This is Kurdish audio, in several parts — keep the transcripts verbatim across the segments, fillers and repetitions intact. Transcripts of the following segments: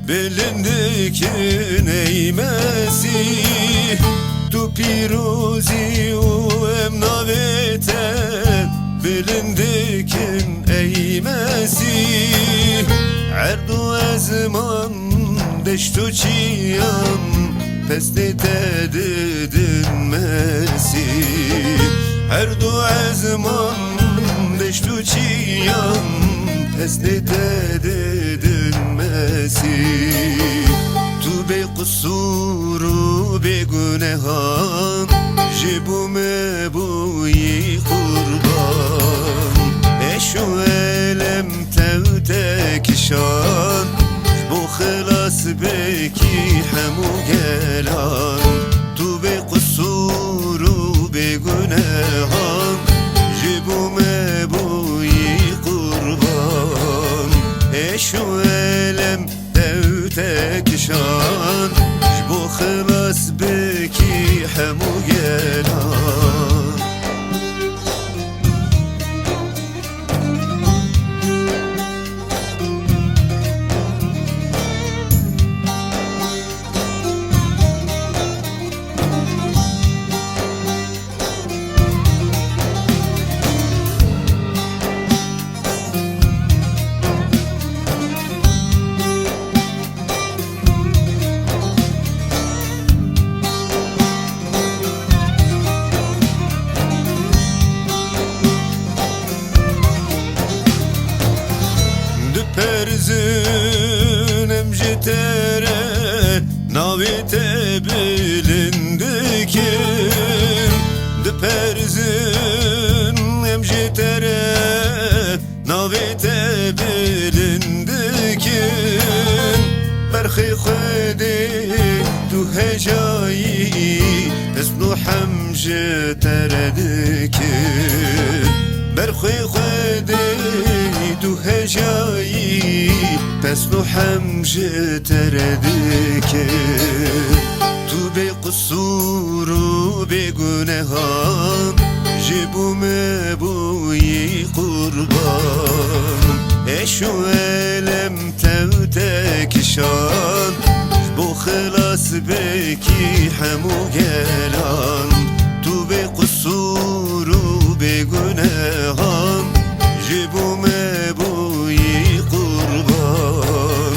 Bilind dikin ey Mesîh, tu pîrozî û em navê te bilind dikin ey Mesîh. Erd û ezman, deşt û çiyan, pesnê te didin Mesîh. Erd û ezman, deşt û çiyan, pesnê te didin Mesîh. Tu bê qisûr û bê gunehan, ji bo me bûyî qurban. Eş û elem tev te kişand, ji bo xilas bikî hemû gelan. Tu bê qisûr û bê gunehan, ji bo me bûyî qurban. Eş û elem tev te kişand, ji bo xilas bikî hemû gelan. Diperzin em ji te re, navê te bilind dikin. Diperzin em ji te re, navê te bilind dikin. Berxê Xwedê tu hejayî, pesn û hem ji te re dikin. Berxê Xwedê tu hejayî, pesn û hem ji te re dikin. Tu bê qisûr û bê gunehan, ji bo me bûyî qurban. Eş û elem tev te kişand, ji bo xilas bikî hemû gelan. Tu bê qisûr û bê gunehan, ji bo me bûyî qurban.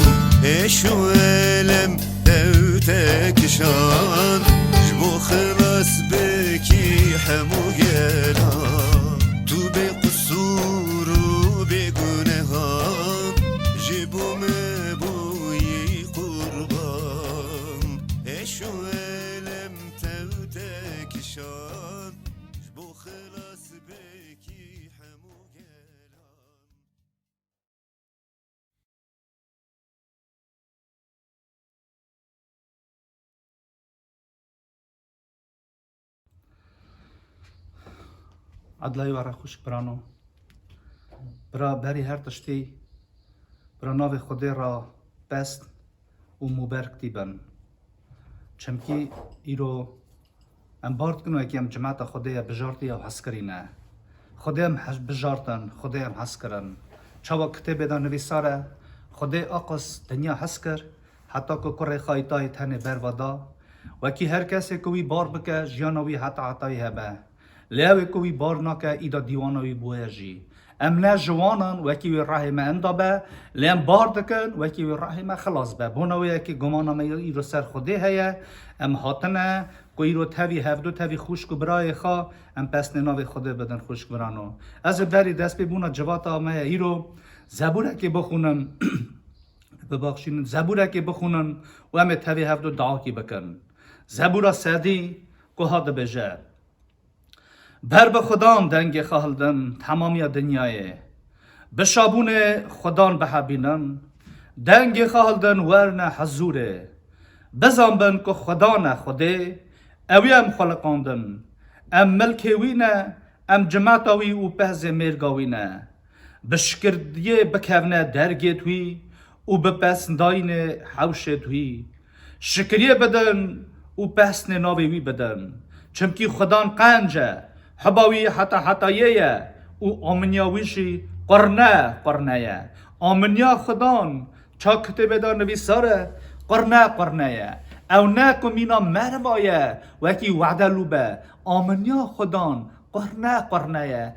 Eş û elem tev te kişand, ji bo xilas bikî hemû gelan. Tu bê qisûr û bê gunehan, ji bo me bûyî qurban. Eş û elem tev te kişand, ji bo xilas bikî hemû gelan. Edlayê we re xwişk birano. Bira berî her tiştî, bira navê Xwedê re pest û muberk tî bin. Çimkî îro em bar dikin wekî em cimeta Xwedê ye, bijartî ew hezkirî ne. Xwedê em hez-, bijartin, Xwedê em hez kirin. Çawa kitêbê de nivîsar e, Xwedê aqis dinya hez kir, heta ku kurê xwe yî tayê tenê berva da. Wekî her kesê ku wî bar bike, jiyana wî heta hetayî hebe. Lê ew ê ku wî bar nake, îda dîwana wî bûye jî. Em ne ji wan in, wekî wî rehê me inda be, lê em bar dikin, wekî wî rehê me xilas be. Bona wê yekê gumana me îro ser Xwedê heye, em hatine, ku îro tevî hevdu, tevî xwişk û birayê xwe, em pesnê navê Xwedê bidin xwişk birano. Ez ê berî destpêbûna civata me ye îro, zebûrekê bixwînim, bibaxşînin, zebûrekê bixwînin û em ê tevî hevdu duakî bikin. Zebûra sedî ku ha dibêje, Ber bi Xudan dengê xwe hildin temamiya dinyayê. Bi şabûnê Xudan bihebînin, dengê xwe hildin werne hezûrê. Bizanbin ku Xudan e Xwedê, ewî em xuliqandin. Em milkê wî ne, em cimeta wî û pehzê mêrga wî ne. Bi şikirdiyê bikevne dergê wî û bi pesndayînê hewşê wî. Şikiriyê bidin û pesnê navê wî bidin. Çimkî Xudan qenc e, hiba wî heta hetayê ye û aminiya wî jî qurne qurne ye. Aminiya Xudan Ça kitêbê de nivîsar e, qurne qurne ye. Ew ne ku mîna merva ye, wekî wede lûbe. Aminiya Xudan qurne qurne ye.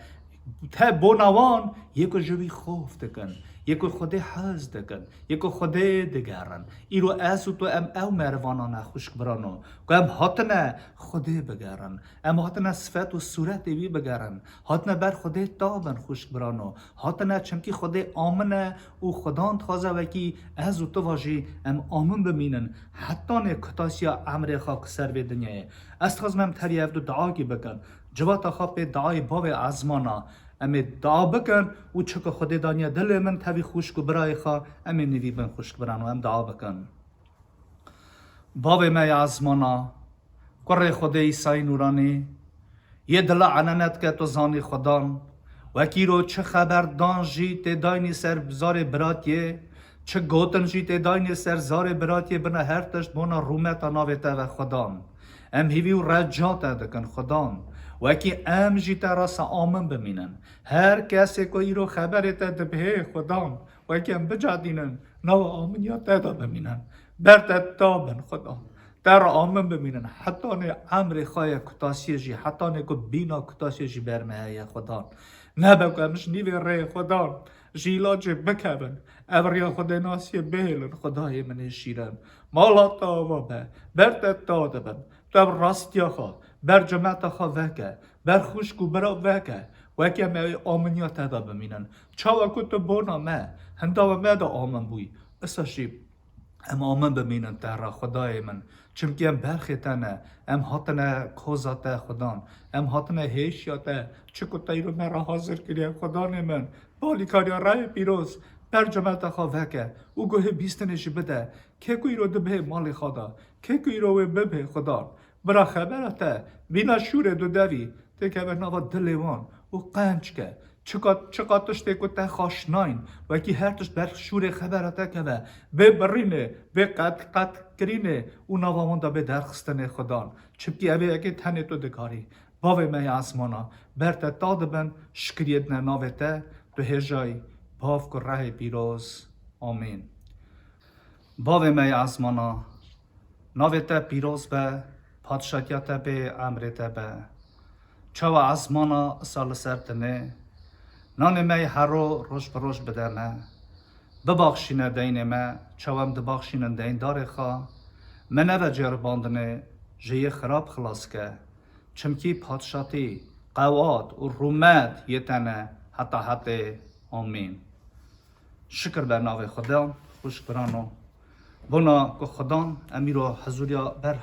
Te bona wan yê ku ji wî xof dikin, yê ku Xwedê hez dikin, yê ku Xwedê digerin. Îro ez û tu em ew merivana ne xwişk birano, ku em hatine Xwedê bigerin. Em hatine sifet û sûretê wî bigerin. Hatine ber Xwedê tabin xwişk birano. Hatine çimkî Xwedê amin e û Xudan dixwaze wekî ez û tu va jî em amin bimînin. Hetanê kutasiya emrê xwe ku ser vê dinyayê. Ez dixwazim em tevî hevdu duakî bikin. Civata xwe pê duayê Bavê Ezmana em ê dua bikin û çi ku Xwedê daniye dilê min tevî xwişk û birayê xwe em ê nivî bin xwişk birano em dua bikin. Bavê me ya Ezmana, Kurê Xwedê Îsayî Nûranî, yê dila enenet ke tu zanî Xudan, wekî îro çi xeber dan jî tê daynî ser zarê biratiyê, çi gotin jî tê daynî ser zarê biratiyê bina her tişt bona rûmeta navê te ve Xudan. Em hîvî û reca te dikin Xudan, wekî em jî te rasa amin bimînin. Her kesê ku îro xeberê te dibihê Xudan, wekî em bicadînin, nava aminiya te de bimînin. Ber te tabin Xudan. Te re amin bimînin. Hetanê emrê xwe ye kutasiyê jî, hetanê ku bîna kutasiyê jî ber me heye Xudan. Nebe ku em ji nîvê rêyê Xudan ji îlacê bikevin. Ev riya Xwedênasiyê bihêlin Xwedayê min ê şîrin. Mala te ava be. Ber te ta dibin. Tu ev rastiya xwe ber cemeta xwe veke. Ber xwişk û bira veke. Weke em ê aminiya te de bimînin. Çawa ku tu bona me, hindava me de amin bûyî. Isa jî Em amin bimînin te re, Xwedayê min. Çimkî em berxê te ne, em hatine koza te, Xudan. Em hatine hêşiya te. Çi ku te îro me re hazir kiriye, Xudanê min. Balîkariya rayê pîroz, ber cemeta xwe veke û guhê bîstinê jî bide. Kê ku îro dibihê malê xwe de, kê ku îro wê bibihê, Xudan. Bira xebera te, bîna şûrê du devî, têkeve nava dilê wan û qenc ke. Çiqat, çiqat tiştê ku te xaş nayîn, wekî her tişt ber şûrê xebera te keve, bê birînê, bê qet, qetkirînê û nava wan de bê derxistinê Xudan. Çimkî ev ê yekê tenê tu dikarî. Bavê me ya esmana, ber te ta dibin, şikiriyê dine navê te, tu hêjayî, bav ku rehê pîroz. Amîn. Bavê me ya esmana, navê te pîroz be, padşatiya te bê, emrê te be. Çawa esmana isa li ser tinê, nanê me yê hero roj bi roj bide me. Bibaxşîne deynê me, çawa em dibaxşînin deyndarê xwe. Me neve ceribandinê, ji yê xirab xilas ke. Çimkî padşatî, qewat û rûmet yê te ne heta hetê. Amîn. Şikir be navê Xudan, xwişk birano. Bona ku Xudan em îro hizûriya ber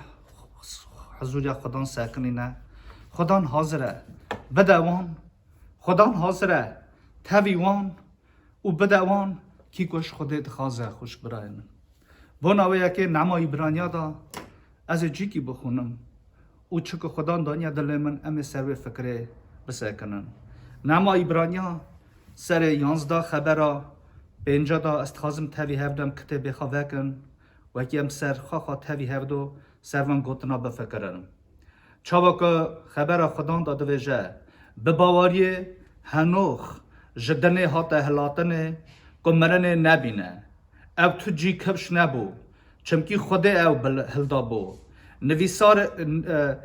hizûriya Xudan sekinîne. Xudan hazir e. Bide wan. Xudan hazir e. Tevî wan û bide wan kî ku ji Xwedê dixwaze, xwişk birayê min. Bona wê yekê Nema Îbraniya da ez ê cîkî bixwînim û çi ku Xudan daniye dilê min, em ê ser wê fikirê bisekinin. Nema Îbraniya serê yanzda xebera pênca da ez dixwazim tevî hev dem kitêbê xwe vekin, wekî em ser xwe xwe tevî hev do ser van gotina bifikirin. Çawa ku xebera Xudan da divêje, bi baweriyê Henox ji dinê hate hilatinê ku mirinê nebîne. Ew tu cî kifş nebû, çimkî Xwedê ew bil-, hildabû. Nivîsar-, e,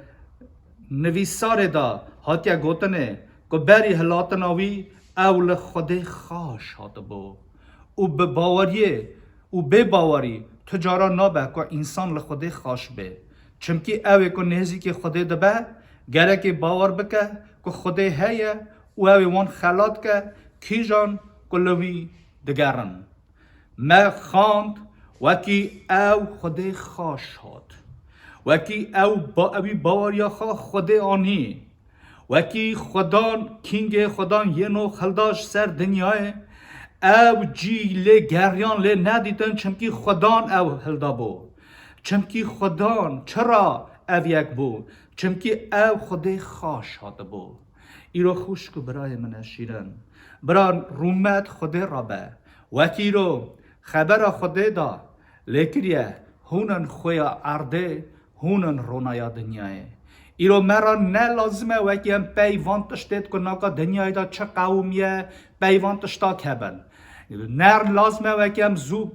nivîsarê de hatiye gotinê ku berî hilatina wî ew li Xwedê xaş hatibû. Û bi baweriyê, û bê bawerî tu cara nabe ku însan li Xwedê xaş bê. Çimkî ew ê ku nêzîkî Xwedê dibe, gerekê bawer bike ku Xwedê heye û ew ê wan xelat ke kîjan ku li wî digerin. Me xwend, wekî ew Xwedê xaş hat. Wekî ew ba-, ewî baweriya xwe Xwedê anî. Wekî Xudan, kîngê Xudan yê no xilda ji ser dinyayê, ew cî lê geriyan lê nedîtin, çimkî Xudan ew hilda bû. Çimkî Xudan çira ev yek bû? Çimkî ew Xwedê xaş hatibû. Îro xwişk û birayê min e şîrin, bira rûmet Xwedê re be. Wekî îro xebera Xwedê da lê kiriye, hûn in xwêya erdê, hûn in ronaya dinyayê. Îro me re ne lazim e wekî em pey van tiştê ku naka dinyayê de çi qewimiye, pey van tişta kevin. Ne lazim e wekî em zû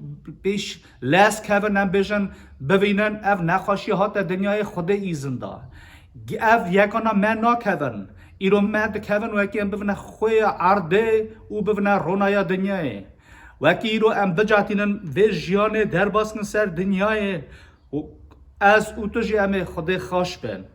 pêş lez kevin, em bêjin, bivînin, ev nexweşî hate dinyayê, Xwedê îzin da. Ev yekana me nakevin. Îro me dikevin wekî em bivine xwêya erdê û bivine ronaya dinyayê. Wekî îro em bicatînin vê jiyanê derbas kin ser dinyayê û ez û tu jî em ê Xwedê xaş bin.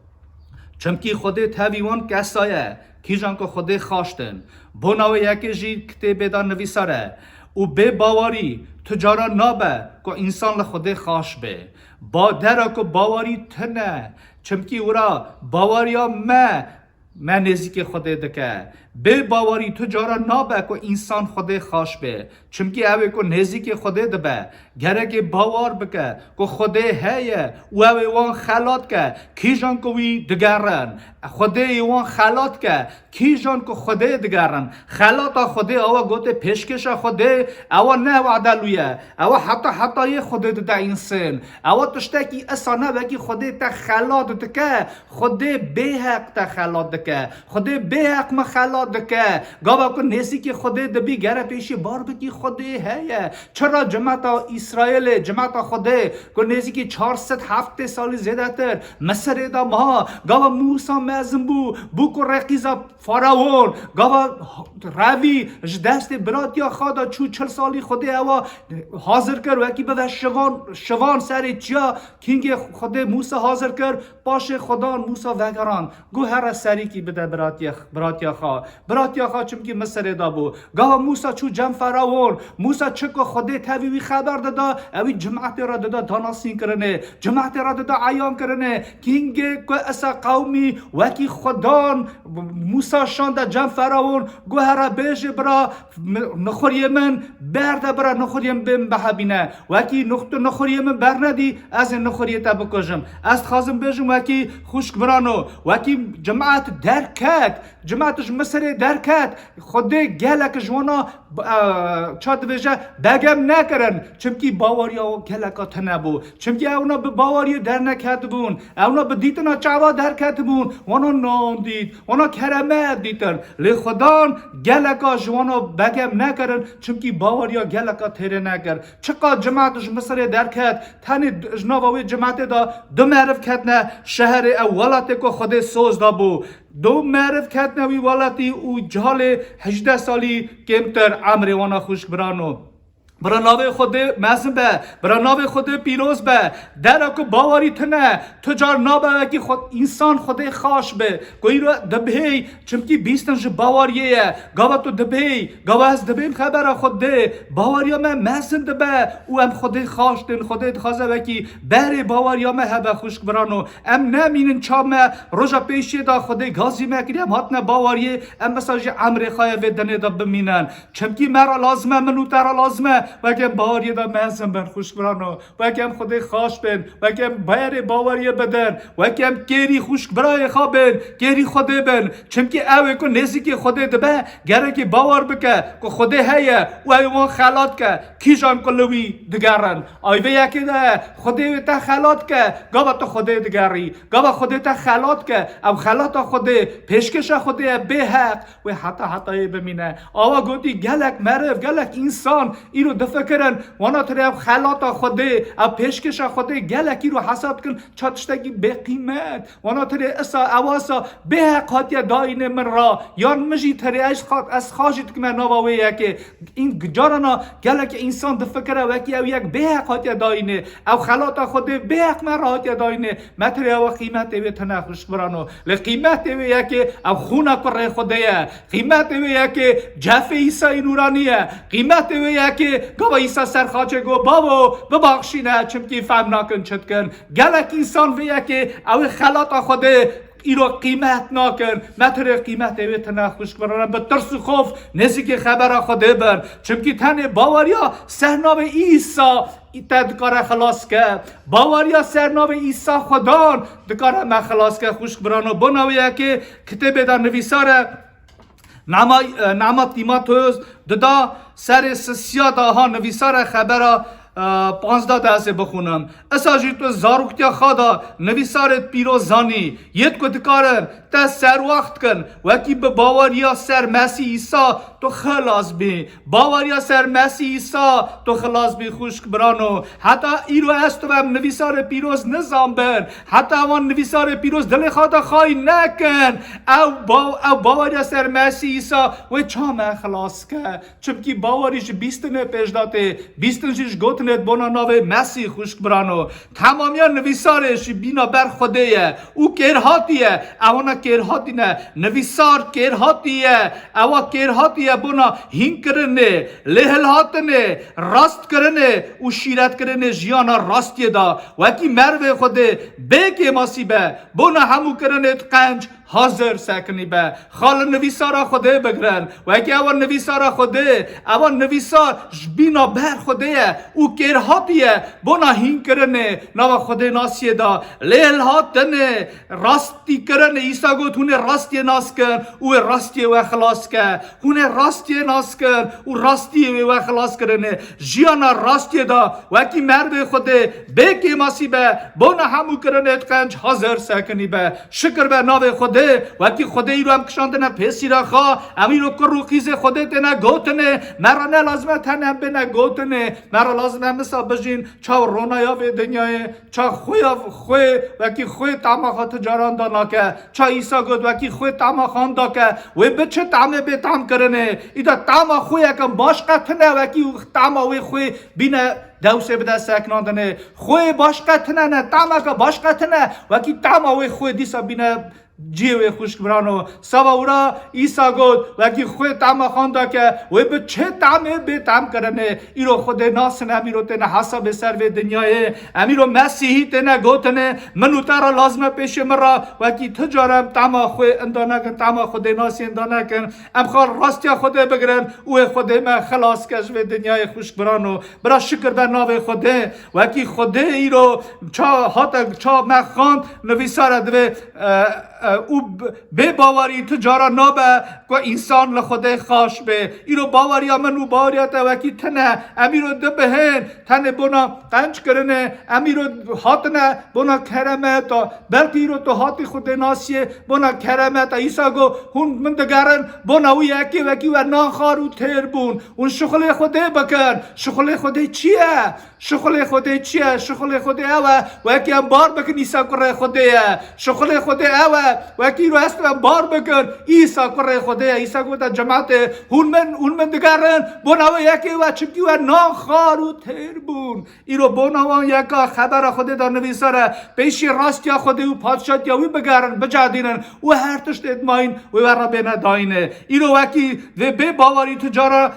Çimkî Xwedê tevî wan kesa ye, kîjan ku Xwedê xaş din. Bona wê yekê jî kitêbê de nivîsar e. Û bê bawerî tu cara nabe ku însan li Xwedê xaş be. Ba dera ku bawerî tune, çimkî wira baweriya me me nêzîkê Xwedê dike. Bê bawerî tu cara nabe ku însan Xwedê xaş be. Çimkî ew ê ku nêzîkê Xwedê dibe, gerekê bawer bike ku Xwedê heye û ew ê wan xelat ke, kîjan ku wî digerin. Xwedê ê wan xelat ke, kîjan ku Xwedê digerin. Xelata Xwedê, ewa gotê pêşkêşa Xwedê, ewa ne wada lû ye. Ewa heta hetayê Xwedê dide însan. Ewa tiştekî esa ne, wekî Xwedê te xelat dike. Xwedê bêheq te xelat dike. Xwedê bêheq me xelat dike. Gava ku nêzîkî Xwedê dibî, gere pêşî bar bikî Xwedê heye. Çira cemata Îsraîlê, cemata Xwedê ku nêzîkî çar sed heftê salî zêdetir Misirê de ma, gava Mûsa mezin bû, bû ku reqîza Faraon, gava revî ji destê biratiya xwe de çû, çil salî Xwedê ewa hazir kir, wekî bibe şivan, şivan serê çiya, kîngê Xwedê Mûsa hazir kir, paşê Xwedan Mûsa vegerand. Got, here serîkî bide biratiya, biratiya xwe. Biratiya xwe çimkî Misirê de bû. Gava Mûsa çû cem Feraon. Mûsa çi ku Xwedê tevî wî xeber dida, ewî cimetê re dida danasîn kirinê. Cimetê re dida eyan kirinê. Kîngê ku esa qewmî wekî Xwedan Mûsa şande cem Feraon. Got, here bêje bira, mi-, nixuriyê min berde bira, nixuriyê min bê min bihebîne. Wekî nux-, tu nixuriyê min bernedî, ez ê nixuriyê te bikujim. Ez dixwazim bêjim wekî xwişk birano, wekî cimet derket, cimet ji Misirê derket, Xwedê gelek ji wana, e, ça dibêje, begem nekirin, çimkî baweriya geleka tune bû. Çimkî ewna bi baweriyê derneketibûn, ewna bi dîtina çawa derketibûn, wana nan dît, wana kereme dîtin. Lê Xwedan geleka ji wana begem nekirin, çimkî baweriya geleka têrê nekir. Çiqa cimat ji Misirê derket, tenê d-, ji nava wê cimatê de du meriv ketine şeherê ew welatê ku Xwedê soz da bû. Du meriv ketine wî welatî û cihalê hejdeh salî kêmtir emrê wana xwişk birano. Bira navê Xwedê mezin be, bira navê Xwedê pîroz be. Dera ku bawerî tune, tu car nabe wekî xwe, însan Xwedê xaş be. Ku îro dibihêy, çimkî bîstin ji baweriyê ye. Gava tu dibihêy, gava ez dibêm xebera Xwedê. Baweriya me mezin dibe û em Xwedê xaş din. Xwedê dixwaze wekî berê baweriya me hebe xwişk birano. Em nemînin ça me roja pêşiyê de Xwedê gazî me kiriye, em hatine baweriyê, em esa jî emrê xwe yê vê dinê de bimînin. Çimkî me re lazim e, min û te re lazim e, weke em baweriyê de mezin bin, xwişk birano, weke em Xwedê xaş bin, weke em berê baweriyê bidin, weke em kêrî xwişk birayê xwe bin, kêrî Xwedê bin. Çimkî ew ê ku nêzîkî Xwedê dibe, gerekî bawer bike ku Xwedê heye û ew ê wan xelat ke, kîjan ku li wî digerin. Ay vê yekê de Xwedê wê te xelat ke, gava tu Xwedê digerî. Gava Xwedê te xelat ke, ew xelata Xwedê, pêşkêşa Xwedê ye bê heq, wê heta hetayê bimîne. Awa gotî gelek meriv, gelek însan îro difikirin, wana tirê ev xelata Xwedê, ev pêşkêşa Xwedê gelek îro hesab dikin, ça tiştekî bêqîmet. Wana tirê isa, ewa isa bê heq hatiye dayînê min ra, yan min jî tirê ez xa-, ez xajî dikime nava wê yekê. În-, carana gelek însan difikire wekî ew yek bê heq hatiye dayînê. Ew xelata Xwedê bê heq me re hatiye dayînê. Me tirê ewa qîmetê wê tune xwişk birano. Lê qîmetê wê yekê ew xûna kurê Xwedê ye. Qîmetê wê yekê cefê Îsayî nûranî ye. Qîmetê wê yekê gava Îsa ser xaçê got, Bavo, bibaxşîne, çimkî fehm nakin çi dikin. Gelek însan vê yekê ew ê xelata Xwedê îro qîmet nakin. Me tirê qîmetê wê tune xwişk birano. Bi tirs û xof nêzîkî xebera Xwedê bin. Çimkî tenê baweriya ser navê Îsa te dikare xilas ke. Baweriya ser navê Îsa Xwedan dikare me xilas ke xwişk birano. Bona wê yekê kitêbê de nivîsar e, Nama, e, Nama Tîmoteos dida serê sisiya de ha nivîsar e xebera, e, panzdeh de ez ê bixwînim. Isa jî tu zaroktiya xwe de nivîsarê pîroz zanî. Yêt ku dikarin te serwext kin, wekî bi baweriya ser Mesîh Îsa tu xilas bî. Baweriya ser Mesîh Îsa tu xilas bî, xwişk birano. Heta îro ez tu em nivîsarê pîroz nizanbin. Heta wan nivîsarê pîroz dilê xwe de xayî nekin. Ew baw-, ew baweriya ser Mesîh Îsa wê çawa me xilas ke. Çimkî bawerî ji bîstinê pêş de tê, bîstin jî ji gotinê di bona navê Mesîh, xwişk birano. Temamiya nivîsarê jî bîna ber Xwedê ye û kêrhatî ye. Ewana kêrhatî ne. Nivîsar kêrhatî ye. Ewa kêrhatî ye bona hînkirinê, lêhilhatinê, rastkirinê û şîretkirinê jiyana rastiyê de. Wekî mervê Xwedê bê kêmasî be, bona hemû kirinê di qenc hazir sekinî be. Xal nivîsara Xwedê bigrin. Wekî ewa nivîsara Xwedê, ewa nivîsar ji bîna ber Xwedê ye û kêrhatî ye bona hînkirinê, nava Xwedê nasiyê de, lêhilhatinê, rastîkirinê. Îsa got, hûn ê rastiyê nas kin û wê rastiyê we xilas ke. Hûn ê rastiyê nas kin û rastiyê wê we xilas kirinê. Jiyana rastiyê de wekî mervê Xwedê bê kêmasî be, bona hemû kirinê di qenc hazir sekinî be. Şikir be navê Xwedê, wekî Xwedê îro em kişandine pêsîra xwe, em îro kur û qîzê Xwedê têne gotinê, me re ne lazim e tenê em bêne gotinê, me re lazim e misa bijîn, çaw ronaya vê dinyayê, ça xwe ya xwe, wekî xwe tama xwe ti caran da nake, ça Îsa got, wekî xwe tama xan dake, wê bi çi tamê bê tam kirinê, îda tama xwe yekin başqe tine, wekî tama wê xwe bîne dewsê bide seknandinê. Xwê başqe tine ne, tameke başqe tine, wekî tama wê xwê dîsa bîne ciyê wê, xwişk birano. Sava wira Îsa got, wekî xwê tama xanda ke, wê bi çi tamê bê tam kirinê. Îro Xwedê nasin, em îro têne hesabê ser vê dinyayê. Em îro Mesîhî têne gotinê, min û te re lazim e pêşê min re, wekî ti cara em tama xwê inda nekin, tama Xwedê nasî inda nekin. Em xal rastiya Xwedê bigrin û wê Xwedê me xilas ke ji vê dinyayê, xwişk birano. Bira şikir be navê Xwedê. Wekî Xwedê îro ça hate, ça me xand, nivîsare divê, e, e, û b-, bê bawerî tu cara nabe ku însan li Xwedê xaş be. Îro baweriya min û baweriya te wekî tune. Em îro dibihên tenê bona qenc kirinê. Em îro hatine bona keremeta. Belkî îro tu hatî Xwedê nasiyê bona keremeta. Îsa got, hûn min digerin bona wî yekê wekî we nan xar û têr bûn. Hûn şixulê Xwedê bikin. Şixulê Xwedê çi ye? Şixulê Xwedê çi ye? Şixulê Xwedê ew e, wekî em bar bikin, Îsa kurê Xwedê ye. Şixulê Xwedê ew e, wekî îro hestin em bar bikin, Îsa kurê Xwedê ye. Îsa gote cematê, hûn min, hûn min digerin, bona wê yekê we, çimkî we nan xar û têr bûn. Îro bona wan yeka xebera Xwedê de nivîsar e, pêşî rastiya Xwedê û padşatiya wî bigerin, bicedînin û her tiştê dimayîn wê we re bêne dayînê. Îro wekî vê bê bawerî tu cara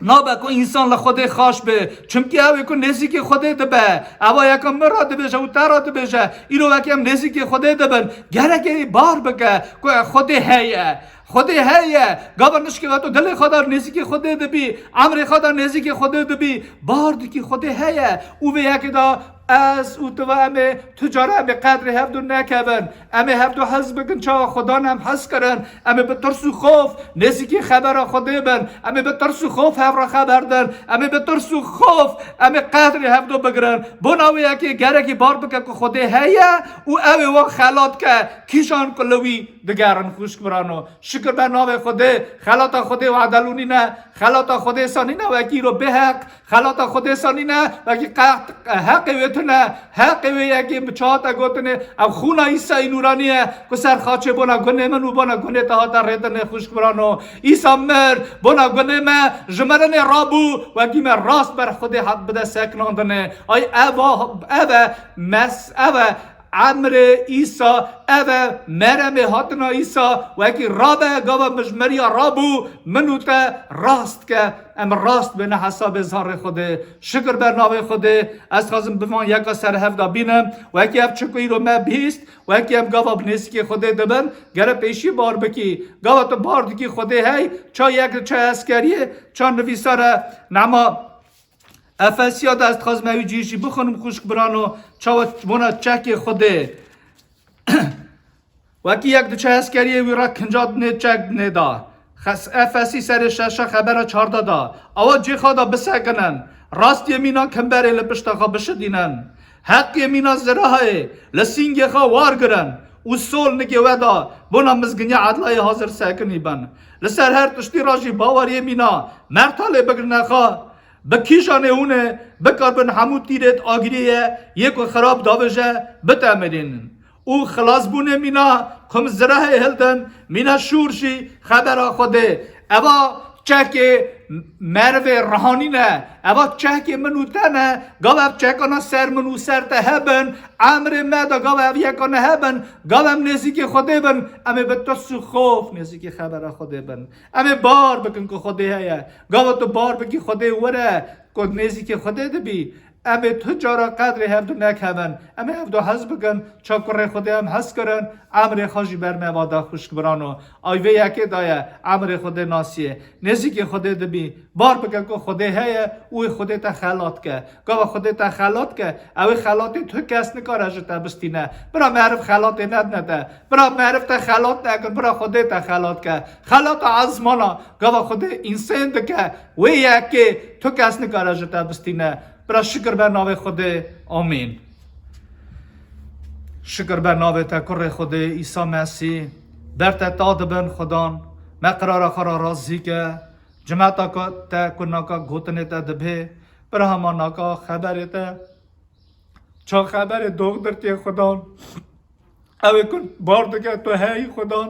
nabe ku însan li Xwedê xaş be, çimkî ew ê ku nêzîkî Xwedê dibe, ewa yeka min re dibêje û te re dibêje, îro wekî em nêzîkî Xwedê dibin, gerek ê bar bike ku Xwedê heye. Xwedê heye, gava nişkê ve tu dilê xwe de nêzîkî Xwedê dibî, emrê xwe de nêzîkî Xwedê dibî, bar dikî Xwedê heye û vê yekê de ez û tu ve em ê tu cara em ê qedrê hevdu nekevin. Em ê hevdu hez bikin, çawa Xudan em hez kirin. Em ê bi tirs û xof nêzîkî xebera Xwedê bin. Em ê bi tirs û xof hev re xeber din. Em ê bi tirs û xof em ê qedrê hevdu bigirin. Bona wê yekê gerekî bar bike ku Xwedê heye û ew ê wan xelat ke kîjan ku li wî digerin, xwişk birano. Şikir be navê Xwedê, xelata Xwedê wade lû nîne, xelata Xwedê sa nîne wekî îro bêheq, xelata Xwedê sa nîne, wekî qe-, heqê wê tune, heqê wê yekê bi çawa te gotinê, ev xûna Îsayî Nûranî ye, ku ser xaçê bona gunê min û bona gunê te hate rêdinê, xwişk birano. Îsa mir, bona gunê me ji mirinê rabû, wekî me rast ber Xwedê hat bide seknandinê. Ay ev a, ev e, mes, ev e, emrê Îsa, ev e, meremê hatina Îsa, wekî rabe, gava min ji meriya rabû, min û te rast ke. Em rast bêne hesabê zarê Xwedê. Şikir ber navê Xwedê. Ez dixwazim bi van yeka ser hev de bînim. Wekî ev çi ku îro me bihîst, wekî em gava bi nêzîkê Xwedê dibin, gere pêşî bar bikî. Gava tu bar dikî Xwedê hey, ça yek diçe eskeriyê, ça nivîsare nema Efesiya de ez dixwazim ew cî jî bixwînim, xwişk birano, çawa bona çekê Xwedê. Wekî yek diçe eskeriyê wî re kinca dinê çek dinê da. Xes-, Efesî serê şeşa xebera çarda da. Awa cê xwe da bisekinin. Rastiyê mîna kimberê li pişta xwe bişidînin. Heqiyê mîna zirahayê li sîngê xwe war girin. û sol nikê we da bona mizginiya edlayê hazir sekinî bin. Li ser her tiştî re jî baweriyê mîna mertalê bigirine xwe. Bi kîjanê hûn ê bikaribin hemû tîrêt agiriyê yê ku xirab davêje bitemirînin. Û xilasbûnê mîna ku min zirehê hildin, mîna şûr jî xebera Xwedê. Eva çekê merivê rihanî ne. Eva çekê min û te ne. Gava ev çekana ser min û ser te hebin, emrê me de gava ev yekane hebin, gava em nêzîkê Xwedê bin, em ê bi tirs û xof nêzîkê xebera Xwedê bin. Em ê bar bikin ku Xwedê heye. Gava tu bar bikî Xwedê were, ku nêzîkê Xwedê dibî. Em ê tu cara qedrê hevdu nekevin. Em ê hevdu hez bikin. Ça kurê Xwedê em hez kirin, emrê xwe jî ber me va da xwişk birano. Ay vê yekê daye, emrê Xwedê nasiye. Nêzîkê Xwedê dibî. Bar bike ku Xwedê heye û wê Xwedê te xelat ke. Gava Xwedê te xelat ke, ew ê xelatê tu kes nikare ji te bistîne. Bira meriv xelatê nedine te. Bira meriv te xelat nekin, bira Xwedê te xelat ke. Xelata ezmana, gava Xwedê însan dike, wê yekê tu kes nikare ji te bistîne. Bira şikir be navê Xwedê. Amîn. Şikir be navê te kurê Xwedê Îsa Mesîh. Ber te ta dibin Xudan. Me qirara xwe re razî ke. Cimeta ku te ku naka gotinê te dibê. Bira hema naka xeberê te. Ça xeberê doxdirtiyê Xudan. Ew ê ku bar dike tu heyî Xudan.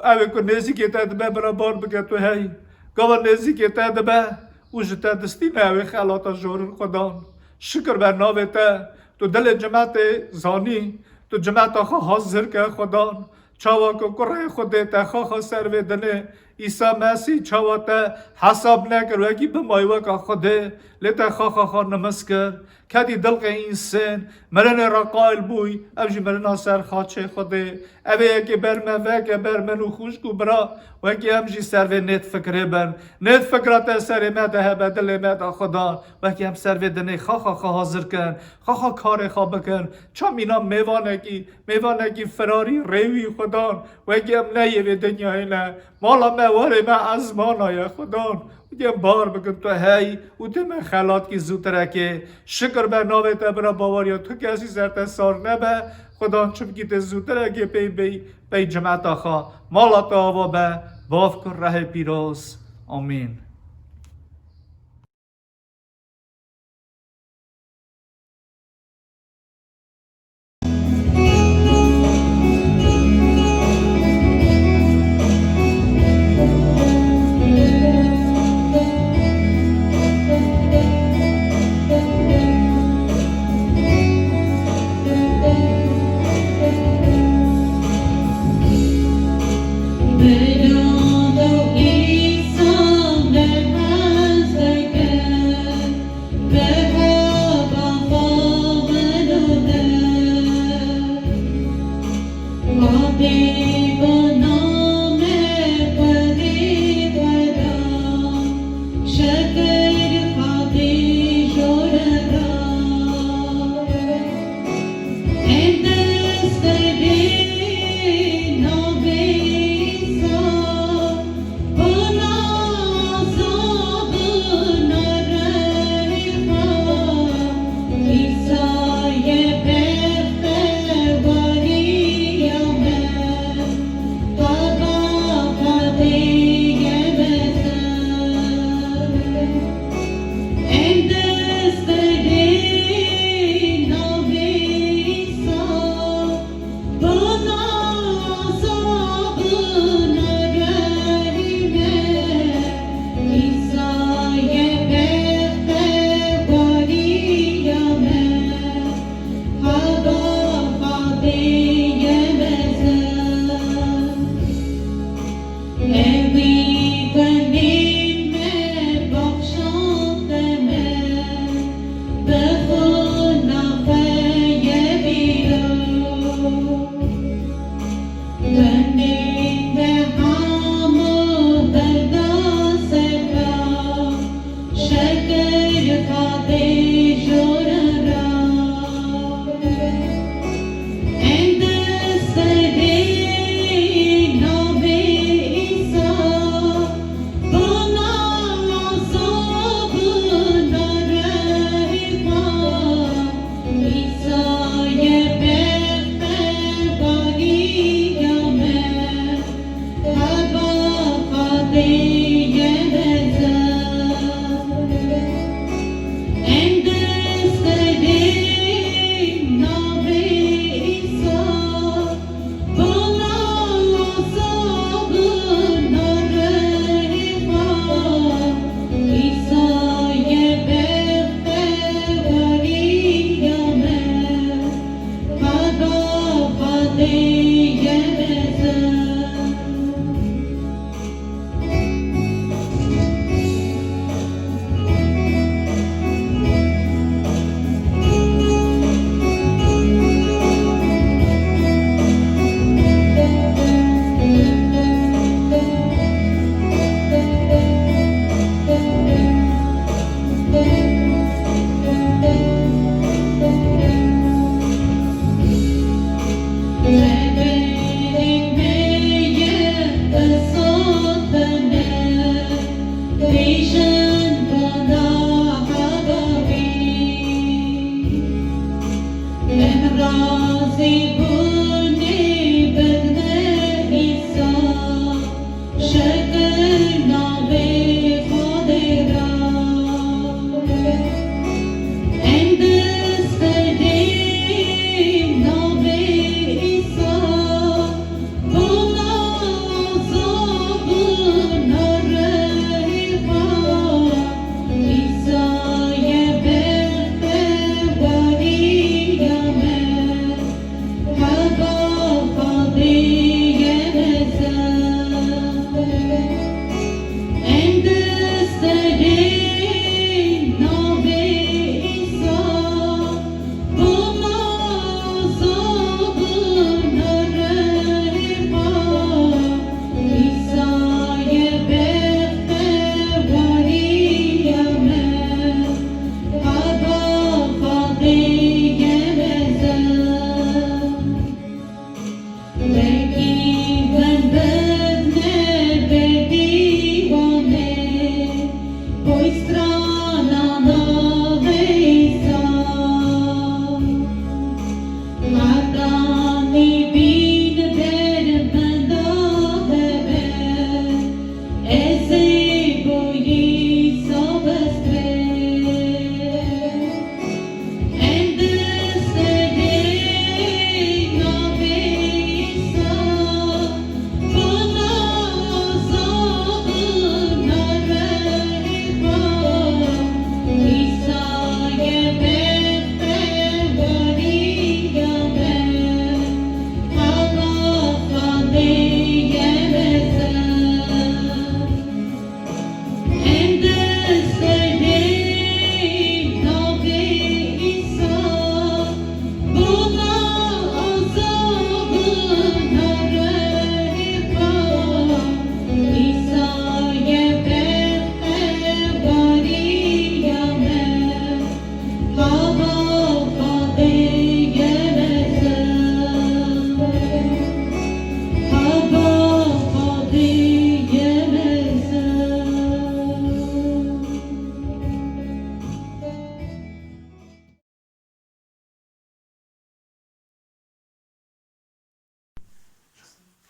Ew ê ku nêzîkê te dibe bira bar bike tu heyî. Gava nêzîkê te dibe û ji te distîne ew ê xelata jorin Xudan. Şikir be navê te. Tu dilê cimetê zanî. Tu cimeta xwe hazir ke Xudan. Çawa ku kurê Xwedê te xaxa ser vê dinê. Îsa Mesîh çawa te hesab nekir wekî bimayî weka Xwedê. Lê te xaxa xwe nimis kir. Kedî dilqê însan mirinê re qayil bûy, ev jî mirina ser xaçê Xwedê. Ev ê yekê ber me veke, ber min û xwişk û bira, wekî em jî ser vê nêt fikirê bin. Nêt fikra te serê me de hebe, dilê me de Xudan. Wekî em ser vê dinê xaxa xwe hazir kin, xaxa karê xwe bikin. Ça mîna mêvanekî, mêvanekî firarî, rêwî Xudan. Wekî em ne yê vê dinyayê ne. Mala me, warê me ezmana ye, Xudan. Wekî em bar bikin tu heyî û tê me xelatkî zûtirekê. Şikir be navê te bira baweriya tu kesî ser te sar nebe. Xudan çimkî tê zûtirekê pey bey, pey cimeta xwe. Mala te ava be, bav ku rehê pîroz. Amîn.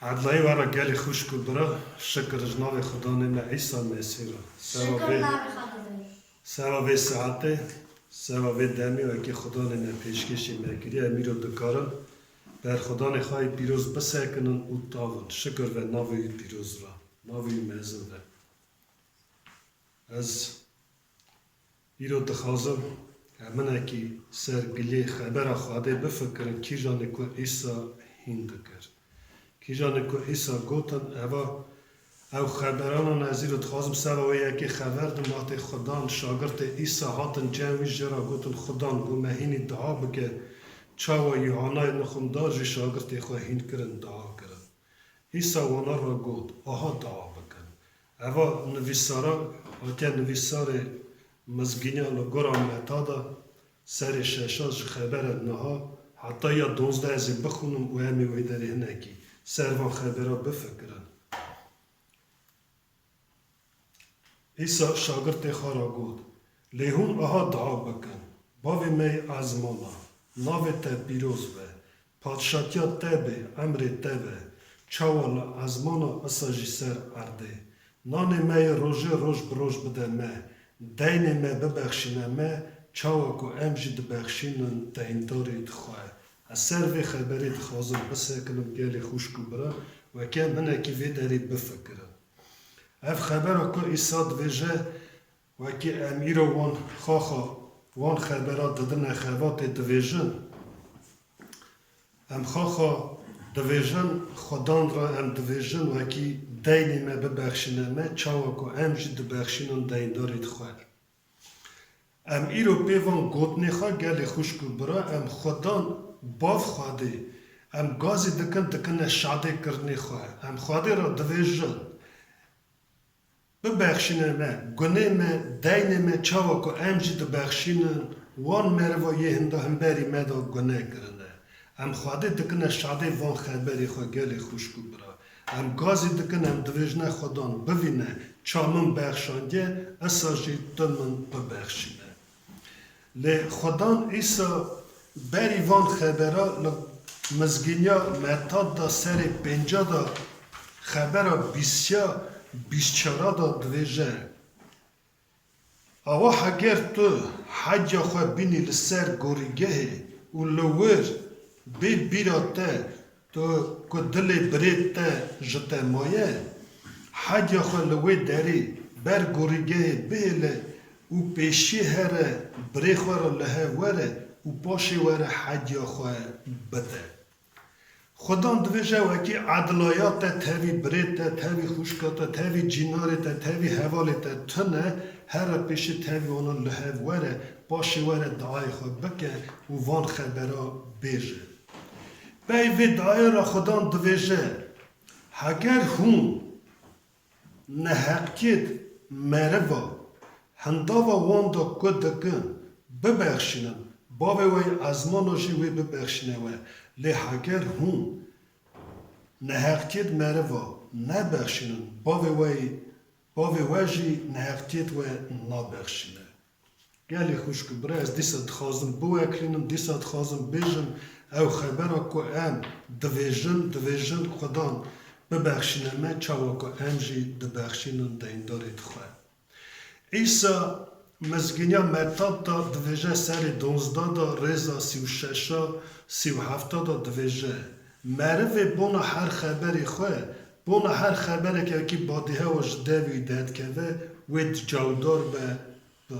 Edlayê we re gelê xwişk û bira, şikir ji navê Xudanê me Îsa Mesîh re. Seva vê, seva vê saetê, seva vê demê wekî Xudanê me pêşkêşî me kiriye, em îro dikarin ber Xudanê xwe yê pîroz bisekinin û tavin. Şikir ve navê wî pîroz re, navê wî mezin ve. Ez îro dixwazim em hinekî ser gilê xebera Xwedê bifikirin, kîjanê ku Îsa hîn dikir. Kîjanê ku Îsa gotin, eva, ew xeberanan ez îro dixwazim seva wê yekê xeber dim, wextê Xudan şagirtê Îsa hatin cem wî jê re gotin, Xudan got me hînî dua bike, çawa Yuhanayê nixumdar jî şagirtê xwe hîn kirin, dua kirin. Îsa wana re got, aha dua bikin. Eva nivîsara, hatiye nivîsarê Mizgîniya li gora Meta de serê şeşa ji xebere niha heta ya dozdeh ez ê bixwînim û em ê wê derê hinekî ser van xebera bifikirin. Îsa şagirtê xwe re got, lê hûn aha dua bikin, Bavê me yê ezmana, navê te pîroz be, padşatiya te bê, emrê te be, çawa li ezmana isa jî ser erdê. Nanê me yê rojê roj bi roj bide me, deynê me bibexşîne me, çawa ku em jî dibexşînin deyndarê xwe. Ez ser vê xeberê dixwazim bisekinim gelê xwişk û bira, wekî em hinekî vê derê bifikirin. Ev xebera ku Îsa dibêje, wekî em îro wan xaxa, wan xebera didine xevatê dibêjin, em xaxa dibêjin, Xudan re em dibêjin, wekî deynê me bibexşîne me, çawa ku em jî dibexşînin deyndarê xwe. Em îro pê van gotinê xwe gelê xwişk û bira, em Xudan Bav Xwedê, em gazî dikin, dikine şadê kirinê xwe. Em Xwedê re dibêjin, bibexşîne me, gunê me, deynê me, çawa ku em jî dibexşînin wan meriva yê hinda himberî me de gune kirine. Em Xwedê dikine şadê van xeberê xwe gelê xwişk û bira. Em gazî dikin, em dibêjine Xudan, bivîne, ça min bexşandiye, isa jî tu min bibexşîne. Lê Xudan Îsa berî van xebera li Mizgîniya Meta de serê pênca de xebera bîstiya bîstçara de dibêje, Awa heger tu hediya xwe bînî li ser gorîgehê û li wir bê bîra te, tu ku dilê birê te ji te maye, hediya xwe li wê derê ber gorîgehê bihêle û pêşiyê here birê xwe re li hev were û paşê were hediya xwe bide. Xudan dibêje, wekî edlaya te tevî birê te, tevî xwişka te, tevî cînarê te, tevî hevalê te tune, here pêşî tevî wana li hev were, paşê were diayê xwe bike û van xebera bêje. Pey vê diayê re Xudan dibêje, heger hûn neheqiyêt meriva hindava wan de ku dikin, bibexşînin, Bavê we yê ezmana jî wê bibexşîne we. Lê heger hûn neheqiyêt meriva nebexşînin, Bavê we yê, Bavê we jî neheqiyêt we nabexşîne. Gelê xwişk û bira, ez dîsa dixwazim biwekrînim, dîsa dixwazim bêjim, ew xebera ku em divêjin, divêjin Xudan bibexşîne me, çawa ku em jî dibexşînin deyndarê xwe. Îsa Mizgîniya Meta de divêje serê donzda de rêza sî û şeşa, sî û hefta de divêje, merivê bona her xeberê xwe, bona her xeberekî badîhewa ji devî wî derdikeve, wê cawdar be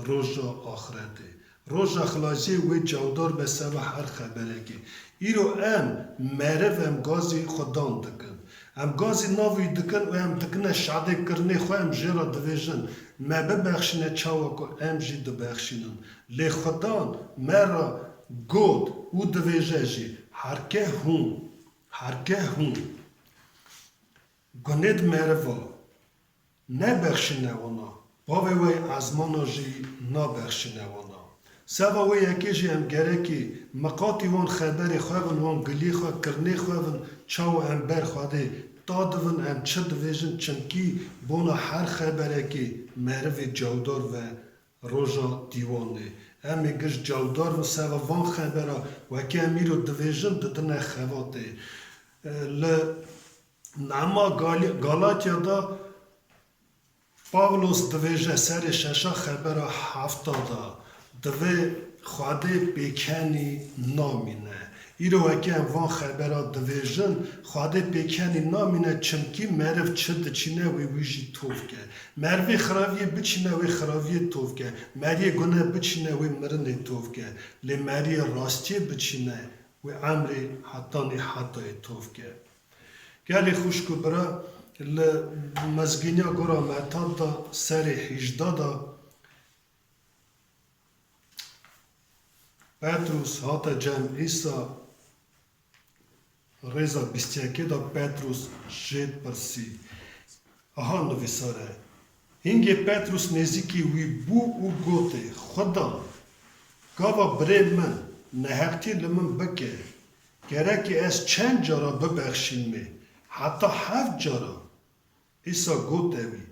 roja axretê. Roja xilasiyê wê cawdar be seva her xeberekê. Îro em meriv em gazî Xudan dikin. Em gazî nav wî dikin û em dikine şadê kirinê xwe, em jê re divêjin, me bibexşîne çawa ku em jî dibexşînin. Lê Xudan me re got û divêje jî, herke hûn, herke hûn gunêd meriva nebexşîne wana, Bavê we yê ezmana jî nabexşîne wana. Seva wê yekê jî em gerekî miqatî wan xeberê xwe bin, wan giliyê xwe, kirinê xwe bin, çawa em ber Xwedê dadibin, em çi divêjin, çimkî bona her xeberekê merivê cawdar ve roja dîwanê. Em ê giş cawdar bin seva van xebera, wekî em îro divêjin, didine xebatê. E, li Nama Gal-, Galatya de Pawlos divêje serê şeşa xebera hefta de, divê Xwedê pêkenî namîne. Îro weke em van xebera divêjin, Xwedê pêkenî namîne, çimkî meriv çi diçîne wê wî jî tov ke. Merivê xiraviyê biçîne wê xiraviyê tov ke. Meriyê gune biçîne wê mirinê tov ke. Lê meriyê rastiyê biçîne wê emrê hetanî hetayê tov ke. Gelê xwişk û bira, li Mezgîniya Gora Metan de serê hîjda de Petrus hate cem Îsa, rêza bîst yekê de Petrus jê pirsî. Aha nivîsar e. Hingê Petrus nêzîkî wî bû û gotê, Xudan, gava birê min neheqtî li min bike, gerekî ez çend cara bibexşînmê? Heta heft cara? Îsa gote wî,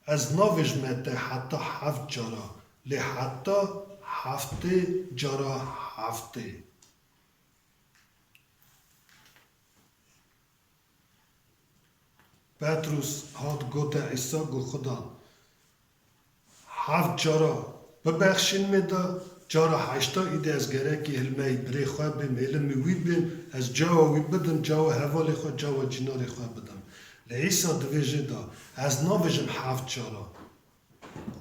Ez navêjme te heta heft cara, lê heta heftê cara heftê. Petrus hat gote Îsa, got, Xudan, heft cara bibexşînmê de, cara heşta îdî ez gerekî hilmeyî birê xwe bêm, hêlimî wî bêm, ez cawa wî bidim, cawa hevalê xwe, cawa cînarê xwe bidim. Lê Îsa divêjê de, Ez navêjim heft cara.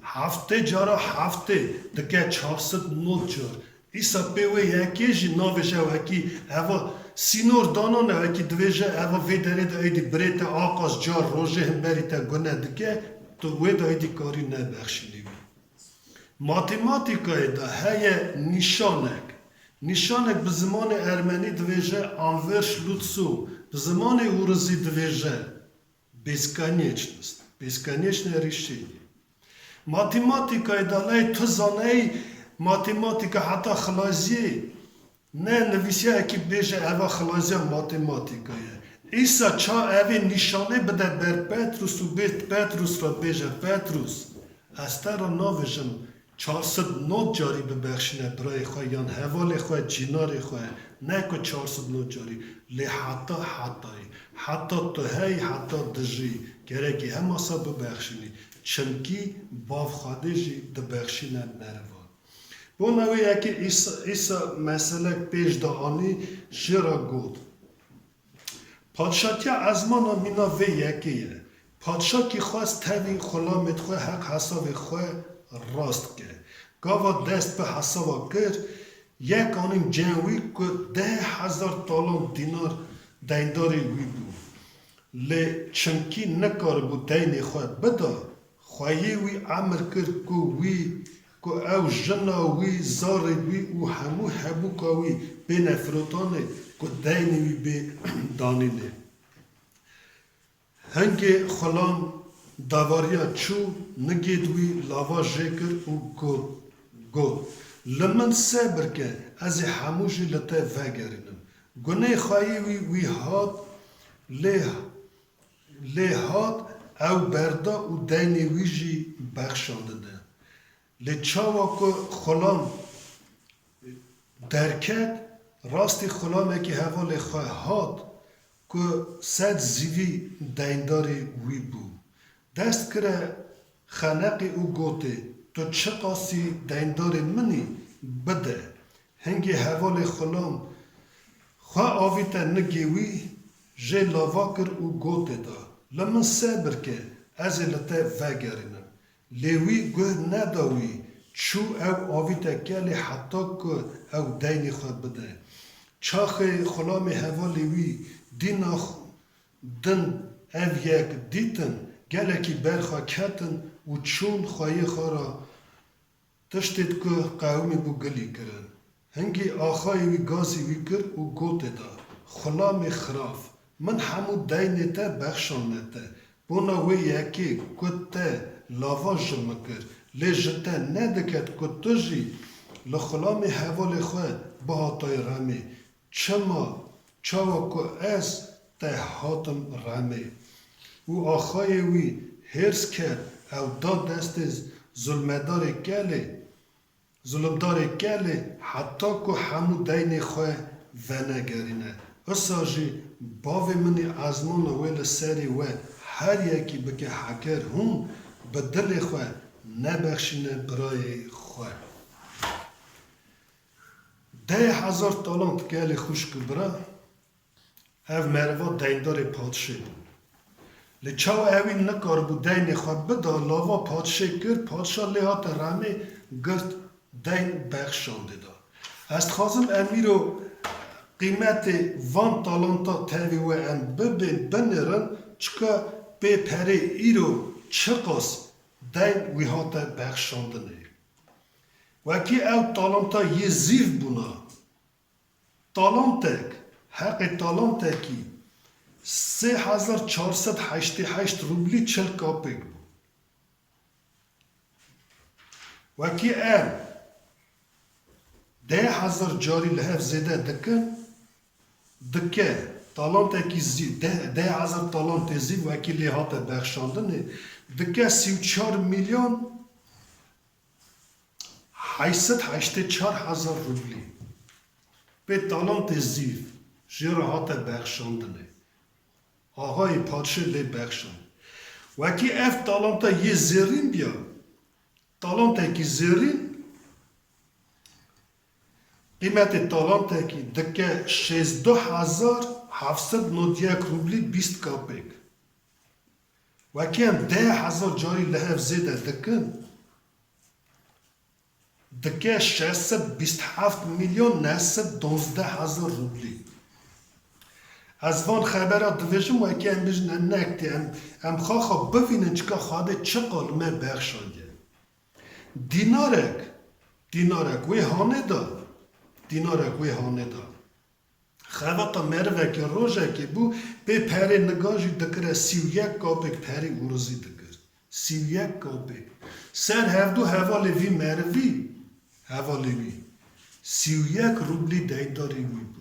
Heftê cara heftê dike çar sed nod car. Îsa pê wê yekê jî navêje wekî eva sînor danane, wekî divêje eva vê derê de êdî birê te aqas car rojê himberî te gune dike, tu wê de êdî karî nebexşînî wî. Matematîkayê de heye nîşanek. Nîşanek bi zimanê ermenî divêje anverş lutsu, bi zimanê ûrizî divêje Bêskaniyêçnost, bêskaniyêçne rîşeyî. Matematîkayê de lê tu zaneyî matematîka heta xilaziyê, ne nivîsiyayekî bêje eva xilaziya matematîka ye. Îsa ça evê nîşanê bide ber Petrus û bê Petrus re bêje, Petrus, ez te re navêjim çar sed nod carî bibexşîne birayê xwe yan hevalê xwe, cînarê xwe, ne ku çar sed nod carî, lê heta hetayê. Heta tu heyî, heta dijî, gerekî hemasa bibexşînî. Çimkî Bav Xwedê jî dibexşîne merivan. Bona wê yekê Îsa, Îsa meselek pêş de anî, jê re got, Padşatiya ezmana mîna vê yekê ye. Padşa kî xwest tevî xulamêd xwe heq hesavê xwe rast ke. Gava dest bi hesava kir, yek anîn cem wî ku deh hezar talant dînar deyndarê wî bû. Lê çimkî nikaribû deynê xwe bida, xweyê wî emir kir ku wî, ku ew jina wî, zarê wî û hemû hebûka wî bêne firotanê ku deynê wî bê danînê. Hingê xulam davariya çû, nigêd wî lava jê kir û got, got, Li min sebir ke, ez ê hemû jî li te vegerînim. Gunê xweyê wî wî hat, lê, lê hat ew berda û deynê wî jî bexşandine. Lê çawa ku xulam derket, rastî xulamekî hevalê xwe hat ku sed zîvî deyndarê wî bû. Dest kire xeneqê û gotê, Tu çiqasî deyndarê min î, bide. Hingê hevalê xulam xwe avîte nigê wî, jê lava kir û gotê da, Li min sebir ke, ez ê li te vegerînim. Lê wî guh neda wî, çû ew avîte kelê heta ku ew deynê xwe bide. Çaxê xulamê hevalê wî dîna xw-, din ev yek dîtin, gelekî ber xwe ketin û çûn xweyê xwe re tiştêd ku qewimî bû gilî kirin. Hingî axayê wî gazî wî kir û gotê da, Xulamê xirav, min hemû deynê te bexşane te, bona wê yekê ku te lava ji min kir, lê ji te nediket ku tu jî li xulamê hevalê xwe bihatayî remê. Çima, çawa ku ez te hatim remê. Û axayê wî hêrs ket, ew da destê zulmedarê kelê, zulmdarê kelê, heta ku hemû deynê xwe venegerîne. Wisa jî bavê min ê ezmana wê li serê we, her yekî bike heker hûn bi dilê xwe nebexşîne birayê xwe. Deh hezar talant gelê xwişk û bira, ev meriva deyndarê padşê bû. Lê çawa ewî nikaribû deynê xwe bida, lava padşê kir, padşa lê hate remê, girt, deyn bexşandê da. Ez dixwazim em îro qîmetê van talanta tevî we em bibên binêrin, çika pê perê îro çiqas deyn wî hate bexşandinê. Wekî ew talanta yê zîv bûna. Talantek, heqê talantekî sê hezar çar sed heştê heşt rublî çil kapêk bû. Wekî em deh hezar carî li hev zêde dikin, dike talantekî zî, deh, deh hezar talantê zî wekî lê hate bexşandinê, dike sî û çar milyon heşt sed heştê çar hezar rublî. Pê talantê zîv jê re hate bexşandinê. Axayê padşê lê bexşand. Wekî ev talanta yê zêrîn biya, talantekî zêrîn, qîmetê talantekî dike şêzdeh hezar heft sed nod yek rublî bîst kapêk. Wekî em deh hezar carî li hev zêde dikin, dike şeş sed bîst heft milyon neh sed dozdeh hezar rublî. Ez van xebera divêjim, wekî em bijin em nektê, em, em xaxa bivînin çika Xwedê çiqa li me bexşandiye. Dînarek, dînarek wê hanê da, dînarek wê hanê da. Xebata merivekê rojekê bû, pê perê nigan jî dikire sî û yek kapêk perê ûrizî dikir. Sî û yek kapêk. Ser hevdû hevalê vî merivî, hevalê wî, sî û yek rublî deyndarê wî bû.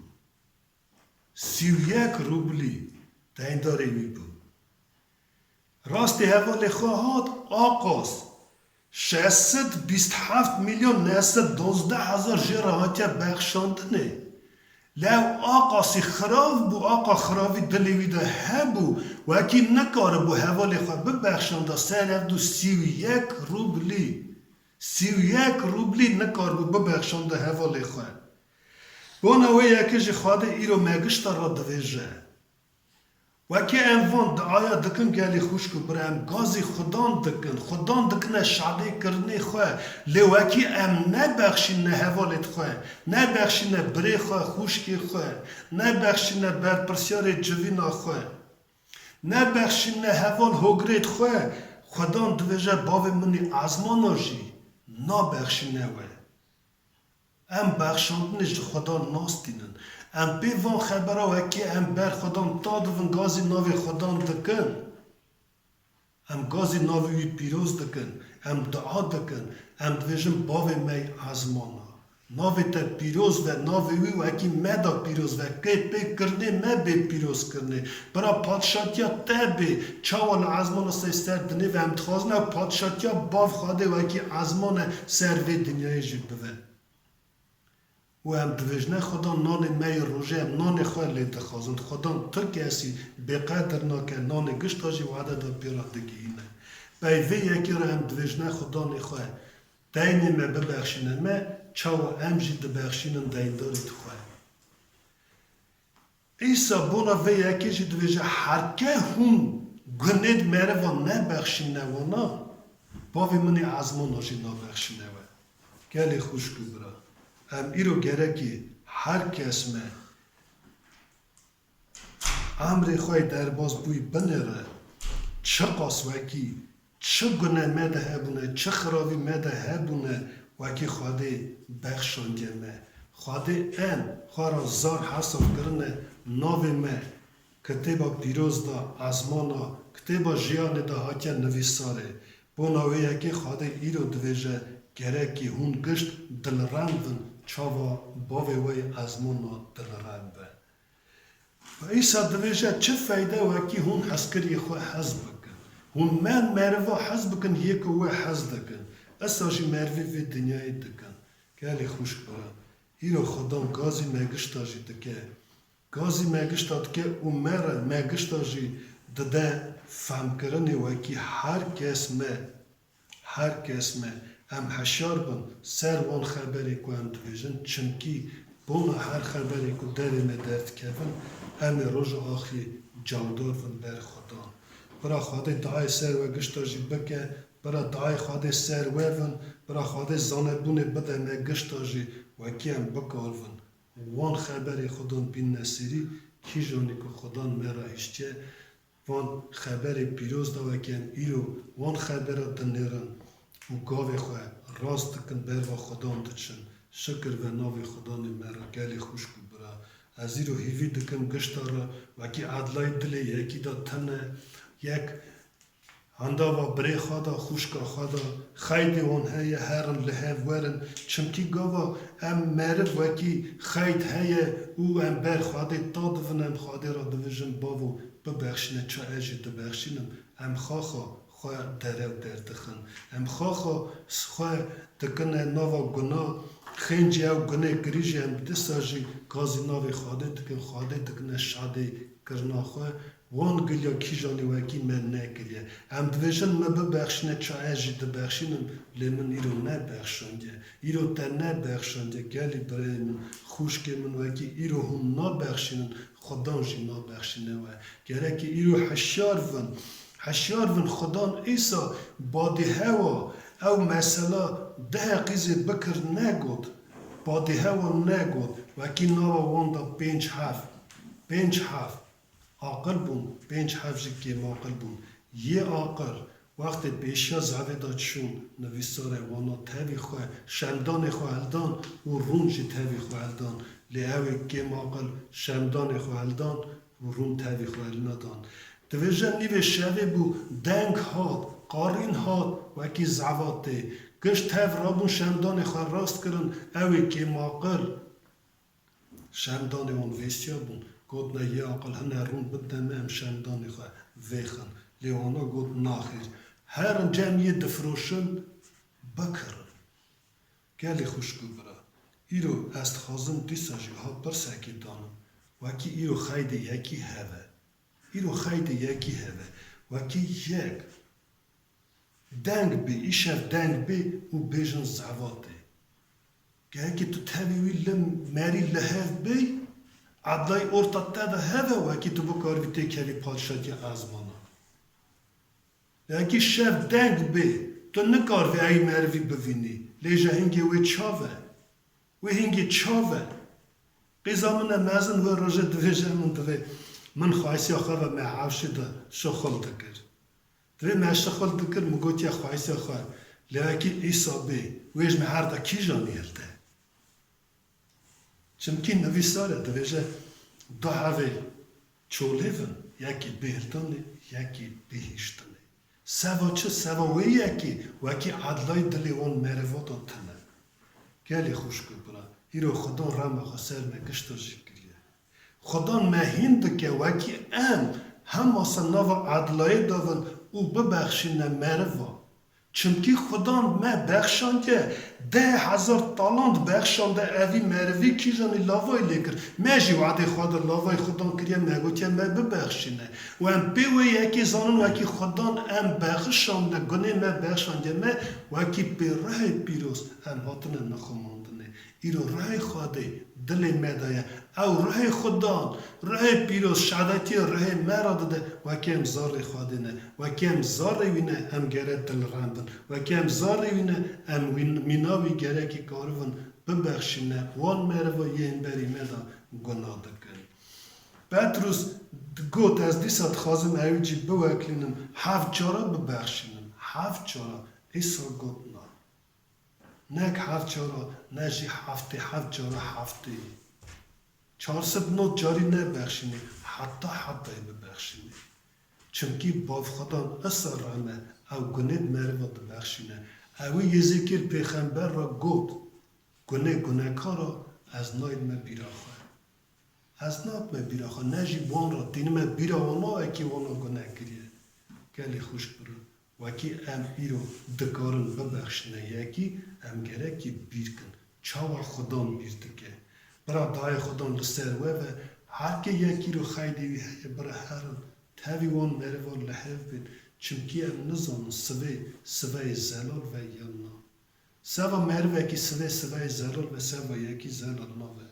Sî û yek rublî deyndarê wî bû. Rastê hevalê xwe hat, aqas şeş sed bîst heft milyon neh sed dozdeh hezar jê re hatiye bexşandinê. Lê ew aqasî xirav bû, aqa xiravî dilê wî de hebû, wekî nikaribû hevalê xwe bibexşanda, ser hevdû sî û yek rublî, sî û yek rublî nikaribû bibexşanda hevalê xwe. Bona wê yekê jî Xwedê îro me gişta re divêje. Wekî em van diaya dikin gelî xwişk û bira, em gazî Xudan dikin, Xudan dikine şadê kirinê xwe, lê wekî em nebexşîne hevalêd xwe, nebexşîne birê xwe, xwişkê xwe, nebexşîne berpirsyarê civîna xwe, nebexşîne heval hogrêd xwe, Xudan divêje bavê min ê ezmana jî nabexşîne we. Em bexşandinê ji Xudan nastînin. Em pê van xebera wekî em ber Xudan ta dibin gazî navê Xudan dikin. Em gazî navê wî pîroz dikin. Em dua dikin. Em dibêjin bavê me yê ezmana. Navê te pîroz be, navê wî wekî me de pîroz be. Kê pê kirinê me bê pîroz kirinê. Bira padşatiya te bê. Çawa li ezmana sey ser dinê ve em dixwazin ew padşatiya bav Xwedê wekî ezman e ser vê dinyayê jî bive. Û em dibêjine, Xudan nanê me yê rojê, em nanê xwe lê dixwazin. Xudan tu kesî bêqedir nake, nanê gişta jî wade da pê re digihîne. Pey vê yekê re em dibêjine Xudanê xwe, deynê me bibexşîne me, çawa em jî dibexşînin deyndarî xwe. Îsa bona vê yekê jî dibêje, herke hûn gunêd meriva nebexşîne wana, bavê min ê ezmana jî nabexşîne we. Gelê xwişk û bira, em îro gerekî her kes me emrê xwe yê derbas bûyî binêre, çiqas wekî çi gune me de hebûne, çi xiravî me de hebûne, wekî Xwedê bexşandiye me. Xwedê em xwe re zar hesab kirine, navê me kitêba pîroz de, ezmana, kitêba jiyanê de hatiye nivîsarê. Bona wê yekê Xwedê îro dibêje, gerekî hûn gişt dilrend bin, çawa bavê we yê ezmana dilrend be. Îsa dibêje, çi feyde wekî hûn hezkiriyê xwe hez bikin. Hûn men meriva hez bikin, yê ku we hez dikin. Esa jî merivê vê dinyayê dikin. Gelê xwişk bira, îro Xudan gazî me gişta jî dike. Gazî me gişta dike û me re, me gişta jî dide fehmkirinê wekî her kes me, her kes me, em heşyar bin ser wan xeberê ku em dibêjin, çimkî bona her xeberê ku derê me derdikevin, em ê roja axirê cawdar bin ber Xudan. Bira Xwedê dayê ser we gişta jî bike, bira dayê Xwedê ser we bin, bira Xwedê zanebûnê bide me gişta jî wekî em bikaribin wan xeberê Xudan bînne serî, kîjanî ku Xudan me re hiştiye, van xeberê pîroz da wekî em îro wan xebera dinêrin û gavê xwe rast dikin, ber va Xudan diçin. Şikir ve navê Xudanê me re gelê xwişk û bira. Ez îro hîvî dikim gişta re wekî edlayê dilê yekî de tine, yek Henda va birê xwe de, xwişka xwe de, xeydê wan heye, herin li hev werin. Çimkî gava em meriv wekî xeyd heye û em ber Xwedê ta dibin, em Xwedê re dibêjin, bavo, bibexşîne, ça ez jî dibexşînim. Em xaxa xwe derew derdixin. Em xaxa xwe dikine nava guna, xêncî ew gunê kirî jî em disa jî gazî navê Xwedê dikin, Xwedê dikine şadê kirina xwe. Wan giliya kîjanî wekî me nekiriye. Em dibêjin, me bibexşîne, ça ez jî dibexşînim, lê min îro nebexşandiye. Îro te nebexşandiye, gelî birayê min, xwişkê min, wekî îro hûn nabexşînin, Xudan jî nabexşîne we. Gerek îro hişyar vin. Hişyar vin, Xudan îsa badî hewa ew mesela deh qîzê bikir negot. Badî hewa negot. Wekî nava wan da pênc hef. Pênc hef. Aqil bûn, pênc hef jî kêmaqil bûn. Yê aqil, wextê pêşiya zevê de çûn, nivîsare wana tevî xwe, şemdanê xwe hildan û rûn jî tevî xwe hildan. Lê ew ê kêmaqil şemdanê xwe hildan û rûn tevî xwe hilnedan. Divêje nîvê şevê bû, deng hat, qarîn hat, wekî zevatê. Giş tev rabûn şemdanê xwe rast kirin, ew ê kêmaqil. Şemdanê wan vêsiya bûn. Gotine, yê aqil hine rûn bidine me, em şemdanê xwe vêxin. Lê wana got, naxêr. Herin cem yê difiroşin, bikirin. Gelê xwişk û bira. Îro ez dixwazim dîsa jî wiha pirsekê danim. Wekî îro xeydê yekî heve. Îro xeydê yekî heve. Wekî yek. Deng bê, îşev deng bê û bêjin zevatê. Gerekê tu tevî wî li merî li hev bêy, edlayî orta te de heve, wekî tu bikaribî têkevî padşatiya ezmana. Gerekî şev deng bê, tu nikaribî ey merivî bivînî, lê ji hingê wê çav e. Wê hingê çav e. Qîza min e mezin wê rojê divêje min divê, min xwayisiya xwe ve me hewşê de şixul dikir. Divê me şixul dikir, min gotiye xwayisiya xwe, lê wekî îsa bê, wê ji me her de kîjanî hilde? Çimkî nivîsar e, divêje, du hevê çolêv in, yekî bêhildanê, yekî bêhiştinê. Seva çi? Seva wê yekê, wekî edlayî dilê wan merivata tune. Gelê xwişk û bira, îro Xudan rema xwe ser me gişta jî kiriye. Xudan me hîn dike wekî em hema ser nava edlayê davin û bibexşîne meriva. Çimkî Xudan me bexşandiye deh hezar talant bexşande evî merivî kîjanî lavayî lê kir. Me jî wadê xwe de lavayî Xudan kiriye, me gotiye me bibexşîne. Û em pê wê yekê zanin wekî Xudan em bexşandine, gunê me bexşandiye me, wekî pê ruhê pîroz em hatine nixumandinê. Îro ruhê Xwedê dilê me de ye. Ew ruhê Xudan, ruhê pîroz şadetiyê ruhê me re dide. Wekî em zarê Xwedê ne. Wekî em zarê wî ne, em gere dilrem bin. Wekî em zarê wî ne, em wî, mîna wî gerekî karibin bibexşîne wan meriva yên berî me de guna dikin. Petrus got, ez dîsa dixwazim ewî jî biweklînim. Heft cara bibexşînim. Heft cara. Îsa got na. Nek heft cara, ne jî heftê heft cara heftê. Çar sed not carî nebexşînê, heta hetayê bibexşînê. Çimkî Bav Xudan isa rehme, ew gunê di meriva dibexşîne. Ewî Yêzêkîl pêxember re got, gunê gunekara ez nayînime bîra xwe. Ez nadime bîra xwe, ne jî wan re tînime bîra wana wekî wana gune kiriye. Gelê xwişk bira, wekî em îro dikarin bibexşine yekî, em gerekî bîr kin. Çawa Xudan bîr dike? Bira dayê Xudan li ser we ve, Her kê yekî ro xeydê wî heye, bira herin, tevî wan merivan li hev bên, çimkî em nizanin sivê, siveyê zelal ve yan na. Seva merivekî sivê, siveyê zelal ve, seva yekî zelal nabe.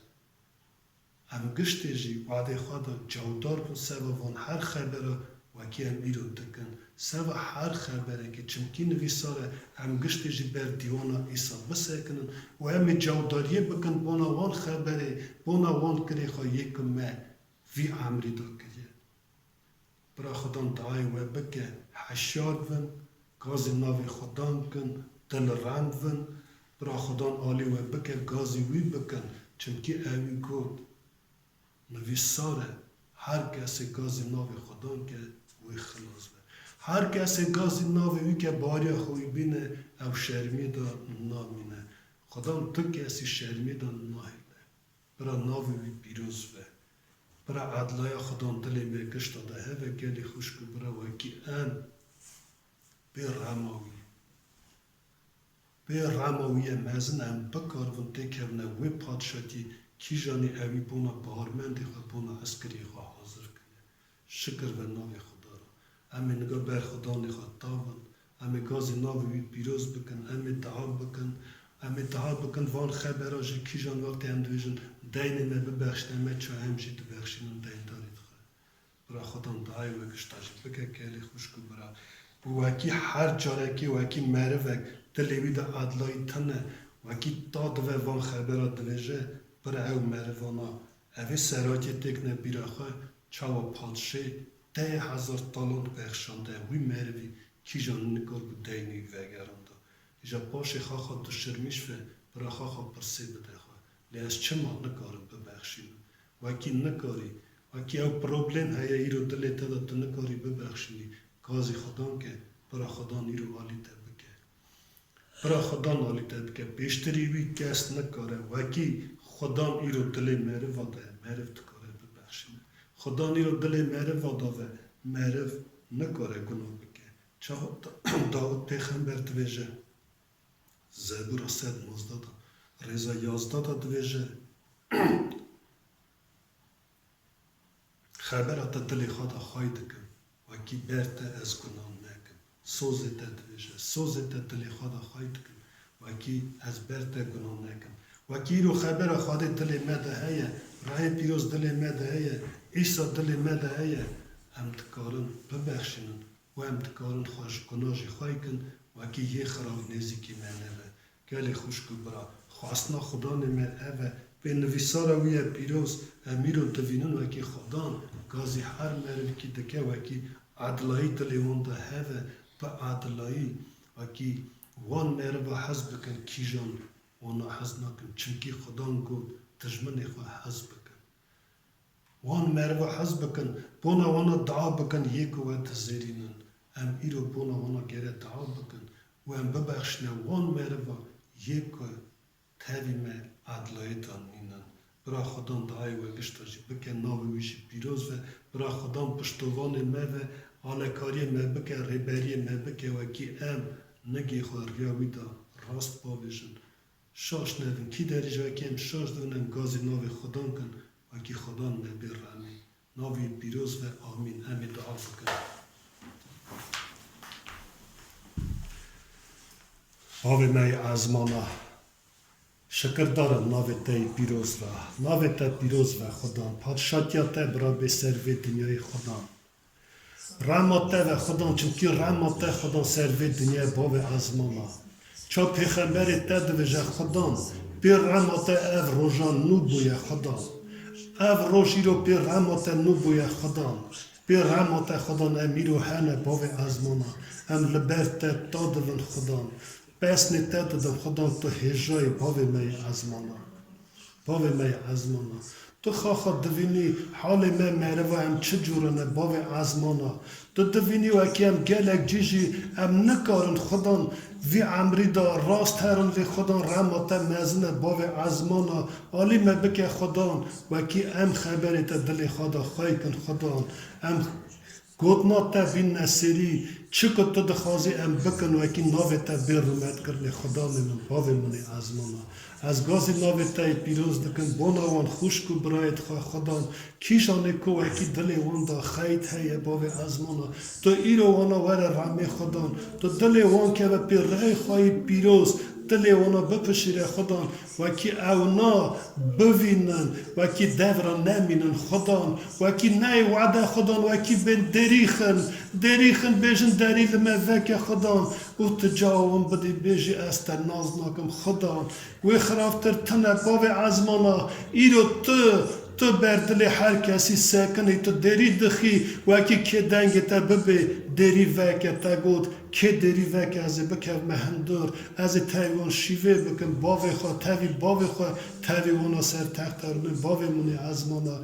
Em giştê jî wadê xwe de cewdar bin seva van her xebera wekî em îro dikin. Seva her xeberekê, çimkî nivîsar e, em giştê jî ber dîwana Îsa bisekinin û em ê cewdariyê bikin bona wan xeberê, bona wan kirê xwe yê ku me vî emrî de kiriye. Bira Xudan diayê we bike, heşyar bin, gazî navê Xudan kin, dil rem bin. Bira Xudan alî we bike, gazî wî bikin, çimkî ewî got, nivîsar e, her kesê gazî navê Xudan ke, wê xilas be. Her kesê gazî navê wî ke bariya xwe wî bîne, ew şermî de namîne. Xudan tu kesî şermî de nahêle. Bira navê wî pîroz be. Bira edlaya Xudan dilê me gişta de hebe, gelê xwişk û bira wekî em bê rema wî. Bê rema wî ye mezin em bikaribin têkevine wê padşatî kîjanî ewî bona baharmendê xwe, bona eskeriyê xwe hazir kiriye. Şikir be navê Xuda re. Em ê niga ber Xudanê xwe tavin. Em ê gazî navê wî pîroz bikin. Em ê dua bikin. Em ê dua bikin van xebera jî kîjan wextê em dibêjin, deynê me bibexşîne, me ça em jî dibexşînin deyndarê dixwe. Bira Xudan duayê we gişta jî bike gelê xwişk û bira. Û wekî her carekê wekî merivek dilê wî de adlayî tune, wekî ta dive van xebera dibêje, bira ew merivana Evê serakê têkine bîra xwe, çawa padşê deh hezar talant bexşandiye wî merivî, kîjan nikarbû deynê wî vegeranda. Îja paşê xaxa duşirmîş ve, bira xaxa pirsê bide xwe, lê ez çima nikarim bibexşînim? Wekî nikarî, wekî ew problem heye îro dilê te de tu nikarî bibexşînî, gazî Xudan ke, bira Xudan îro alî te bike. Bira Xudan alî te dike. Pêştirî wî kes nikare. Wekî Xudan îro dilê meriva de ye, meriv dikare bibexşîne. Xudan îro dilê meriva da ve, meriv nikare gunah bike. Çawa Da-, Dawid pêxember dibêje, Zebûra sed nozdeh de, rêza yazdeh de dibêje, Xebera te dilê xwe de xwey dikim, wekî ber te ez gunan nekim. Sozê te dibêje, sozê te dilê xwe de xwey dikim, wekî ez ber te gunan nekim. Wekî îro xebera Xwedê dilê me de heye, rehê pîroz dilê me de heye, Îsa dilê me de heye, em dikarin bibexşînin. Û em dikarin xwe ji guna jî xwey kin, wekî yê xirav nêzîkî me nebe. Gelê xwişk û bira, xwestina Xudanê me ev e, pê nivîsara wî ye pîroz, em îro divînin wekî Xudan, gazî her merivkî dike wekî edilayî dilê wan de hebe, bi edilayî wekî wan meriva hez bikin, kîjan wana hez nakin, çimkî Xudan got, dijminê xwe hez bikin. Wan meriva hez bikin, bona wana dua bikin, yê ku we dizêrînin. Em îro bona wana gere dua bikin û em bibexşine wan meriva yê ku tevî me edilayê de nînin. Bira Xudan duayê we gişta jî bike, navê wî jî pîroz ve. Bira Xudan piştovanê me ve, alekariyê me bike, rêberiyê me bike, wekî em nigê xwe riya wî de rast bavêjin. Şaş nebin. Kî derî ji wekî em şaş dibin, em gazî navê Xudan kin, wekî Xudan me bê remî. Navê pîroz ve, amîn. Em ê dua bikin. Bavê me yê ezmana, şikirdar im navê te yê pîroz ve. Navê te pîroz ve Xudan. Padşatiya te bira bê ser vê dinyayê Xudan. Rema te ve Xudan, çimkî rema te Xudan ser vê dinyayê bavê ezmana. Ça pêxemberê te dibêje Xudan, pê rema te ev roja nû bûye Xudan. Ev roj îro pê rema te nû bûye Xudan. Pê rema te Xudan em îro hene bavê ezmana. Em li ber te ta dibin Xudan. Pesnê te didin Xudan, tu hêjayê bavê me yê ezmana. Bavê me yê ezmana, tu xaxa divînî halê me meriva em çi cûre ne, bavê ezmana. Tu divînî wekî em gelek cî jî em nikarin Xudan vî emrî de rast herin, lê Xudan rema te mezin e, bavê ezmana. Alî me bike Xudan, wekî em xeberê te dilê xwe de xwey kin Xudan. Em Gotina te bînne serî, çi ku tu dixwazî em bikin, wekî navê te bê rûmetkirinê Xudanê min, bavê min ê ezmana. Ez gazî navê te yê pîroz dikim, bona wan xwişk û birayêt xwe Xudan, kîjanê ku wekî dilê wan de xeyt heye, bavê ezmana. Tu îro wana were remê Xudan, tu dilê wan keve pê rihê xwe yê pîroz, dilê wana bipişîre Xudan. Wekî ewna bivînin, wekî dev re nemînin Xudan, wekî neyê wede Xudan, wekî bên derîxin, derîxin bêjin derî li me veke Xudan û tu cewab wan bidî bêjî ez te nas nakim Xudan. Wê xirabtir tune bavê ezmana, îro tu, tu ber dilê her kesî sekinî, tu derî dixî, wekî kê dengê te bibê, derî veke te got, Kê derî veke ez ê bikevime hundir, ez ê tevî wan şîvê bikim, bavê xwe, tevî bavê xwe, tevî wana ser texta rûnê, bavê min ê ezmana.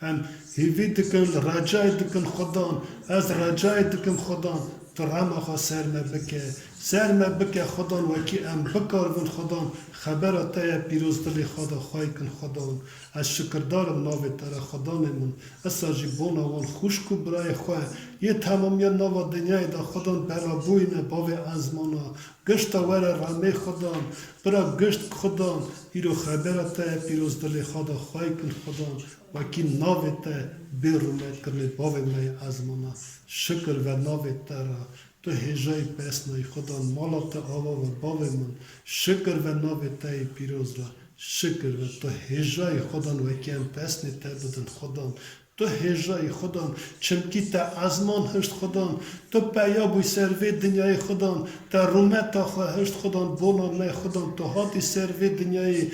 Em hêvî dikin, recayê dikin Xudan, ez recayê dikim Xudan, tu rema xwe ser me bike, ser me bike Xudan, wekî em bikaribin Xudan, xebera te ye pîroz dilê xwe de xwey kin Xudan. Ez şikirdar im navê te re Xudanê min. Esa jî bona wan xwişk û birayê xwe yê temamiya nava dinyayê de Xudan bela bûyîne bavê ezmana. Gişta were remê Xudan, bira gişt Xudan, îro xebera te ye pîroz dilê xwe de xwey kin Xudan, wekî navê te bê rûmetkirinê bavê me yê ezmana. Şikir ve navê te re. Tu hêjayî pesnayî Xudan, mala te ava ve bavê min. Şikir ve navê te yê pîroz re. Şikir ve tu hêjayî Xudan wekî em pesnê te bidin Xudan. Tu hêjayî Xudan, çimkî te ezman hişt Xudan. Tu peya bûyî ser vê dinyayê Xudan. Te rûmeta xwe hişt Xudan, bona me Xudan. Tu hatî ser vê dinyayê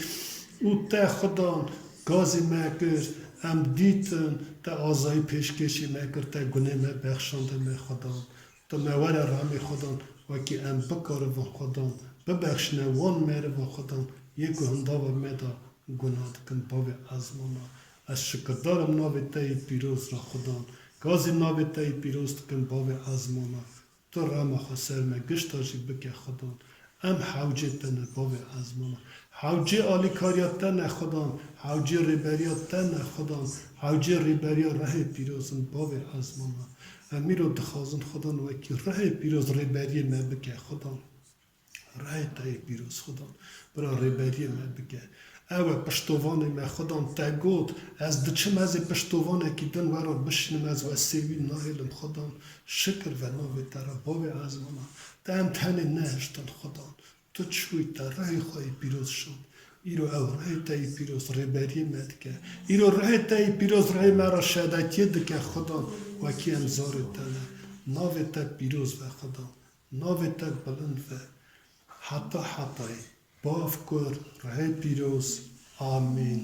û te Xudan gazî me kir. Em dîtin, te azayî pêşkêşî me kir, te gunê me bexşande me Xudan. Tu me were remê Xudan, wekî em bikaribin Xudan, bibexşîne wan meriva Xudan, yê ku hindava me de gunah dikin, bavê ezmana. Ez şikirdar im navê te yê pîroz re Xudan. Gazî navê te yê pîroz dikim, bavê ezmana. Tu rema xwe ser me gişta jî bike Xudan. Em hewcê te ne bavê ezmana. Hewcê alîkariya te ne Xudan. Hewcê rêberiya te ne Xudan. Hewcê rêberiya rehê pîroz in bavê ezmana. Em îro dixwazin Xudan wekî rehê pîroz rêberiyê me bike Xudan. Rehê te yê pîroz Xudan. Bira rêberiyê me bike. Ew e piştovanê me Xudan te got, ez diçim ez ê piştovanekî din we re bişînim, ez we sêwî nahêlim Xudan. Şikir ve navê te re bavê ezmana. Te em tenê nehiştin Xudan. Tu çûyî te rehê xwe yê pîroz şand. Îro ew rehê te yê pîroz rêberiyê me dike. Îro rehê te yê pîroz rehê me re şedetiyê dike Xudan. Wekî em zarê te ne. Navê te pîroz ve Xudan. Navê te bilind ve. Heta hetayê. Bav, Kur, Rihê Pîroz. Amîn.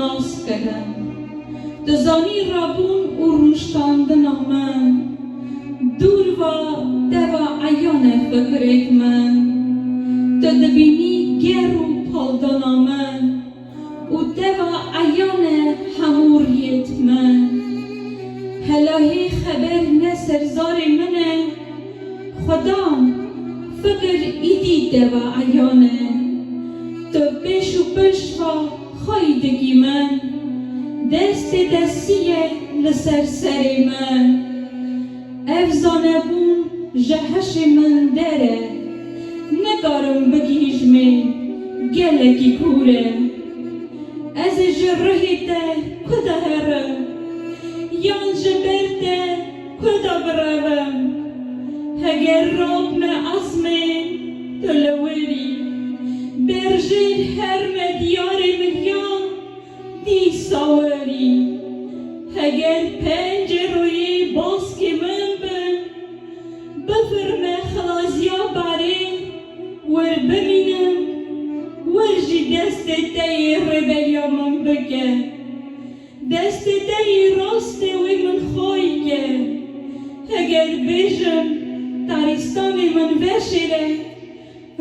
nas kirin. Tu zanî rabûn û rûniştandina min, dûr va te va eyan e fikrêk min. Tu dibînî ger û paldana min û te va eyan e hemû riyêt min. Helahê xeber ne ser zarê min e, Xwedan, fikir îdî te va eyan e. Tu pêş û pişt va xwey dikî min, destê te sî ye li ser serê min. Ev zanebûn ji hişê min der e, nikarim bigihîjmê, gelekî kûr e. Ez ê ji rihê te ku de herim, yan ji ber te ku de birevim? Heger rabme ezmê, tu li wir î. Berjêr herme diyarê min ya, dîsa wir î. Heger pencê royê baskê min bin, bifirme xilaziya barê, wir bimînim, wir jî destê te yê rêberiya min bike. Destê te yê rastê wê min xwey ke. Heger bêjim, tarîstanê min veşêre,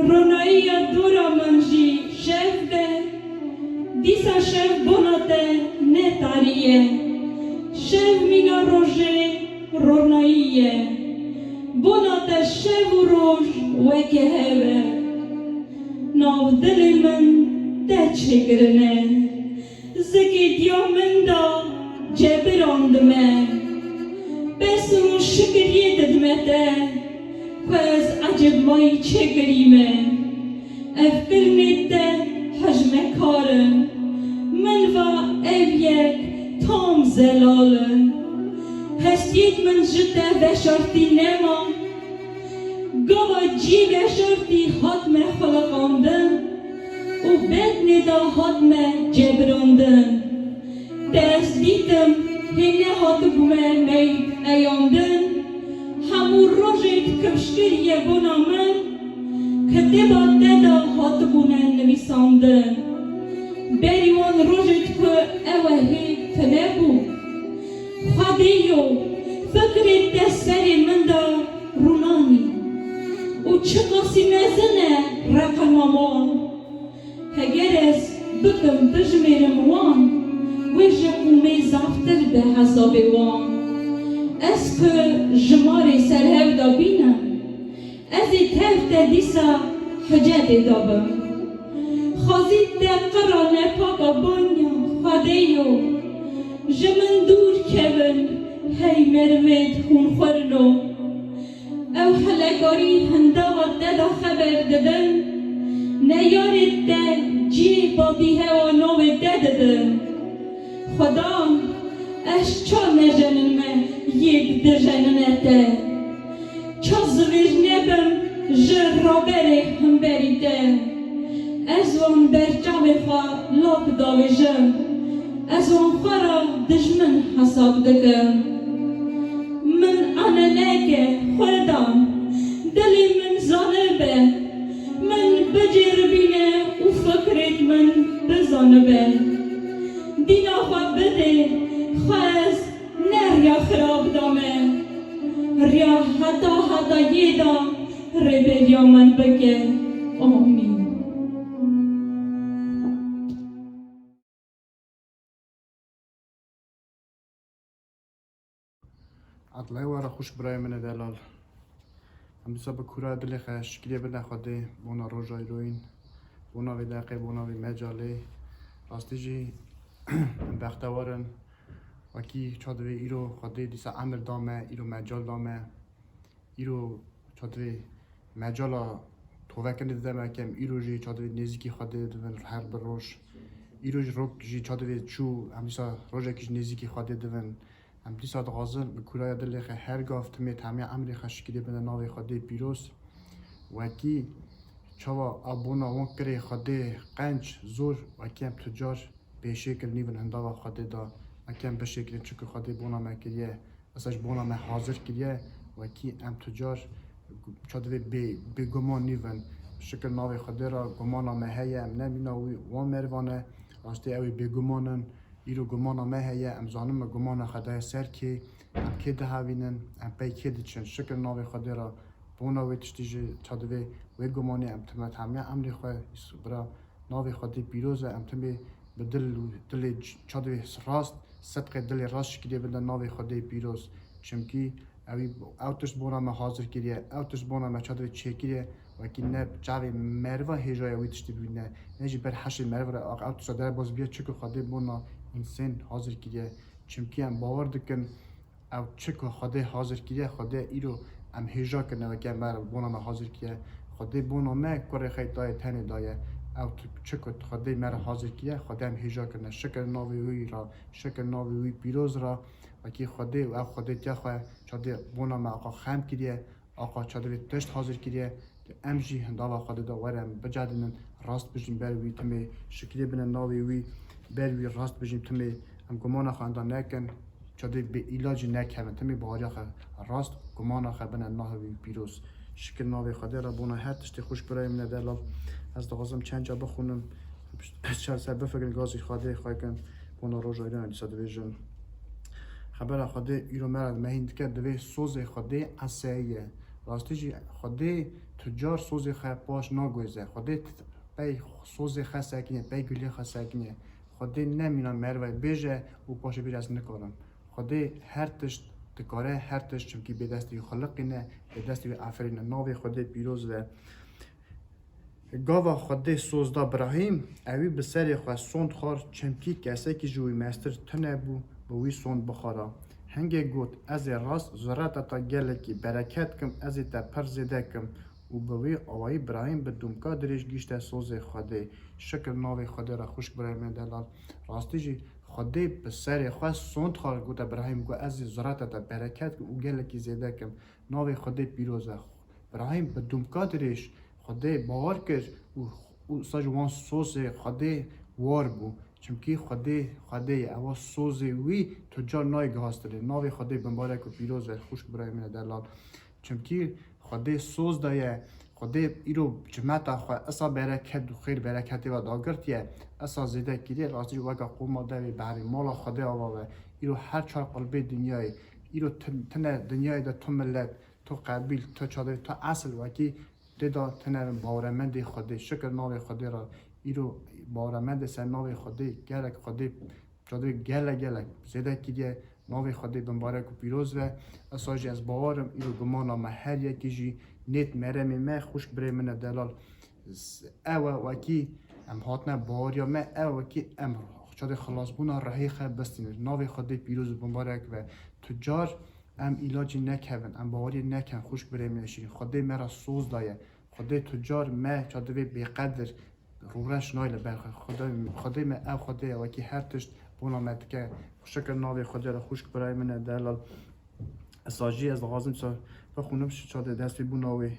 ronayiya dora min jî şev be, dîsa şev bona te ne tarî ye. Şev mîna rojê ronayî ye. Bona te şev û roj weke hev e. Nav dilê min te çêkirine. Zikê diya min de cebirandime. Pes û şikiriyê didime te, ku ez ecêbmayî çêkirîme. Ev kirinê te hejmekar in. Min va ev yek tam zelal in. Hestiyêk min ji te veşartî nema. Gava cî veşartî hatme xweliqandin û bednê de hatme cebirandin. Te ez dîtim hê nehatibûme meyt eyandin. Hemû rojêt kifş kiriye bona min, kitêba te de hatibûne nivîsandin. Berî wan rojêt ku ew e hê tune bû. Xwedêyo, fikrê te serê min de rûnanî û çiqasî mezin e reqema wan. Heger ez bikim bijmêrim wan, wê ji qûmê zaftir be hesabê wan. Ez ku jimarê ser hev de bînim, ez ê tev te dîsa hicetê de bim. Xwezî te qira nepaka banya, Xwedêyo, ji min dûr kevin, hey merivêt hûnxwerino. Ew helekarî hindava te de xeber didin, neyarê te cî badîhewa navê te didin. Xudan, ez ça nejenime yê dijenine te? Ça zivêj nebim ji raberê himberî te? Ez wan ber çavê xwe lak davêjim, ez wan xwe re dijmin hesab dikim. Min aneneke Xudan, dilê min zanibe, min bicêribîne û fikrêt min bizanibe. Dîna xwe bidê, xwe ez ne riya xirab dame, riya heta heta yê de rêberiya min bike. Amîn. Edlay were xweş birayê min e delal. Em dîsa bi kûra dilê xwe şikiriyê bidin Xwedê bona roja îroyîn, bona vê deqê, bona vê mecalê. Rastî jî em bextewar in. Wekî ça divê îro Xwedê dîsa emir da me, îro mecal da me. Îro ça divê mecala tovekirinê dide me, kem îro jî ça divê nêzîkî Xwedê dibin her bi roj. Îro jî rok jî ça divê çû, em dîsa rojekî ji nêzîkî Xwedê dibin. Em dîsa dixwazin bi kûraya dilê xwe her gav timê temê emrê xwe şikirê bide navê Xwedê pîroz. Wekî çawa a bona wan kirê Xwedê qenc, zor, wekî em tu car bêşêkir nîvin hindava Xwedê da, wekî em bişêkirin çunku Xwedê bona me kiriye. Esa ji bona me hazir kiriye, wekî em tu car ça divê bê, bêguman nîvin. Şikir navê Xwedê re gumana me heye, em ne mîna wî, wan merivan e. Rastî ew ê bêguman in. Îro gumana me heye, em zanin me gumana xwe daye ser kê, em kê dihevînin, em pey kê diçin. Şikir navê Xwedê re bona wê tiştî jî çadivê wê gumanê em time hemiya emrê xwe bira navê Xwedê pîroz e, em timê bi dil û dilê ç-, çadivê rast, sedqê dilê rast şikirê bide navê Xwedê pîroz. Çimkî ewî ew tişt bona me hazir kiriye, ew tişt bona me çadivê çêkiriye, wekî ne çavê meriva hêjaya wî tiştî bibîne, ne jî ber heşê meriv re ew tişta derebaz biye, çiko Xwedê bona însên hazir kiriye. Çimkî em bawer dikin, ew çiko Xwedê hazir kiriye, Xwedê îro em hêja kirine wekî em ber bona me hazir kiriye. Xwedê bona me kurê xwe daye tenê daye. Ew tu-, çiko Xwedê me re hazir kiriye, Xwedê em hêja kirine. Şikir navê wî re, şikir navê wî pîroz re. Wekî Xwedê û ew Xwedêtiya xwe çadê bona me aqa xem kiriye, aqa çadê vê tişt hazir kiriye. Em jî hindava Xwedê de were em bicedinin, rast bijîn ber wî timê, şikirê bine navê wî, ber wî rast bijîn timê. Em gumana xwe enda nekin, çadê bê îlacî nekevin, timê baweriya xwe rast, gumana xwe bine navê wî pîroz. Şikir navê Xwedê re bona her tiştê xwişk birayê min e delal. Ez dixwazim çend ca bixwînim, çar ser bifikirin, gazî Xwedê xwe kin, bona roja îro dîsa dibêjin. Xebera Xwedê îro me re mehîn dike, divê sozê Xwedê eseyî ye. Rastî jî Xwedê tu car sozê xwe paş nagwêze. Xwedê t-, pey sozê xwe sekiniye, pey gulê xwe sekiniye. Xwedê ne mîna merivê bêje û paşê bêje ez nikarim. Xwedê her tişt dikare, her tişt, çimkî bê destê wî xiliqîne, bê destê wî eferîne. Navê Xwedê pîroz be. Gava Xwedê soz da Birahîm, ewî bi serê xwe sond xwar, çimkî kesekî ji wî mestir tune bû, bi wî sond bixwara. Hingê got, ez ê rast zureta te gelekî bereket kim, ez ê te pir zêde kim. Û bi wî awayî Birahîm bi dumka dirêj gihîşte sozê Xwedê. Şikir navê Xwedê re xwişk birayê me delal. Rastî jî Xwedê bi serê xwe sond xwar, gote Birahîm, got, ez ê zureta te bereket kim û gelekî zêde kim. Navê Xwedê pîroz e. Birahîm bi dumka dirêj Xwedê bawer kir û, û sa ji wan sozê Xwedê war bû. Çimkî Xwedê, Xwedê ye. Ewa sozê wî tu car nayê gihastinê. Navê Xwedê bimbarek û pîroz be, xwişk birayê min e delal. Çimkî Xwedê soz daye. Xwedê îro cimeta xwe esa bereket û xêr bereketê ve dagirtiye. Esa zêde kiriye. Rastî jî weke qoma devê behrê mala Xwedê ava ve. Îro her çar qulbê dinyayê. Îro tin-, tine dinyayê de tu milet, tu qebîl, tu çadê, tu esil wekî tê de tine baweremendê Xwedê. Şikir navê Xwedê re. Îro baweremendê ser navê Xwedê, gelek Xwedê çadê gelek gelek zêde kiriye. Navê Xwedê bimbarek û pîroz be. Esa jî ez bawer im, îro gumana me her yekî jî nêt meremê me, xwişk birê min e delal. S-, ew e wekî em hatine baweriya me, ew e wekî em çadê xilasbûna rihê xwe bistînin. Navê Xwedê pîroz û bimbarek be. Tu car em îlacî nekevin, em bawerî nekin, xwişk birê min e şîrîn. Xwedê me re soz daye. Xwedê tu car me çadivê bêqedir, rûreş nayê li ber xwe. Xwedê, Xwedê me ew Xwedê ye wekî her tişt bona me dike. Şikir navê Xwedê re xwişk birayê min e delal. Esa jî ez dixwazim sa bixwînim, şi çadê dest pê bûna wê.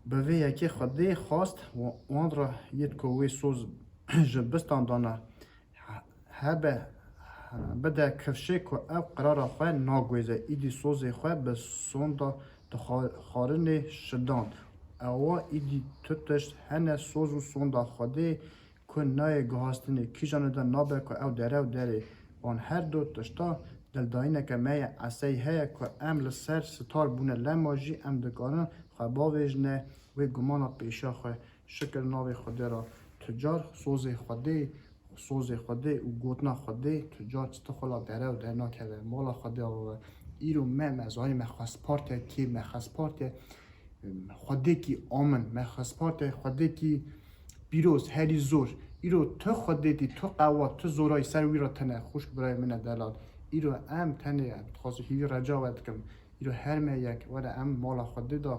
Bi vê yekê Xwedê xwast wan re yêt ku wê soz ji bistan dana. Hebe bide kifşê ku ew qirara xwe nagwêze, îdî sozê xwe bi sonda dixwa-, xwarinê şidan. Ewa îdî tu tişt hene, soz û sonda Xwedê ku nayê guhastinê, kîjanê de nabe ku ew dere û derê. Wan her du tişta dildayîneke me ye, esey heye ku em li ser sitar bûne, lema jî em dikarin xwe bavêjine wê gumana pêşiya xwe. Şikir navê Xwedê re. Tu car sozê Xwedê, sozê Xwedê û gotina Xwedê, tu car çi tu xwe la dere û dernakeve, mala Xwedê ava ve. Îro me, me zanî me xwesparte kê, me xwesparte, em, Xwedêkî amin, me xwesparte Xwedêkî pîroz, herî zor. Îro tu Xwedêtî, tu qewa, tu zorayî ser wî re tine, xwişk birayê min e delal. Îro em tenê, em dixwazin hîvî reca we dikim. Îro her me yek were em mala Xwedê de,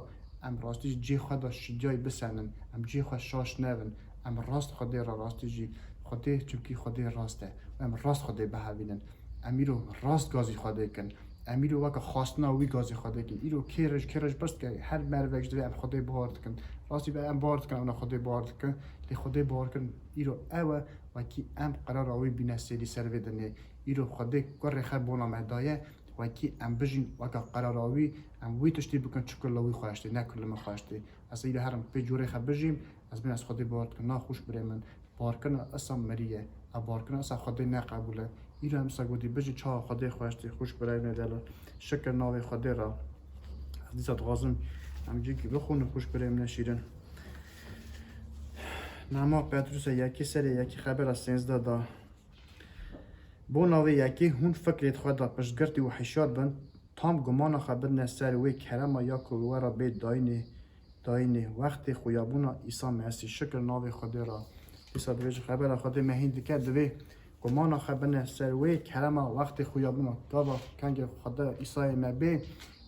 em rastî jî cihê xwe de şidiyayî bisenin, em cihê xwe şaş nevin, em rast Xwedê re rastî jî, Xwedê, çimkî Xwedê rast e, em rast Xwedê bihevînin. Em îro rast gazî Xwedê kin, em îro weke xwastina wî gazî Xwedê kin. Îro kê re ji kê re jî pirs dike, her merivek ji divê em Xwedê bawer dikin. Rastî be em bawer dikin, ewna Xwedê bawer dikin, lê Xwedê bawer kirin îro ew e, wekî em qirara wî bîne sêrî ser vê dinê. Îro Xwedê kurê xwe bona me daye, wekî em bijîn weke qerara wî, em wî tiştî bikin, çikur li wî xweş tê, ne ku li min xweş tê. Ez îro herim pê corê xwe bijîm, ez bin ez Xwedê bawer dikim, na xwişk birê min, bawerkirina esa mirî ye. Ev barkirin esa Xwedê neqebûl e. Îro em sa gotî bijî çawa Xwedê xweş tê, xwişk birayê min e delal. Şikir navê Xwedê re. Ez dîsa dixwazim em cîkî bixwînin, xwişk birayê min e şîrin. Nama Petrûsa yekê serê yekê xebera sêzdeh da. Bona wê yekê hûn fikrêd xwe de piştgirtî û hişyar bin, tam gumana xwe bidine ser wê kerema ya ku we re bê dayînê, dayînê wextê xuyabûna Îsa Mesîh. Şikir navê Xwedê re. Dîsa divêjin xebera Xwedê me hîn dike, divê gumana xwe bine ser wê kerema wextê xuyabûna. Gava kengê Xwedê Îsayê me bê,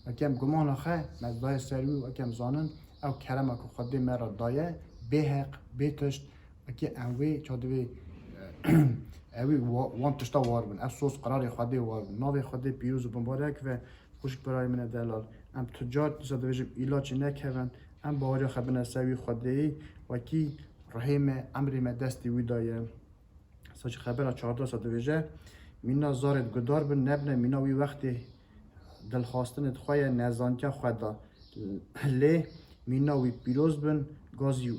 wekî em gumana xwe me daye ser wî, wekî em zanin ew kerema ku Xwedê me re daye, bê heq, bê tişt, wekî em wê ça divê, ewî wa-, wan tişta war bin, ev soz qirarê Xwedê war bin. Navê Xwedê pîroz û bimbarek ve, xwişk birayê min e delal. Em tu car dîsa divêjim îlaçê nekevin, em baweriya xwe bine ser wî Xwedêyî, wekî rihê me, emrê me destê wî de ye. Sa jî xebera çardeh sa divêje, mîna zarê gudar bin, nebine mîna wî wextê dilxwastinê xwe ye, nezantiya xwe da. Lê mîna wî pîroz bin, gazî,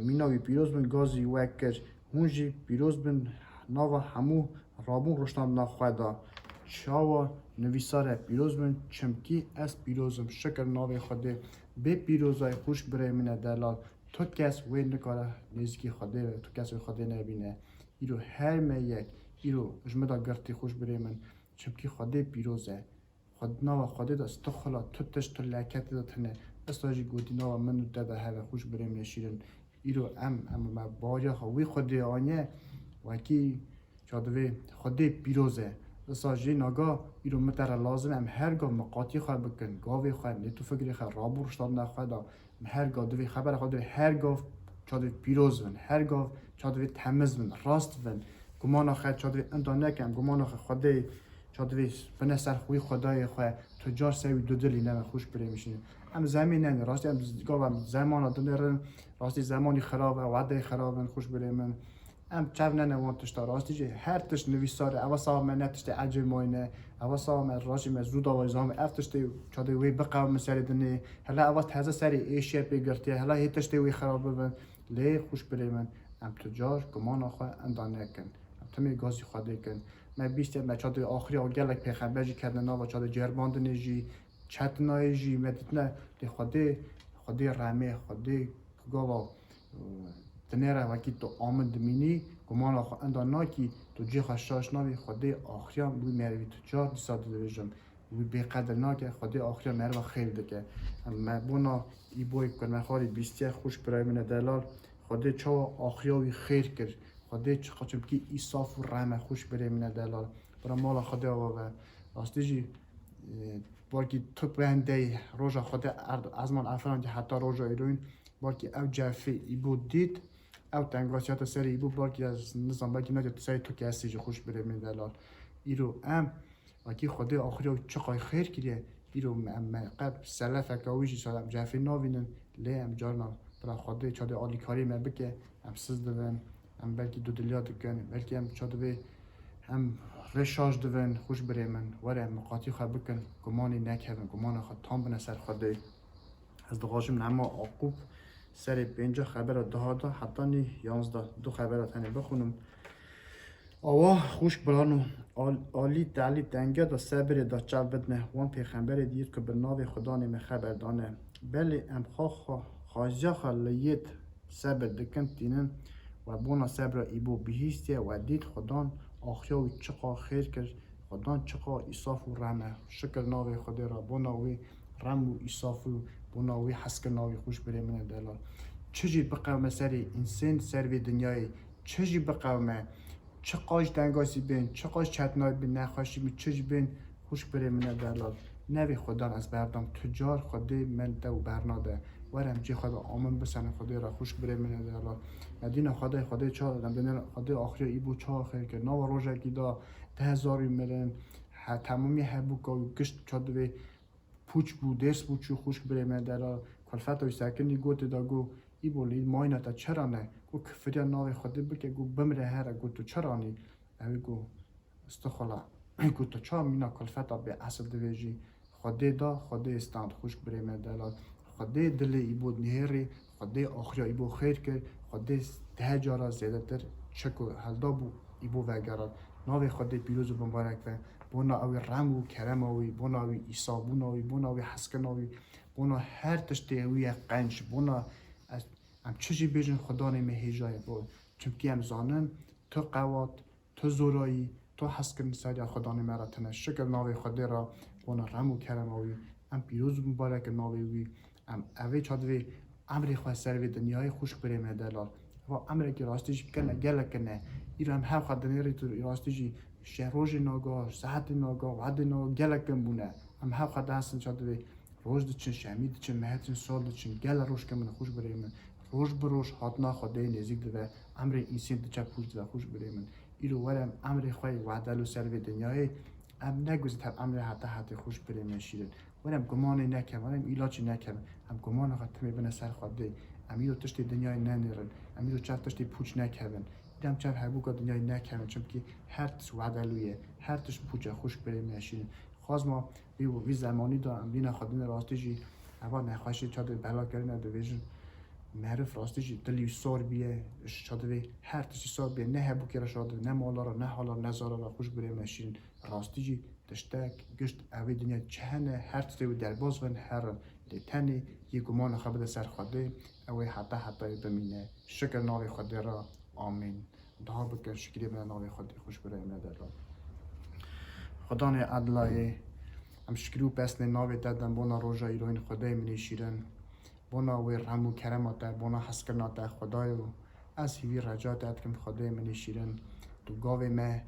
mîna wî pîroz bin, gazî we kir. Hûn jî pîroz bin nava hemû rabûn rûştandina xwe da. Çawa nivîsar e, pîroz bin, çimkî ez pîroz im. Şikir navê Xwedê. Bê pîrozayî xwişk birayê min e delal. Tu kes wê nikare nêzîkî Xwedê ve, tu kes wê Xwedê nebîne. Îro her me yek, îro ji min de girtî xwişk birê min. Çimkî Xwedê pîroz e. Xwed-, nava Xwedê de stixula tu tişt, tu leketê de tune. Esta jî gotî nava min û te de heve, xwişk birê min şîrin. Îro em, em me bariya xwe wî Xwedê aniye, wekî ça divê Xwedê pîroz e. Esta jî naga îro min te re lazim e, em her gav miqatî xwe bikin, gavê xwe, nêt û fikrê xwe, rabû riştandina xwe de, em her gav divê xebera xwe divê her gav ça divê pîroz bin, her gav ça divê temiz bin, rast bin. Gumana xwe ça divê inda nekin, em gumana xwe Xwedê ça divê bine ser xwe, Xwedayê xwe, tu car ser wî dudilî nebe, xwişk birê min şîrin. Em zemê nenê, rastî em z-, gava em zemana dinêrin, rastî zemanî xirab e, wedeyê xirab in, xwişk birê min. Em çav nene wan tişta, rastî jî her tişt nivîsar e, eva sawa me ne tiştê ecêb mayne, eva sawa me rajî me zû dawayî zame, ev tiştê ça divê wê biqewime serê dinê, hela eva teze serê êşiye pê girtiye, hela hê tiştê wê xirab bibin. Lê xwişk birê min, em tu car gumana xwe inda nekin. Em timê gazî Xwedê kin. Me bîstiye me ça divê axiriya gelek pêxember jî ketine nava ça divê cerbandinê jî, çetinayê jî me dîtine. Lê Xwedê, Xwedê remê, Xwedê ku gava, e, dinêre wekî tu amin dimînî, gumana xwe inda nakî, tu cê xwe şaş navî, Xwedê axiriya wî merivî tu car dîsa didivêjim. Wî bêqedir nake, Xwedê axiriya meriva xêr dike. Em me bona Îboyê Kurmexwarî bîstiye, xwişk birayê min e delal. Xwedê çawa axiriya wî xêr kir. Xwedê çiqa çimkî îsaf û rem e, xwişk birê min e delal. Bira mala Xwedê ava ve. Rastî jî, e, belkî tu bendey roja Xwedê erd, ezman efirandî heta roja îroyîn. Belkî ew cefê Îbo dît, ew tengasiyata serê Îbo, belkî ez nizam, belkî nake serê tu kesî jî, xwişk birê min delal. Îro em, wekî Xwedê axiriya wî çiqay xêr kiriye, îro me, em me qet selefeka wî jî sar em cefê navînin, lê em carna bira Xwedê ça divê alîkarî me bike, em siz dibin, em belkî dudiliya dikin, belkî em ça divê em rê şaş dibin, xwişk birê min, were em miqatî xwe bikin, gumanî nekevin, gumana xwe tam bine ser Xwedê. Ez dixwajim nema Aqûb serê pênca xebera duha da hetanî yanzdeh, du xebera tenê bixwînim. Awa xwişk birano, al-, alî telî tenge da sebrê da çav bidine wan pêxemberê diyêt ku bi navê Xudanê me xeber dane. Belê em xwe xwe, xwaziya xwe li yêt sebir dikin tînin we bona sebra Îbo bihîstiye we dît Xudan axiya wî çiqa xêr kir, Xudan çiqa îsaf û rem e. Şikir navê Xwedê re bona wî rem û îsaf û bona wî hezkirina wî xwişk birê min e delal. Çi jî biqewime serê însên ser vê dinyayê, çi jî biqewime, çiqa jî tengasî bên, çiqa jî çetinayî bên, nexweşî bin, çi jî bên, xwişk birê min e delal. Nevê Xudan ez berdam, tu car Xwedê min te û bernade. Were em cê xwe de amin bisenin Xwedê re, xwişk birê min e delal. Me dîna Xwedê, Xwedê ça, em dîna Xwedê axiriya î bû ça xêr kir. Nava rojekî da deh hezar wî mirin, he, temamî hebûka wî gişt ça divê pûç bû, dêrs bû çû xwişk birê me delal. Kulfeta wî sekinî gotê da got, Îbo lî mayna te çira ne? Got, kifiriya navê Xwedê bike, got, bimire here, got, tu çira nî? Ew ê got, Estixfirullah. Got, tu ça mîna kulfeta bê esil divêjî? Xwedê da, Xwedê stand, xwişk birê me delal. Xwedê dilê Îbo nihêrî, Xwedê axiriya î bo xêr kir, Xwedê deh cara zêdetir çi ku helda bû, î bo vegerat. Navê Xwedê pîroz û bimbarek be, bona ew ê rem û kerema wî, bona wî îsabûna wî, bona wî heskirina wî, bona her tiştê wî ye qenc, bona ez, em çi jî bêjin Xudanê me hêja ye bo. Çimkî em zanin, tu qewat, tu zorayî, tu hezkirin ser ya Xudanê me re tune. Şikir navê Xwedê re, bona rem û kerema wî. Em pîroz û mibarek in navê wî. Em evê çadivê emrê xwe ser vê dinyayê xwişk birê me delal. Eva emrekî rastî jî kene, gelek kine. Îro em her xwe dinêrî tu rastî jî şe rojê naga, saetê naga, wedê naga, gelek kin bûne. Em her xwe dihestin çadivê Roj diçin, şemî diçin, meh diçin, sal diçin, gele roj ke min xwişk birê min. Roj bi roj hatina Xwedê nêzîk dibe, emrê însên diçe pûç dibe xwişk birê min. Îro were em emrê xwe yê wedelo ser vê dinyayê, em neguzî tev emrê heta hetê xwişk birê min şîrin. Were em gumanê nekem, were em îlaçê nekem, em gumana xwe timê bine ser Xwedê. Em îro tiştê dinyayê nenêrin, em îro çev tiştê pûç nekevin. Îro em çev hebûka dinyayê nekevin, çimkî her tişt wedelo ye, her tişt pûç e xwişk birê min şîrin. Xwazma vî, vî zemanî de em dîna Xwedê ne rastî jî eva nexweşî çadê bela kirine dibêjin. Meriv rastî jî dilî wî sor bîye, ji çadivê her tiştî sor bîye, ne hebûkê re şadivê, ne mala re, ne hala re, ne zara re, xwişk birê me şîrin. Rastî jî tiştek, gişt, evê dinya çi hene, her tiştê wî derbas bin, herin. Lê tenê yê gumana xwe bide ser Xwedê, ew ê heta hetayê bimîne. Şikir navê Xwedê re. Amîn. Daha bikin şikirê bine navê Xwedê xwişk birê me delal. Xudanê edlayê, em şikir û pesnê navê te din bona roja îroyîn Xwedê min ê şîrin. Bona wê rem û kerema te, bona hezkirina te Xwedayo. Ez hîvî reca te dikim Xwedê min ê şîrin. Tu gavê me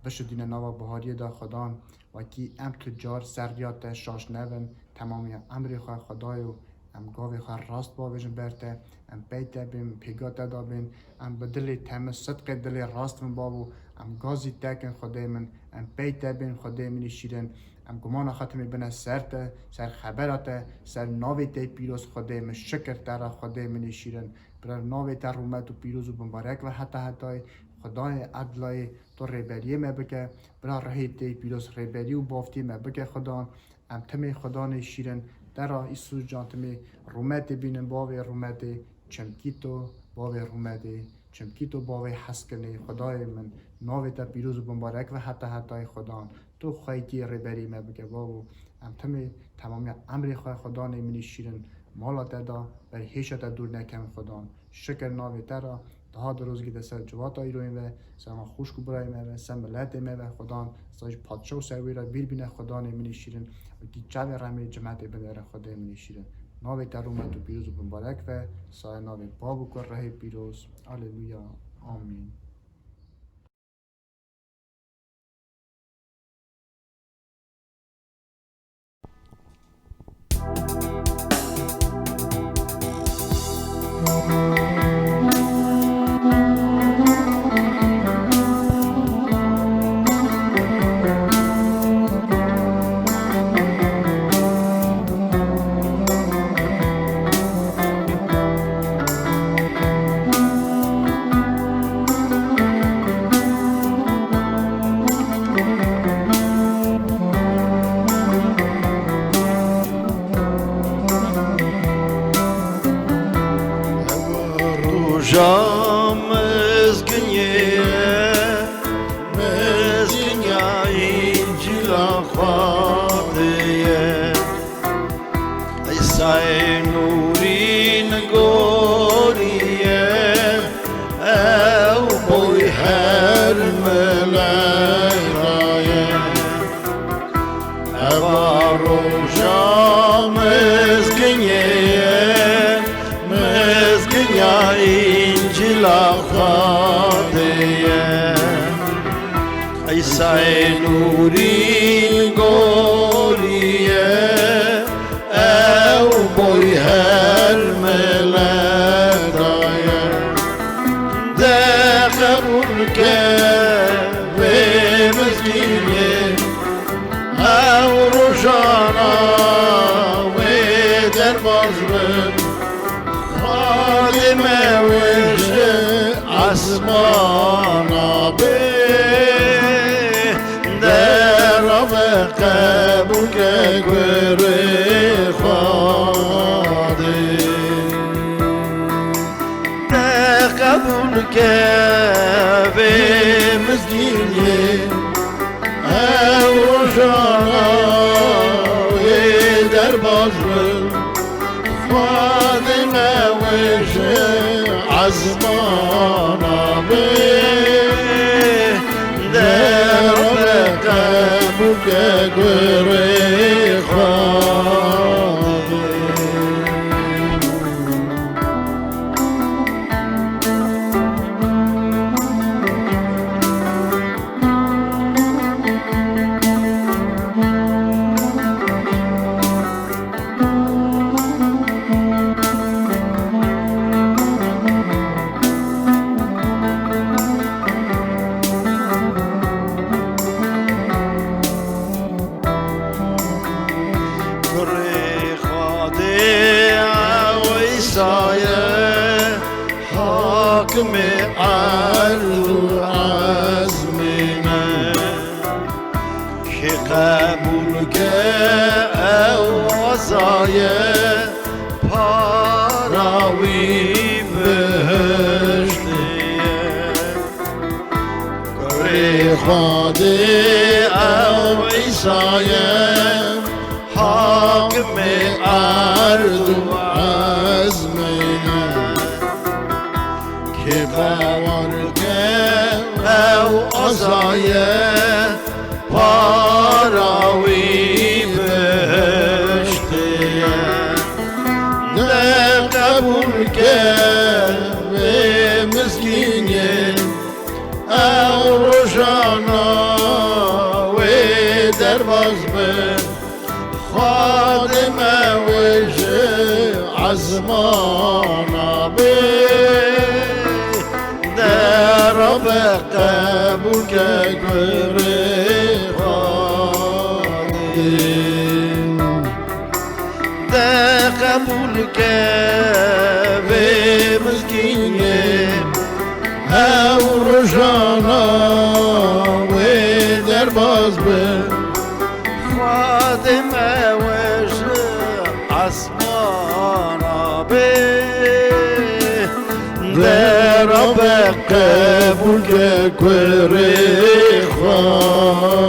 bişidîne nava bihariyê de Xudan. Wekî em tu car ser riya te şaş nebin, temamiya emrê xwe Xwedayo. Em gavê xwe rast bavêjin ber te, em pey te bên, pêga te de bên, em bi dilê temiz, sidqê dilê rast bin bavo, em gazî te kin Xwedê min, em pey te bên Xwedê min ê şîrin, em gumana xwe timê bine ser te, ser xebera te, ser navê te pîroz Xwedê min, şikir te re Xwedê min ê şîrin, bira navê te rûmet û pîroz û bimbarek ve heta hetayê, Xwedayê edlayê tu rêberiyê me bike, bira rihê te pîroz rêberî û baftiyê me bike Xudan, Em timê Xudanê şîrin, te ra Îsûs can timê rûmetê bînin, bavê rûmetê, çimkî to, bavê rûmetê, çimkî to, bavê hezkirinê, Xwedayê min, navê te pîroz û bimbarek ve heta hetayê Xudan. Tu xweytî rêberî me bike, bavo. Em timê temamiya emrê xwe Xudanê min ê şîrin, mala te da, ber hêşa te dûr nekem Xudan. Şikir navê te ra, daha dirozgî de ser civata îroyên ve, sema xwişk û birayê me ve, ser miletê me ve, Xudan, sa jî padşa û serwêra bîr bîne Xudanê min ê şîrin, wekî çavê remê cimetê binêre Xwedê min ê şîrin. Navê te rûmet û pîroz û bimbarek ve, saye navê Bav û Kur Rehê Pîroz. Aleluya. Amîn. Roja mizginiyê, mizginiya Încîla Xwedê ye. Îsayê nûrîn gorî ye, ew boy her milet ra ye. Eva roja mizginiyê ye, mizginiya Încîla Xwedê ye. Îsayê nûrî gorî ye, ew boy her mileta ye. De qebûl ke vê mizgînê, ew rojana wê derbas bin. Xalê me wê ji esmana bê, dera me qebûl ke gurê Xwedê. Vê mizgînê ew rojana wê derbas bin. Xwedê me wê ji ezmana bê. De Rabbe qebûl ke gurê Xwedê. Kurê Xwedê ew Îsa ye, hakimê erd û ezmê me. Kê qebûl ke ew aza ye, para wî bihiştê ye. Kurê Xwedê ew Îsa ye, hakimê erd û ezmê ye. Kê bawer ke ew aza ye, para wî bihiştê ye. De qebûl ke vê mizgînê ew rojana wê derbas be. Xwedê me wê ji ezmana bê. De Rabbe qebûl ke gurê Xwedê. De qebûl ke vê mizgînê ew rojana wê derbas be. Xwedê me wê ji ezmana bê. De Rabbe qebûl ke gurê Xwedê.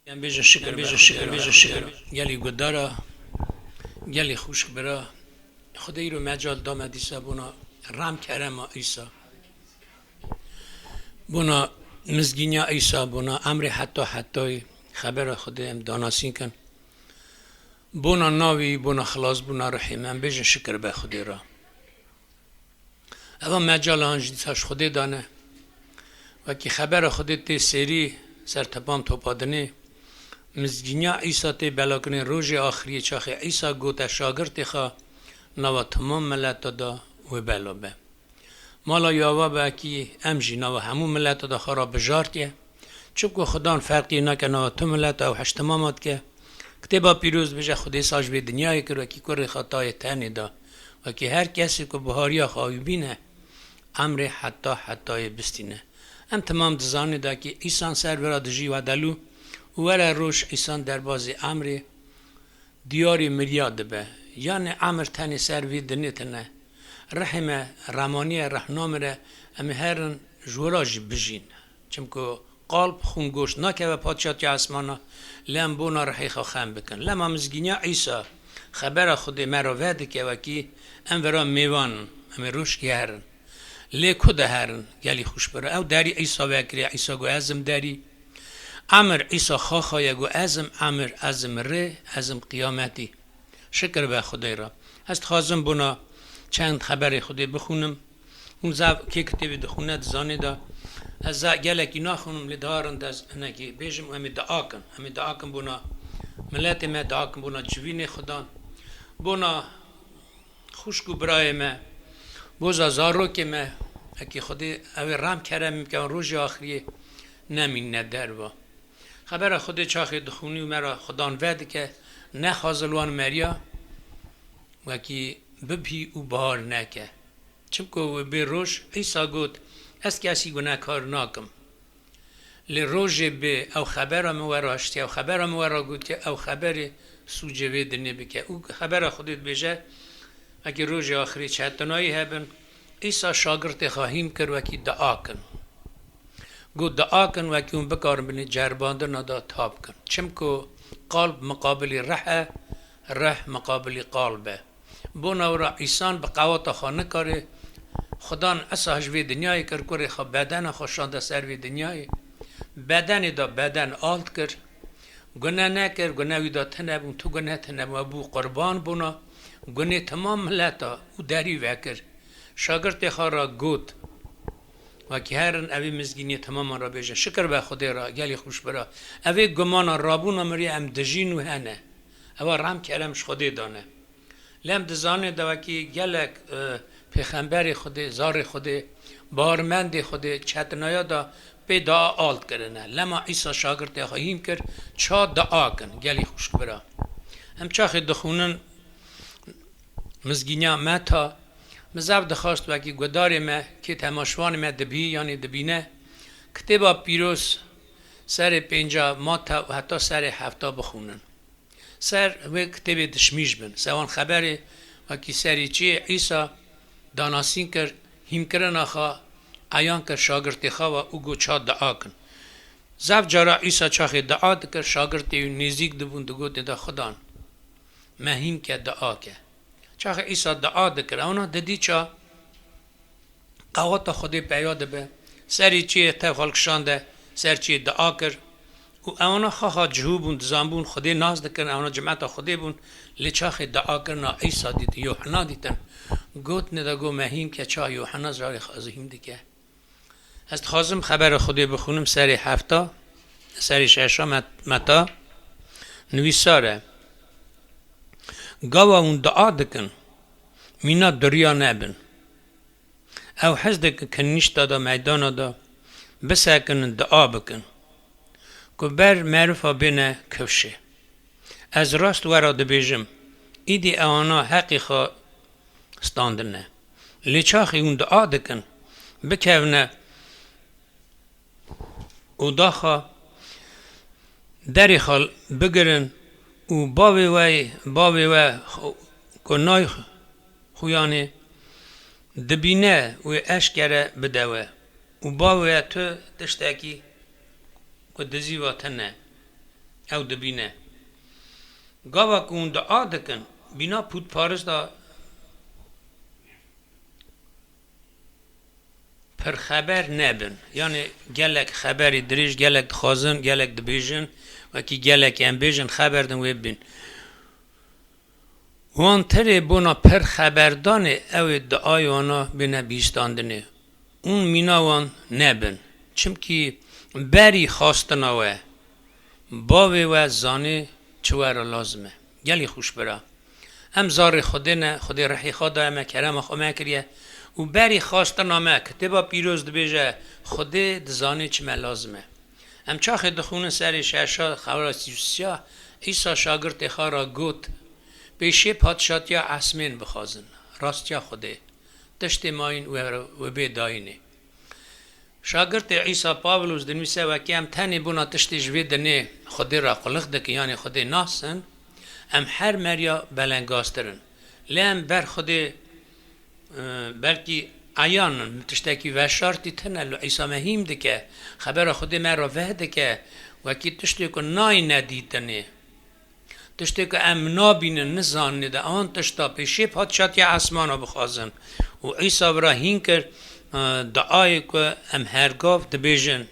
Em bêjin şikir, em bêjin şikir, bêjin şikir. Gelî gudara, gelî xwişk bira. Xwedê îro mecal da me dîsa bona rem kerema Îsa. Bona mizgîniya Îsa, bona emrê heta hetayî xebera Xwedê em danasîn kin. Bona navî, bona xilasbûna rihê me, em bêjin şikir be Xwedê re. Eva mecalan jî dîsa ji Xwedê dane. Wekî xebera Xwedê tê sêrî ser temam topa dinê. Mizgîniya Îsa tê belakirinê rojê axiriyê çaxê Îsa gote şagirtê xwe nava temam mileta da wê bela be. Mala Yava be kî em jî nava hemû mileta da xwe re bijartiye. Çimku Xudan ferqî nake nava tu mileta ew heştemama dike. Kitêba Pîroz dibêje, Xwedê sa ji vê dinyayê kir, wekî kurê xwe tayê tenê da. Wekî her kesê ku bihariya xwe wî bîne, emrê heta hetayê bistîne. Em temam dizanin da kî îsan ser vira dijî wedelû û were roj îsan derbazê emrê diyarê miriya dibe. Yanê emir tenê ser vî dinê tine. Rihê me, remaniye, rehna mire, em ê herin ji wira jî bijîn. Çimku qalb xûn goşt nakeve padşatiya esmana, lê em bona rihê xwe xem bikin. Lema mizgîniya Îsa, xebera Xwedê me re vedike wekî em vera mêvan in, em ê roj kî herin. Lê ku de herin, gelî xwişk bira. Ew derî Îsa vekiriye, Îsa got, Ez im derî. Emir Îsa xaxaye got, Ez im emir, ez im rê, ez im qiyametî. Şikir be Xwedê re. Ez dixwazim bona çend xeberê Xwedê bixwînim. Hûn zav kê kitêbê dixwîne dizanê de. Ez za gelekî naxwînim lê diharin de ez hinekî bêjim û em ê dua kin. Em ê dua kin bona miletê me, dua kin bona civînê Xudan. Bona xwişk û birayê me, boza zarokê me, ekî Xwedê ew ê rem kerem bike, rojê axiriyê nemînine derva. Xebera Xwedê çaxê dixwînî û me re Xudan vedike, nexwaze li wan meriya, wekî bibhî û bahar neke. Çimku wê bê roj Îsa got, Ez kesî gunekar nakim. Lê rojê bê ew xebera min we raştiye, ew xebera min we ragotiye, ew xeberê sûcê vê dinê bike. Û xebera Xwedê dibêje, wekî rojê axirî çetinayî hebin, Îsa şagirtê xwe hîn kir wekî dua kin. Got, dua kin wekî hûn bikarin binê ceribandina de tap kin. Çimku qalb miqabilî rih e, rih miqabilî qalb e. Bona wira îsan bi qewata xwe nikare. Xudan Îsa ji vê dinyayê kir, kurê xwe, bedena xwe şande ser vê dinyayê. Bedenê de beden alt kir. Gune nekir, gune wî de tune bûn, tu gune tune bû, bû qurban bona gunê temam mileta û derî vekir. Şagirtê xwe re got, wekî herin evê mizgîniyê temaman re bêjin, şikir be Xwedê re, gelî xwişbira. Evê gumana rabûna miriye em dijîn û hene. Ewa rem kerem ji Xwedê dane. Lê em dizanin de wekî gelek, e, pêxemberê Xwedê, zarê Xwedê, bawermendê Xwedê çetinaya de pê dua alt kirine. Lema Îsa şagirtê xwe hîn kir, ça dua kin, gelî xwişk bira. Em çaxê dixwînin mizgîniya Meta, min zaf dixwast wekî guhdarê me, kê temaşvanê me dibî, yanî dibîne, kitêba pîroz serê pênca Mata û heta serê hefta bixwînin. Ser wê kitêbê dişmîş bin. Ser wan xeberê wekî serî çiyê Îsa danasîn kir, hînkirina xwe eyan kir şagirtê xwe ve û got, ça dua kin. Zaf cara Îsa çaxê dua dikir, şagirtê wî nêzîk dibûn, digotin de, Xudan, me hîn ke, dua ke. Çaxê Îsa dua dikir, ewna didî ça qewata Xwedê peya dibe. Serê çiyê tev xwe li kişande, ser çiyê dua kir. Û ewana xaxa cihû bûn, dizanbûn Xwedê nas dikirin, ewana cimeta Xwedê bûn. Lê çaxê dua kirina Îsa dîtin, Yûhena dîtin. Gotine de got, me hîn ke, ça Yûhena zarê xwe zî hîn dike. Ez dixwazim xebera Xwedê bixwînim, serê hefta, serê şeşa Met-, Meta, nivîsar e. Gava hûn dua dikin, mîna duriya nebin. Ew hez dikin kinîşta de, meydana de bisekinin, dua bikin, ku ber merifa bêne kifşê. Ez rast we re dibêjim, îdî ewana heqê xwe standine. Lê çaxê hûn dua dikin, bikevine oda xwe, derê xwe bigirin û bavê we, bavê we xu-, ku nayê xuyanê dibîne, wê eşkere bide we. Û bavê we tu tiştekî ku dizî ve tune, ew dibîne. Gava ku hûn dua dikin, bîna pûtparista pirxeber nebin. Yanî gelek xeberî dirêj, gelek dixwazin, gelek dibêjin, wekî gelek em bêjin, xeber din wê bibîn. Wan terê bona pirxeberdanê ew ê duayê wana bêne bihîstandinê. Hûn mîna wan nebin. Çimkî berî xastina we, bavê we zanê çi we re lazim e. Gelî xwişbira. Em zarê Xwedê ne, Xwedê rihê xwe daye me, kerema xwe me kiriye. Û berî xastina me, kitêba pîroz dibêje, Xwedê dizanê çi me lazim e. Em çaxê dixwînin serê şeşa xewra sî û sisiya, Îsa şagirtê xwe re got, pêşê padşatiya esmên bixwazin, rastiya Xwedê. Tiştê mayîn we re, we bê dayînê. Şagirtê Îsa Pawlos dinivîse, wekî em tenê bona tiştê ji vê dinê Xwedê re qulix dikin, yanî Xwedê nasin, em her meriya belengaztir in. Lê em ber Xwedê, e, belkî eyan in, tiştekî veşartî tune, li Îsa me hîm dike, xebera Xwedê me re veh dike, wekî tiştê ku nayîne dîtinê. Tiştê ku em nabînin, nizanin de, an tişta pêşê padşatiya esmana bixwazin. Û Îsa vira hîn kir, e, duayê ku em her gav dibêjin.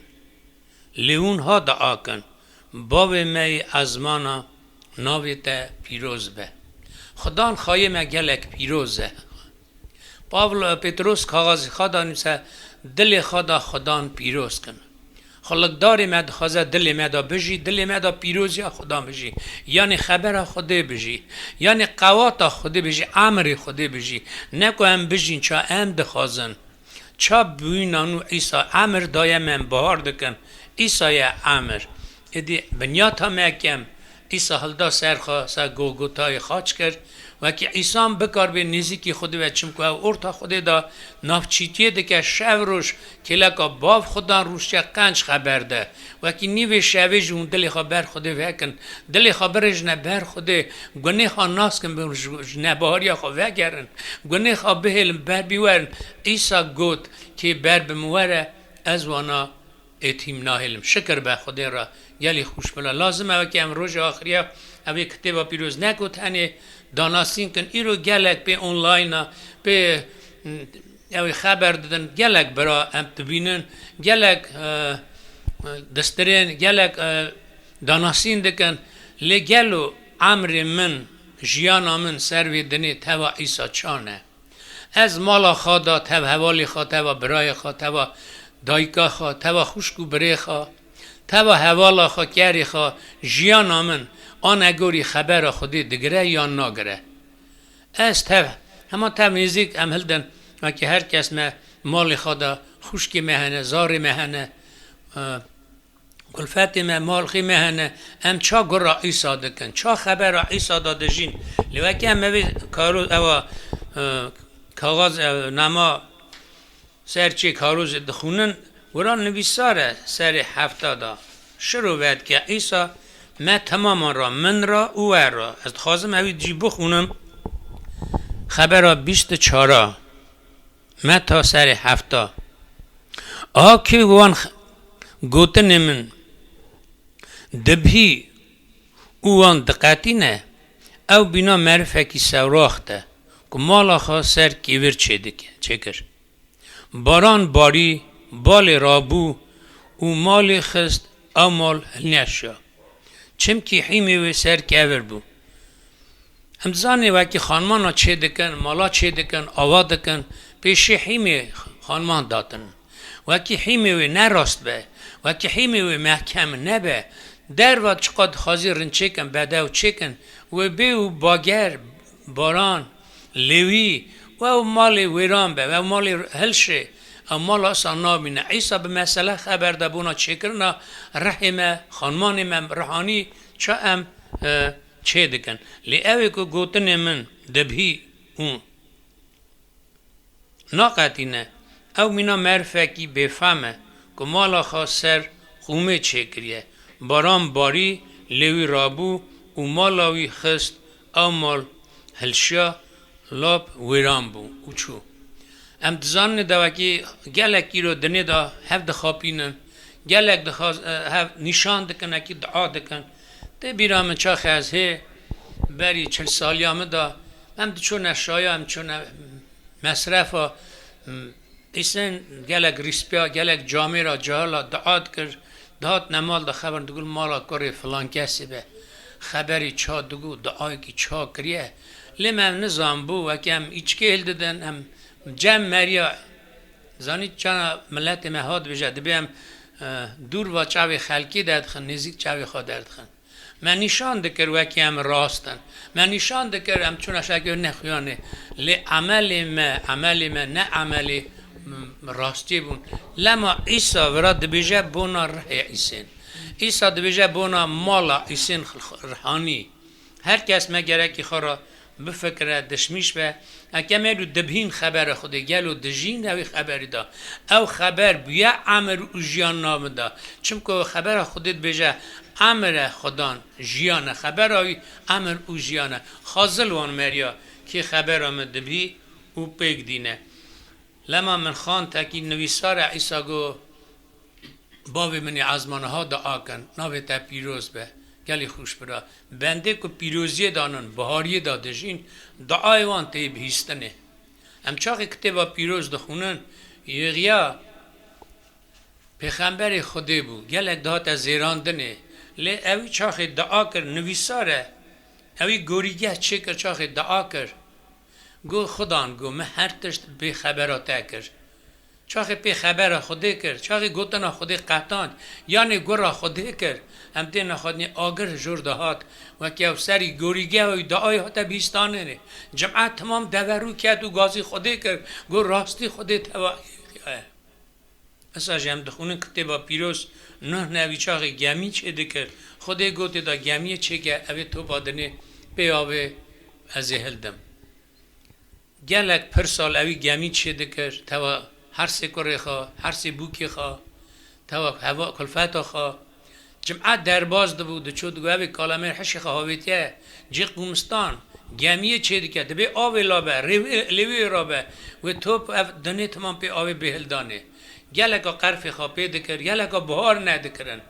Lê hûn ha dua kin, Bavê me yê ezmana, navê te pîroz be. Xudan xayê me gelek pîroz e. Pavlo, Petros kaxazî xwe da nivîse, dilê xwe da Xudan pîroz kin. Xulukdarê me dixwaze dilê me da bijî, dilê me da pîroziya Xudan bijî. Yanî xebera Xwedê bijî. Yanî qewata Xwedê bijî, emrê Xwedê bijî. Ne ku em bijîn, ça em dixwazin. Ça bûyîna nû Îsa emir daye me, em bahar dikin. Îsa ye emir. Êdî binyata me kem, Îsa hilda ser xwe, ser Golgotayê xaç kir. Wekî însan bikaribê nêzîkî Xwedê ve, çimku ew orta Xwedê de navçîtiyê dike, şev roj kêleka bav Xwedan rûştiye qenc xeber de. Wekî nîvê şevê jî hûn dilê xwe ber Xwedê vekin. Dilê xwe birêjine ber Xwedê. Gunê xwe nas kin, bi ji, ji nebahariya xwe vegerin. Gunê xwe bihêlin, ber bî werin. Îsa got, kê ber bi min were, ez wana êtîm nahêlim. Şikir be Xwedê re, gelî xweş bila. Lazim e wekî em rojê axiriya evê kitêba pîroz ne ku tenê danasîn kin. Îro gelek pê online a, pê, mm, ew ê xeber didin, gelek bira em dibînin, gelek, e, e, distirên, gelek, e, danasîn dikin. Lê gelo emrê min, jiyana min ser vê dinê teva Îsa çan e? Ez mala xwe da tev hevalê xwe, teva birayê xwe, teva dayika xwe, teva xwişk û birê xwe, teva hevala xwe, kerê xwe, jiyana min a negorî xebera Xwedê digire yan nagire? Ez tev, hema tev nêzîk em hildin, wekî her kes me malê xwe da, xwişkê me hene, zarê me hene, e, kulfetê me, malxê me hene, em ça gura Îsa dikin, ça xebera Îsa da dijîn. Lê wekî em evê karo-, ewa, e, kaxaz, e, nama ser çê karozê dixwînin, wira nivîsar e serê hefta da. Şiro vedike Îsa me temaman ra, min ra û we ra. Ez dixwazim evî jî bixwînim. Xebera bîst û çar a. Meta serê hefta. A kê wan x-, gotinê min dibhî û wan diqetîne, ew bîna merifekî sewraxt e, ku mala xwe ser kêvir çêdike, çêkir. Baran barî, balê rabû û malê xist, ew mal hilneşiya. Çimkî hîmê wê ser kevir bû. Em dizanin wekî xanimana çê dikin, mala çê dikin, ava dikin, pêşî hîmê xaniman datin. Wekî hîmê wê ne rast be, wekî hîmê wê mehkem nebe, derva çiqas dixwazî rind çêkin, bedew çêkin, wê bê û bager, baran, lêwî, wew malê wêran be, wew malê hilşê, ew mala sa nabîne. Îsa bi mesele xeber de bona çêkirina rihê me, xanimanê me, rihanî ça em, e, çê dikin. Lê ew ê ku gotinê min dibhî û naqetîne, ew mîna merifekî bêfem e, ku mala xwe ser qûmê çêkiriye. Baran barî, lê wî rabû û mala wî xist, ew mal hilşiya, lap wêran bû û çû. Em dizanin dewekî gelek îro dinê de hev dixapînin, gelek dixwaz-, e, hev nîşan dikin, wekî dua dikin. Tê bîra min çaxê ez hê berî çil saliya min de em diçûne şaya, em çûne mesrefa, m, îsên gelek rîspiya, gelek camêra cahila dua dikir, dihat nemal de xeber digot mala kurê filan kesê be. Xeberî ça digot, duayekî ça kiriye. Lê me nizanbû, wekî em îçkê hildidin, em cem meriya, zanî çana miletê me hat dibêje, dibê em, e, dûr va çavê xelkê derdixin, nêzîk çavê xwe derdixin. Me nîşan dikir wekî em rast in. Me nîşan dikir em çûna şekê nexuyanê. Lê emelê me, emelê me ne emelê, m-, rastiyê bûn. Lema Îsa vira dibêje bona rihê Îsên. Îsa dibêje bona mala Îsên xil-, rihanî. Her kes me gerekî xwe re bifikire, dişmîş be. Eke em êdî dibhîn xebera Xwedê, gelo dijîn ew ê xeberî de? Ew xeber bûye emir û jiyan navê de. Çimku xebera Xwedê dibêje, emir e Xwedan, jiyan e. Xebera wî emir û jiyan e. Xazil wan meriya, kê xebera min dibhî û pêk dîne. Lema min xwend, tekî nivîsar e, Îsa got, Bavê min ê ezmana ha dua kin, navê te pîroz be, gelî xweş bira. Bendê ku pîroziyê danin, bihariyê da dijîn, duayê wan tê bihîstinê. Em çaxê kitêba pîroz dixwînin, yêxiya pêxemberê Xwedê bû, gelek dihate zêrandinê. Lê ewî çaxê dua kir, nivîsar e. Ewî gorîgeh çêkir, çaxê dua kir. Got, Xudan, got, min her tişt bê xebera te kir. Çaxê pê xebera Xwedê kir, çaxê gotina Xwedê qetand, yanê gura Xwedê kir, em têne xwedinê agir jor de hat, wekî ew serî gorîgeha wî duayê hate bihîstinê. Cim'e temam deverû ket û gazî Xwedê kir, got, rastî Xwedê teva Yêxiya ye. Esa jî em dixwînin kitêba pîroz Nuh nevî çaxê gemî çêdikir, Xwedê gotê da gemiyê çêke, ew ê topa dinê pê avê ez ê hildim. Gelek pir sal ewî gemî çêdikir, tewa her sê kurê xwe, her sê bûkê xwe, tewa heva kulfeta xwe. Cim'e derbas dibû, diçû digot, "Evê kalemêr hişê xwe havêtiye cê qûmistan, gemiyê çêdike, dibê avê labe, rê wê, lê wê rabe, wê top ev dinê timam pê avê bê hildanê." Geleka qerfê xwe pê dikir, geleka buhar nedikirin.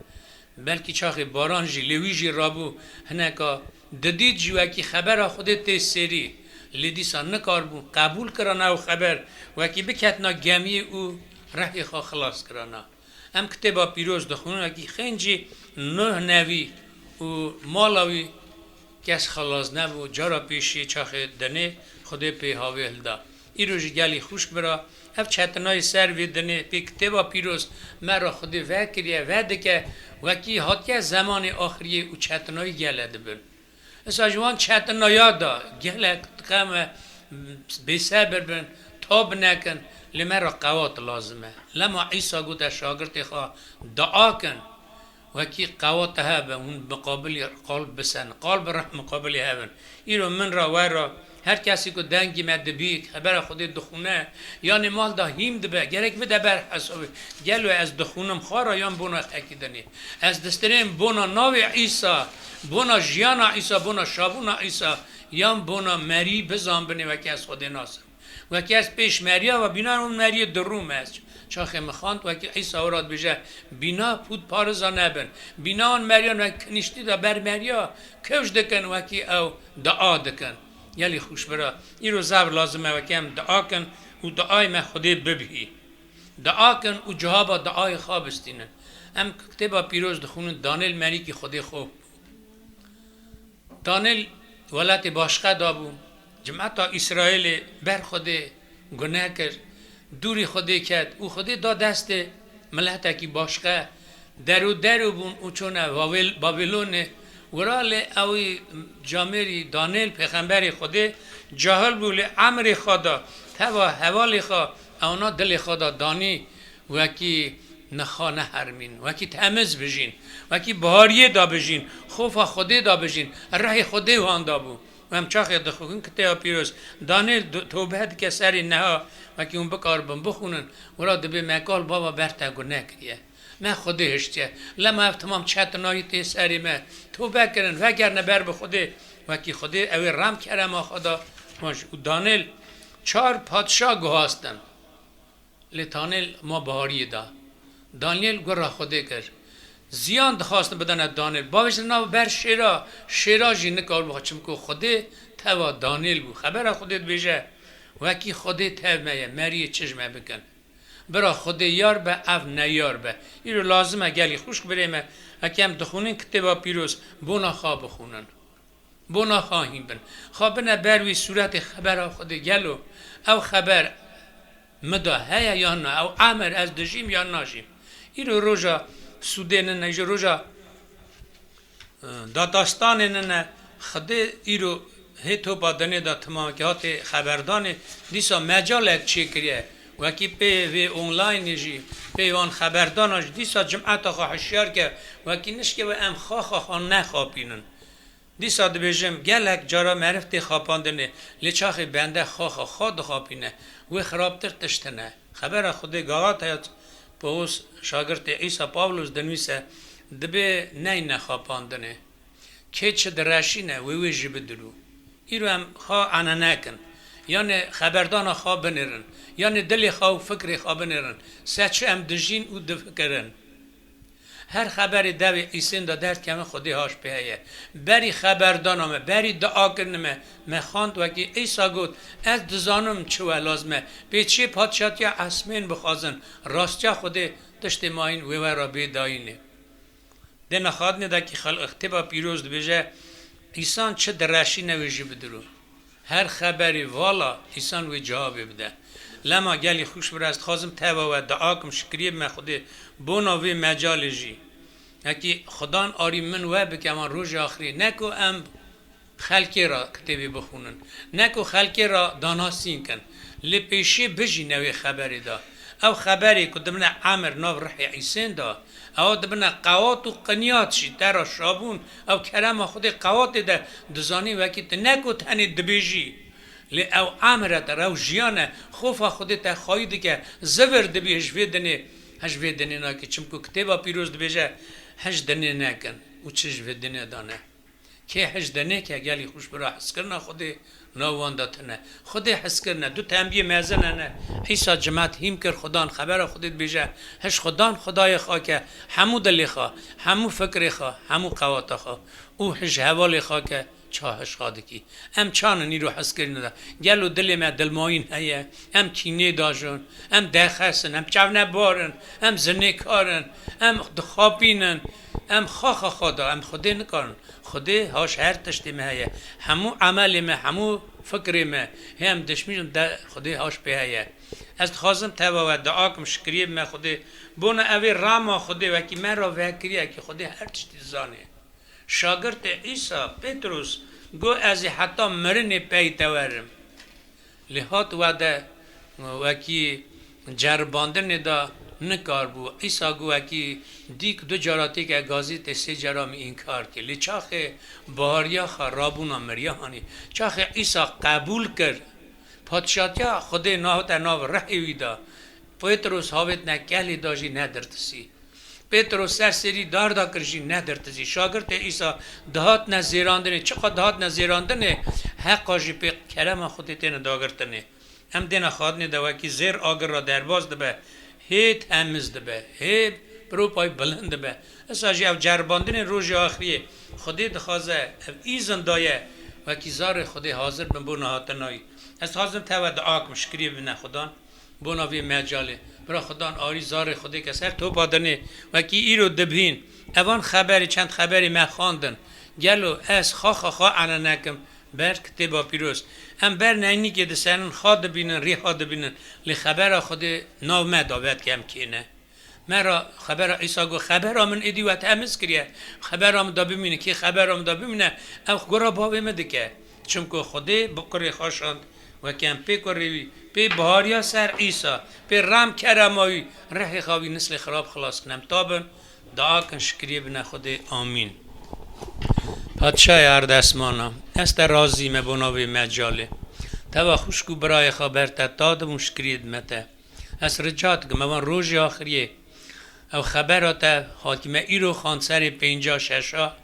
Belkî çaxê baran jî, lê wî jî rabû, hineka didît jî wekî xebera Xwedê tê sêrî. Lê dîsa nikaribûn qebûl kirana ew xeber, wekî biketina gemiyê û rehê xwe xilas kirana. Em kitêba pîroz dixwînin, wekî xêncî Nuh nevî û mala wî kes xelas nebû, cara pêşî çaxê dinê Xwedê pê havê hilda. Îro jî gelî xwişk bira, ev çetinayê ser vê dinê pê kitêba pîroz me re Xwedê vekiriye, vedike, wekî hatiye zemanê axiriyê û çetinayî gele dibin. Esa ji wan çetinaya da gelek qewme bêsebir bin, tab nekin, lê me re qewat lazim e. Lema Îsa gote şagirtê xwe, dua kin, wekî qewat hebe, hûn miqabilî qalb bisenin, qalb reh miqabilî hebin. Îro min re, we re, her kesî ku dengî me dibî, xebera Xwedê dixwîne, yanê mal da hîm dibe, gerek bide ber hesabê. Gelo ez dixwînim xwe re yan bona xekî dinê? Ez distirêm bona navê Îsa, bona jiyana Îsa, bona şabûna Îsa, yan bona merî bizanbinê wekî ez Xwedê nasim. Wekî ez pêş meriya ve bîna wan meriyê dirûm ez. Çaxê min xwend wekî Îsa ora dibêje, bîna pût pariza nebin. Bîna wan meriyan wek kiniştî de ber meriya kewş dikin, wekî ew dua dikin. Gelî xwişbira. Îro zaf lazim e wekî em dua kin û duayê me Xwedê bibihî. Dua kin û cihaba duayê xwe bistînin. Em kitêba pîroz dixwînin, Danêl merîkî Xwedê xwe. Danêl welatê başqe da bû. Cimeta Îsraîlê ber Xwedê gune kir, dûrî Xwedê ket û Xwedê da destê miletekî başqe. Derû derû bûn û çûne Wawêl-, Babilonê. Wira lê ewî camêrî Danêl pêxemberê Xwedê cahil bû, lê emrê xwe da, teva hevalê xwe, ewna dilê xwe da danî. Wekî niha nehermîn, wekî temiz bijîn, wekî bihariyê de bijîn, xofa Xwedê de bijîn, rehê Xwedê wan de bû. Û em çaxê dixwînin kitêba pîroz, Danêl du-, tobe dike serê niha, wekî hûn bikaribin bixwînin, wira dibê me kal bava ber te gune kiriye. Me Xwedê hiştiye. Lema ev timam çetinayî tê serê me. Tobe kirin, vegerine ber bi Xwedê. Wekî Xwedê ew ê rem kerema xwe da. Wan jî û Danêl çar padşa guhastin. Lê Danêl ma bihariyê da. Danîel gura Xwedê kir. Ziyan dixwastin bidane Danêl. Bavêjin nav ber şêra, şêra jî nikaribû, çimku Xwedê teva Danêl bû. Xebera Xwedê dibêje, wekî Xwedê tev me ye, meriyê çi ji me bikin. Bira Xwedê yar be, ev neyar be. Îro lazim e gelî xwişk birê me, wekî em dixwînin kitêba pîroz, bona xwe bixwînin. Bona xwe hîn bin. Xwe bine ber wî sûretê xebera Xwedê. Gelo ew xeber mi da heye yan na? Ew emir ez dijîm yan najîm? Îro roja sûdê nine, ji roja, e, datastanê nine. Xwedê îro hê topa dinê da timamekî hatê xeberdanê. Dîsa mecalek çêkiriye. Wekî pê vê onlaynê jî, pê wan xeberdana jî dîsa cimeta xwe hişyar ke. Wekî nişke we em xaxa xwe nexapînin. Dîsa dibêjim, gelek cara meriv tê xapandinê, lê çaxê bende xaxa xwe dixapîne, wê xirabtir tişt hene. Xebera Xwedê Galataya Pawlos, şagirtê Îsa Pawlos dinivîse, dibê neyne xapandinê. Kê çi direşîne, wê wê jî bidirû. Îro em xwe ene nekin. Yanê xeberdana xwe binêrin. Yanê dilê xwe û fikrê xwe binêrin. Se çi em dijîn û difikirin. Her xeberê devê Îsên de derdkeve Xwedê haş pê heye. Berî xeberdana me, berî duakirinê me, me xwend wekî Îsa got, ez dizanim çi we lazim e. Pê çê padşatiya esmên bixwazin, rastiya Xwedê tiştê mayîn wê we re bê dayînê. Dê nexadinê de kî xel-, kitêba pîroz dibêje, Îsan çi direşîne wê jî bidirû. Her xeberî vala, Îsan wê cewabê bide. Lema gelî xwişk bira, ez dixwazim teva we dua kim, şikriyê bime Xwedê, bona vê mecalê jî. Wekî Xudan arî min we bike van rojê axirê. Ne ku em xelkê re kitêbê bixwînin. Ne ku xelkê re danasîn kin. Lê pêşê bijîne wê xeberê de. Ew xeberê ku dimine emir nav rihê Îsên da, ew dimine qewat û qinyat jî te ra şabûn, ew kerema Xwedê qewatê de dizanî wekî tu ne ku tenê dibêjî, lê ew emir e te ra, ew jiyan e, xofa Xwedê te xwayî dike, zivir dibî hij vê dinê, hij vê dinê nake. Çimku Kitêba Pîroz dibêje, hij dinê nekin û çi ji vê dinê de ne. Kê hij de neke gelî xwe ji bira hizkirina Xwedê nav wan de tune. Xwedê hizkirine, du tembiyê mezin hene. Îsa cimat hîm kir, Xudan xebera Xwedê dibêje, hij Xudan Xwedayê xwe ke hemû dilê xwe, hemû fikrê xwe, hemû qewata xwe û hij hevalê xwe ke ça hij xwe dikî. Em çan in îro hizkirine de? Gelo dilê me dilmayîn heye? Em kînê dajin, em dexesin, em çavnebar in, em zinêkar in, em dixapînin, em xaxa xwe da, em Xwedê nikarin. Xwedê haş her tiştê me heye. Hemû emelê me, hemû fikrê me, hê em dişmînin de Xwedê haş pê heye. Ez dixwazim teva we dua kim, şikriyê bime Xwedê. Bona evê rama Xwedê wekî me ra vekiriye ki Xwedê her tiştî dizanê. Şagirtê Îsa, Pêtrûs, got, ez ê heta mirinê pey te werim. Lê hat we de wekî ceribandinê de nikaribû. Îsa got, wekî dîk du cara têke gazî tê sê cara min înkar kir. Lê çaxê bahariya xwe rabûna miriya hanî. Çaxê Îsa qebûl kir, padşatiya Xwedê nahate nav rihê wî de. Pêtrûs havêtine kelê da jî nedirtisî. Pêtros ser serî dar da kir jî nedirtizî. Şagirtê Îsa dihatine zêrandinê. Çiqa dihatine zêrandinê, heqa jî pê kerema Xwedê têne dagirtinê. Em dêne xadinê de wekî zêr agir ra derbas dibe, hê temiz dibe, hê piropayî bilind dibe. Esa jî ev ceribandinê rojê axiriyê Xwedê dixwaze, ev îzin daye, wekî zarê Xwedê hazir bin bona hatina wî. Ez dixwazim teve dua kim, şikriyê bine Xudan. Bona vê mecalê. Bira Xudan arî zarê Xwedê ke ser topa dinê, wekî îro dibhîn. Evan xeberê, çend xeberê me xwandin. Gelo ez xwe xwe xwe ene nekim ber Kitêba Pîroz? Em ber neynîkê disenin, xwe dibînin, rîha dibînin. Lê xebera Xwedê nav me davet ke em kê ne. Me ra xebera Îsa got, xebera min êdî we temiz kiriye. Xebera min da bimîne, kê xebera min da bimîne, ew gora bavê min dike. Çimku Xwedê bi kurê xwe şand, weke em pê kurê wî, pê bihariya ser Îsa, pê rem kerema wî, rihê xwe wî nislê xirab xilas kin. Em tabin, dua kin, şikriyê bine Xwedê. Amîn. Padşahê erdesmana, ez te razî me bona vê mecalê. Teva xwişk û birayê xwe ber te ta dibûn, şikriyê dime te. Ez rica dikim, evan rojê axiriyê, ew xebera te hatî me îro xwend serê pênca, şeşa,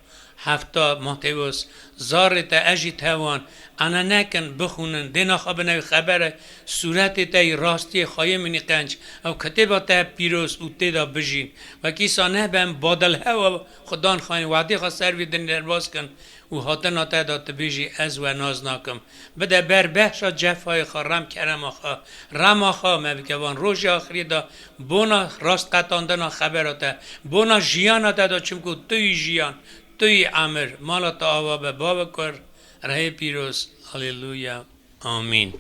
hefta, Matewos, zarê te, ez jî tevan, ene nekin, bixwînin, dêna xwe bine wî xebere, sûretê te yî rastiyê, xweyê min î qenc, ew kitêba te pîroz û tê de bijîn. Wekî îsa nebe em badilhewa Xudan xwayîn, wedê xwe ser vî dinê derbas kin û hatina te de tu bêjî, ez we nas nakim. Bide ber behşa cefayê xwe, rem kerema xwe, rema xwe me bike van rojê axiriyê de, bona rastqetandina xebera te, bona jiyana te de, çimku tu yî jiyan, tu yî emir, mala te ava be, bavê kur, rihê pîroz. Aleluya. Amîn.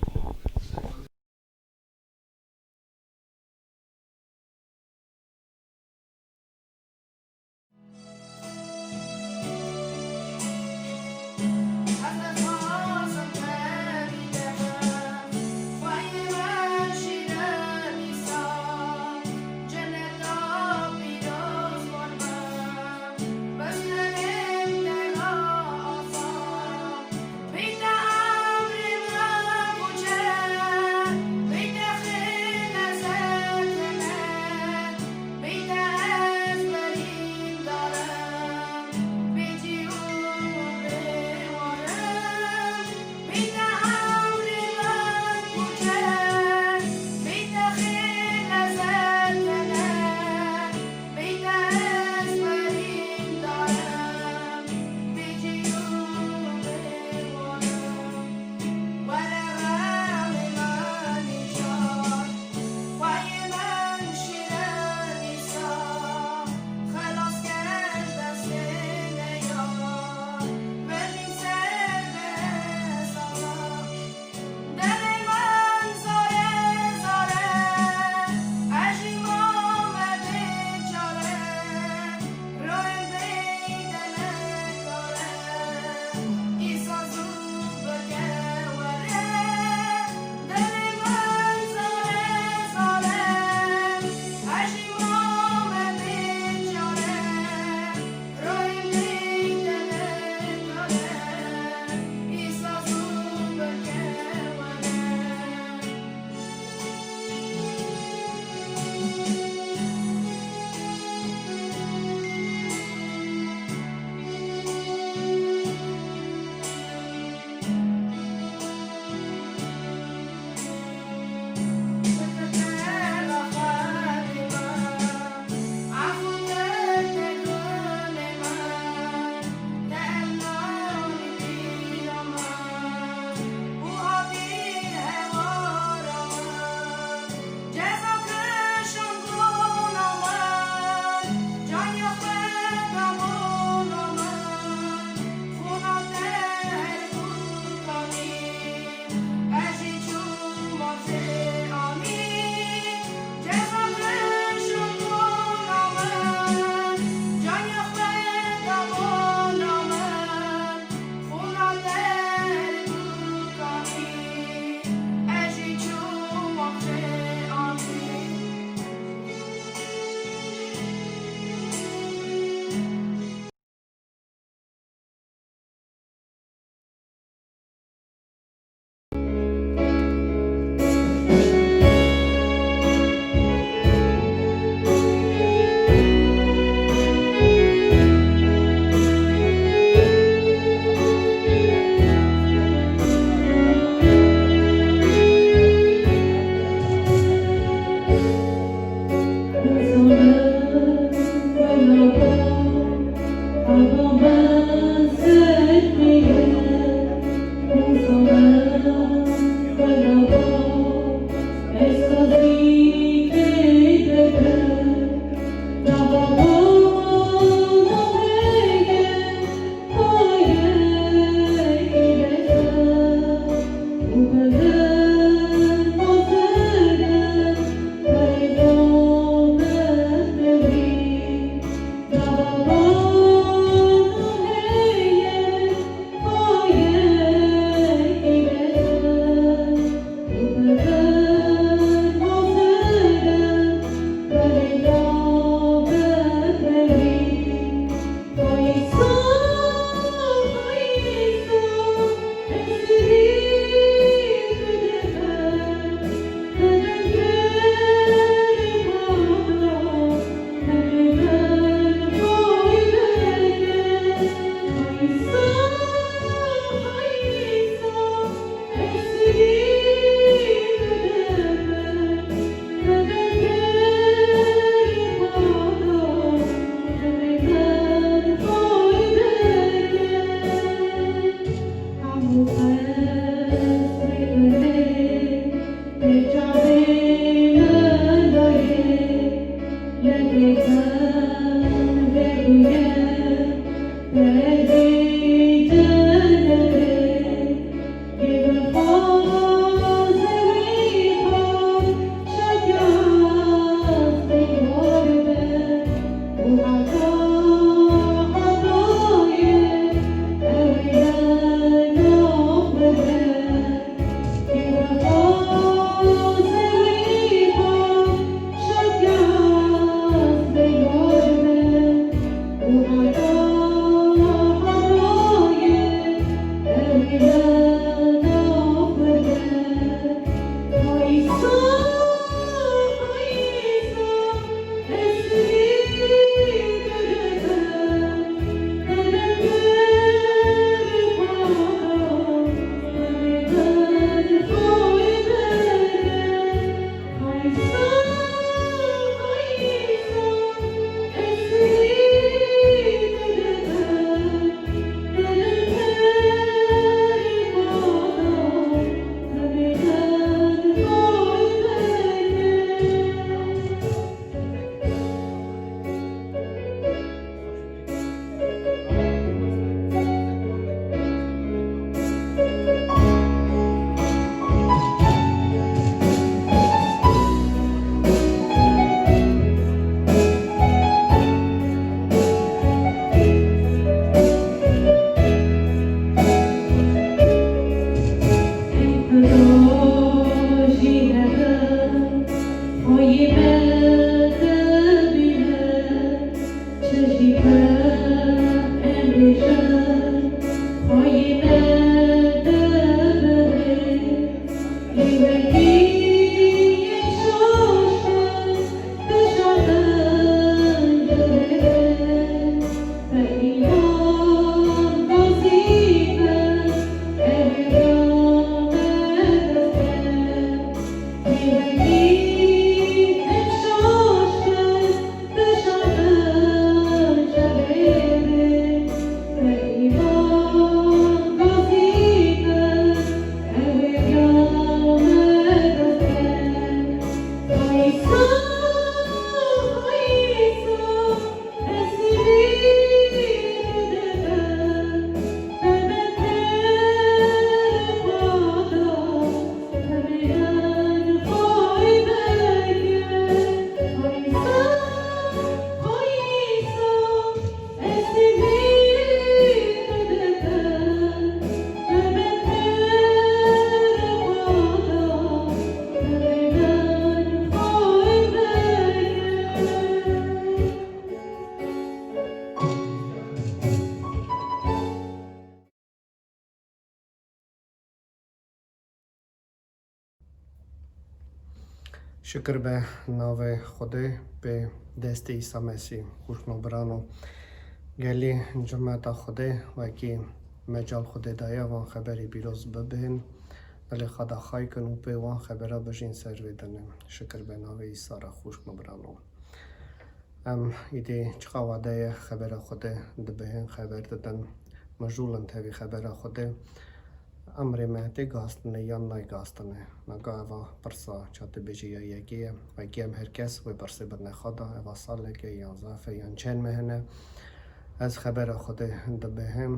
Şikir be navê Xwedê, pê destê Îsa Mesîh. Xwişk û birano, gelî cimeta Xwedê wekî mecal Xwedê daye van xeberî pîroz bibin. Dilê xwe daxay kin û pê wan xebera bijîn ser vê dinê. Şikir be navê Îsa re, xwişk û birano. Em îdî çiqa wade ye xebera Xwedê dibêhin, xeber didin, mijûl in tevî xebera Xwedê. Emrê me tê gihastinê yan nayê gihastinê? Naka eva pirsa çatibêjî ya yekê ye. Wekî em her kes wê pirsê bidine xwe de, eva salek e yan zaf e yan çend meh hene. Ez xebera Xwedê dibêhim,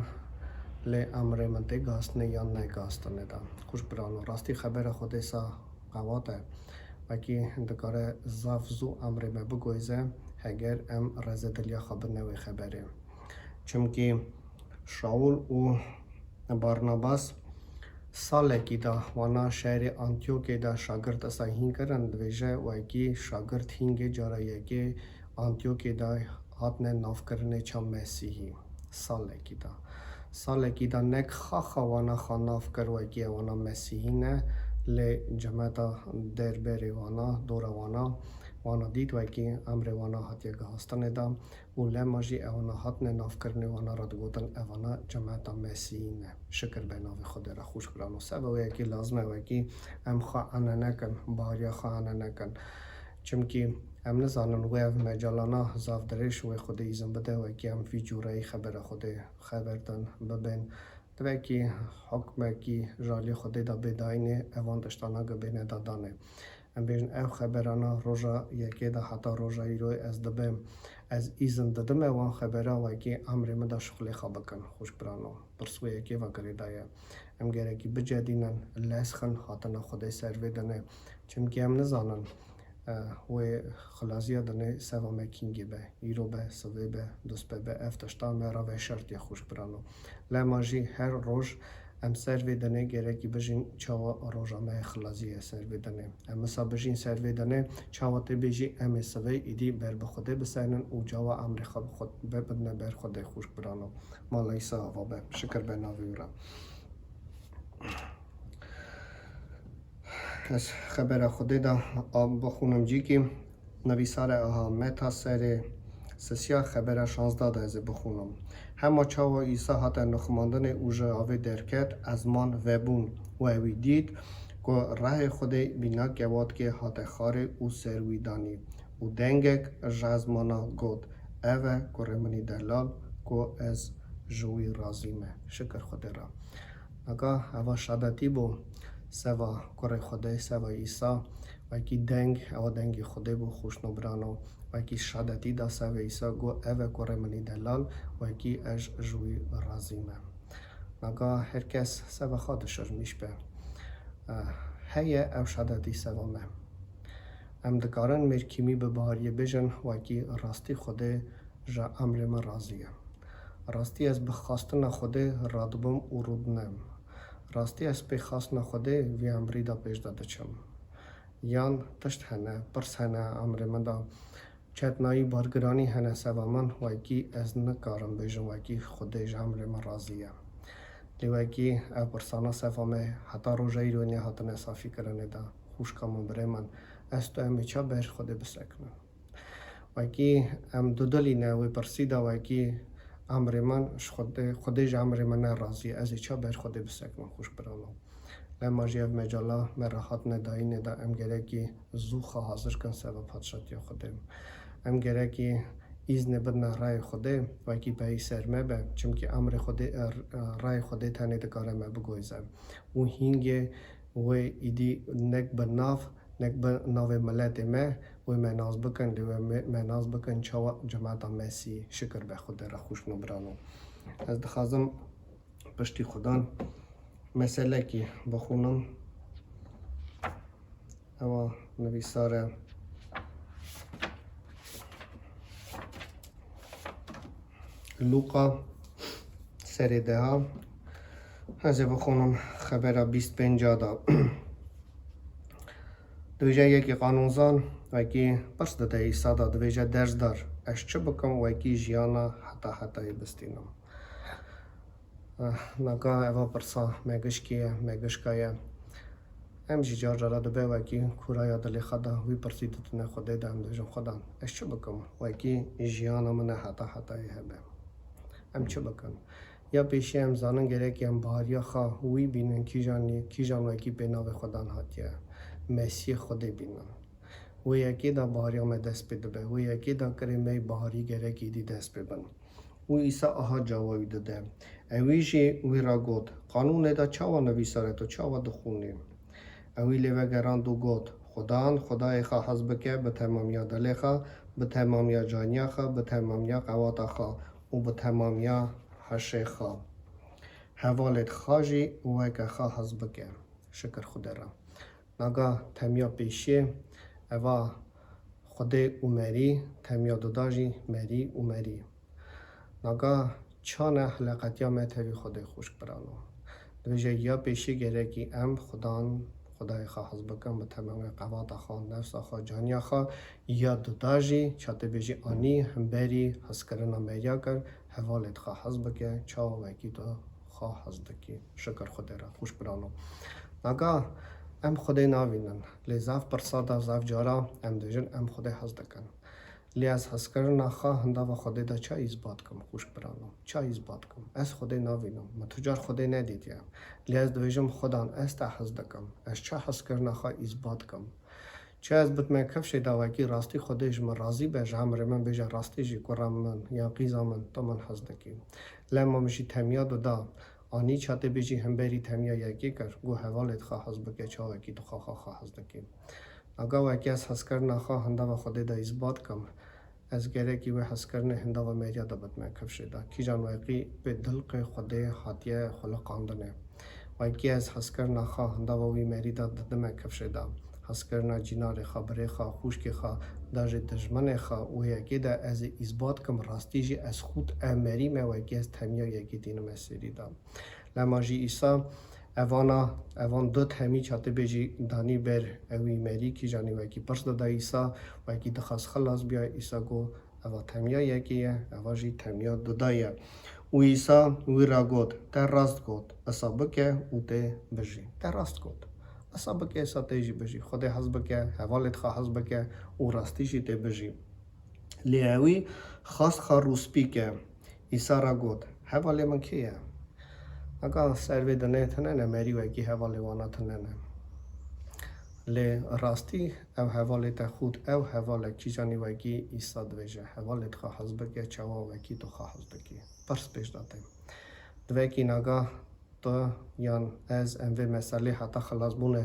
lê emrê min tê gihastinê yan nayê gihastinê de? Xwişk birano, rastî xebera Xwedê sa qewat e. Wekî dikare zaf zû emrê me bigoyze, heger em rezediliya xwe bidine wê xeberê. Çimkî Şaul û Barnabas salekî de wana şerê Antiyokê de şagirt esa hîn kirin, dibêje, wekî şagirt hîngê cara yekê Antiyokê de hatine navkirinê ça Mesîhî. Salekî de. Salekî de nek xaxa wana xwe nav kir wekî ewana Mesîhî ne, lê cemeta derberê wana, dora wana, wana dît wekî emrê wana hatiye gihastinê de û lema jî ewana hatine navkirinê wana re digotin, evana cemeta Mesîhî ne. Şikir be navê Xwedê re, xwişk birano. Seba wê yekê lazim e wekî em xwe ene nekin, bariya xwe ene nekin. Çimkî em nizanin wê ev mecalana zaf dirêj wê Xwedê îzin bide wekî em vî cûreyî xebera Xwedê xeber din bibên. Divekî hukmekî ji alî Xwedê de bê dayînê, evan tiştana gibêne dadanê. Em bêjin ev xeberana roja yekê de heta roja îro ez dibêm. Ez îzin didim e wan xebera wekî emrê min de şixulê xwe bikin. Xwişk birano, pirs wê yekê ve girêdaye. Em gerekî bicedînin, lez xin hatina Xwedê ser vê dinê. Çimkî em nizanin, e, wê xilaziya dinê seva me kîngê be, îro be, sivê be, duspe be, ev tişta me re veşartiye, xwişk birano. Lema jî her roj em ser vê dinê gerekî bijîn çawa roja me yê xilaziyê ser vê dinê. Em wisa bijîn ser vê dinê, çawa tê bêjî em ê sivê îdî ber bi Xwedê bisenin û cawa emrê xwe bi Xwe-, be bidine ber Xwedê, xwişk birano. Mala Îsa ava be, şikir be navê wî re. Ez xebera Xwedê de a bixûnim cîkî. Nivîsare aha Meta serê sisiya xebera şazdeh de ez ê bixûnim. Hema çawa Îsa hate nixumandinê û ji avê derket, ezman vebûn û ewî dît ku rehê Xwedê bîna kewatkê hate xwarê û ser wî danî û dengek ji ezmana got, Ev e kurê min î delal ku ez ji wî razî me. Şikir Xwedê re. Naka eva şadetî bû seva kurê Xwedê, seva Îsa, wekî deng, ewa dengê Xwedê bû, xwişno birano, wekî şadetî da seva Îsa, got, Ev e kurê min î delal, wekî ez ji wî razî me. Naka her kes seva xwe dişirmîş be. Eh, heye ev şadetî seva me. Em dikarin mêrkîmî bi bihariyê bêjin, wekî rastî Xwedê ji emrê min razî ye. Rastî ez bi xastina Xwedê radibim û rûdinem. Rastî ez pê xastina Xwedê vî emrî de pêş de diçim. Yan tişt hene, pirs hene emrê min de. Çetnayî, bargiranî hene seva min, wekî ez nikarim bêjim wekî Xwedê ji emrê min razî ye. Lê wekî ev pirsana seva me heta roja îro nehatine safîkirinê de, xwişka min, birê min, ez tu em ê ça ber Xwedê bisekinin? Wekî em dudilî ne wê pirsî de, wekî emrê min ji Xwedê, Xwedê ji emrê min ne razî ye, ez ê ça ber Xwedê bisekinin, xwişk birano? Lema jî ev mecala me re hatine dayînê de em gerekî zû xwe hazir kin seva padşatiya Xwedê. Em gerekî îznê bidine rayê Xwedê, wekî peyî ser me be, çimkî emrê Xwedê, e, rayê Xwedê tenê dikare me bigoyze. Û hîngê wê îdî nek bi nav, nek bi navê miletê me, wê me nas bikin, lê wê me, me nas bikin çawa cemata Mesî, şikir be Xwedê re, xwişno birano. Ez dixwazim piştî Xudan meselekî bixwînim. Ewa nivîsar e. Lûqa serê deha. Ez ê bixwînim xebera bîst pênca da. Dibêje yekî qanûnzan, wekî pirs dide Îsa da, dibêje, Dersdar, ez çi bikim wekî jiyana heta hetayê bistînim? Eh, naka eva pirsa me gişkî ye, me gişka ye. Em jî car cara dibe wekî kûraya dilê xwe de wî pirsî didine Xwedê de, em dibêjin, Xudan, ez çi bikim wekî jiyana min e heta hetayê hebe? Em çi bikin? Ya pêşî em zanin gerekî em bariya xwe wî bînin, kîjan, kîjan wekî pê navê Xudan hatiye, Mesîhê Xwedê bînin. Wê yekê de bihariya me dest pê dibe, wê yekê de kirê me yê biharî gerek êdî dest pê bin. Û Îsa aha cawabî dide. Ewî jî wî re got, Qanûnê de çawa nivîsare, tu çawa dixwînî? Ewî lê vegerand û got, Xudan, Xwedayê xwe hez bike bi temamiya dilê xwe, bi temamiya caniya xwe, bi temamiya qewata xwe û bi temamiya hişê xwe. Hevalêt xwe jî weke xwe hez bike. Şikir Xwedê re. Naga temiya pêşiyê, eva Xwedê û merî, temiya duda jî merî û merî. Naga çane hileqetiya me tevî Xwedê xwişk birano. Dibêje ya pêşî gerekî em Xudan, Xwedayê xwe hez bikin bi temamê qevata xwe, nefsa xwe, caniya xwe, ya duda jî çatê bêjî anî hemberî hezkirina meriya kir, hevalêt xwe hez bike, çawa wekî tu xwe hez dikî. Şikir Xwedê re, xwişk birano. Naga em Xwedê navînin, lê zaf pirsa de zaf cara em dibêjin em Xwedê hez dikin. Lê ez hezkirina xwe hindava Xwedê de ça îsbat kim, xwişk birano? Ça îsbat kim? Ez Xwedê navînim. Min tu car Xwedê nedîtiye. Lê ez dibêjim Xudan, ez te hez dikim. Ez ça hezkirina xwe îsbat kim? Çi ez bitime kifşê de wekî rastî Xwedê ji min razî be, ji emrê min bêje rastî jî kura min ya qîza min, tu min hez dikî. Lema min jî temiya duda, anî çatê bêjî hemberî temiya yekê kir, got hevalêt xwe hez bike, çawekî tu xwe xwe xwe hez dikî. Naga wekî ez hezkirina xwe hindava Xwedê de îsbat kim, ez gerekî wê hezkirinê hindava meriya de bitime kifşê de. Kîjan wekî bi dilqê Xwedê hatiye xuliqandinê. Wekî ez hezkirina xwe hindava wî merî de didime kifşê de. Hezkirina cînarê xwe, birê xwe, xwişkê xwe, da jî dijminê xwe û yekê de ez ê îsbat kim rastî jî ez xût ev merî me wekî ez temiya yekê tînime sêrî de. Lema jî Îsa evana, evan du temî çatê bêjî danî ber ewî merî kîjanî wekî pirs dida Îsa, wekî dixwest xilas biya, Îsa got, eva temiya yekê ye, eva jî temiya duda ye. Û Îsa wî re got, te rast got, esa bike û tê bijî. Te rast got. Esa bike, esa tê jî bijî. Xwedê hez bike, hevalêt xwe hez bike û rastî jî tê bijî. Lê ewî xwest xwe rûspî ke. Îsa re got, hevalê min kê ye? Naga ser vê dinê tune ne, merî wekî hevalê wana tune ne. Lê rastî ew hevalê te xût, ew heval e kîjanî wekî Îsa dibêje, hevalêt xwe hez bike, çawa wekî tu xwe hez dikî. Pirs pêş de tê. Divekî naga tu yan ez em vê meselê heta xilasbûnê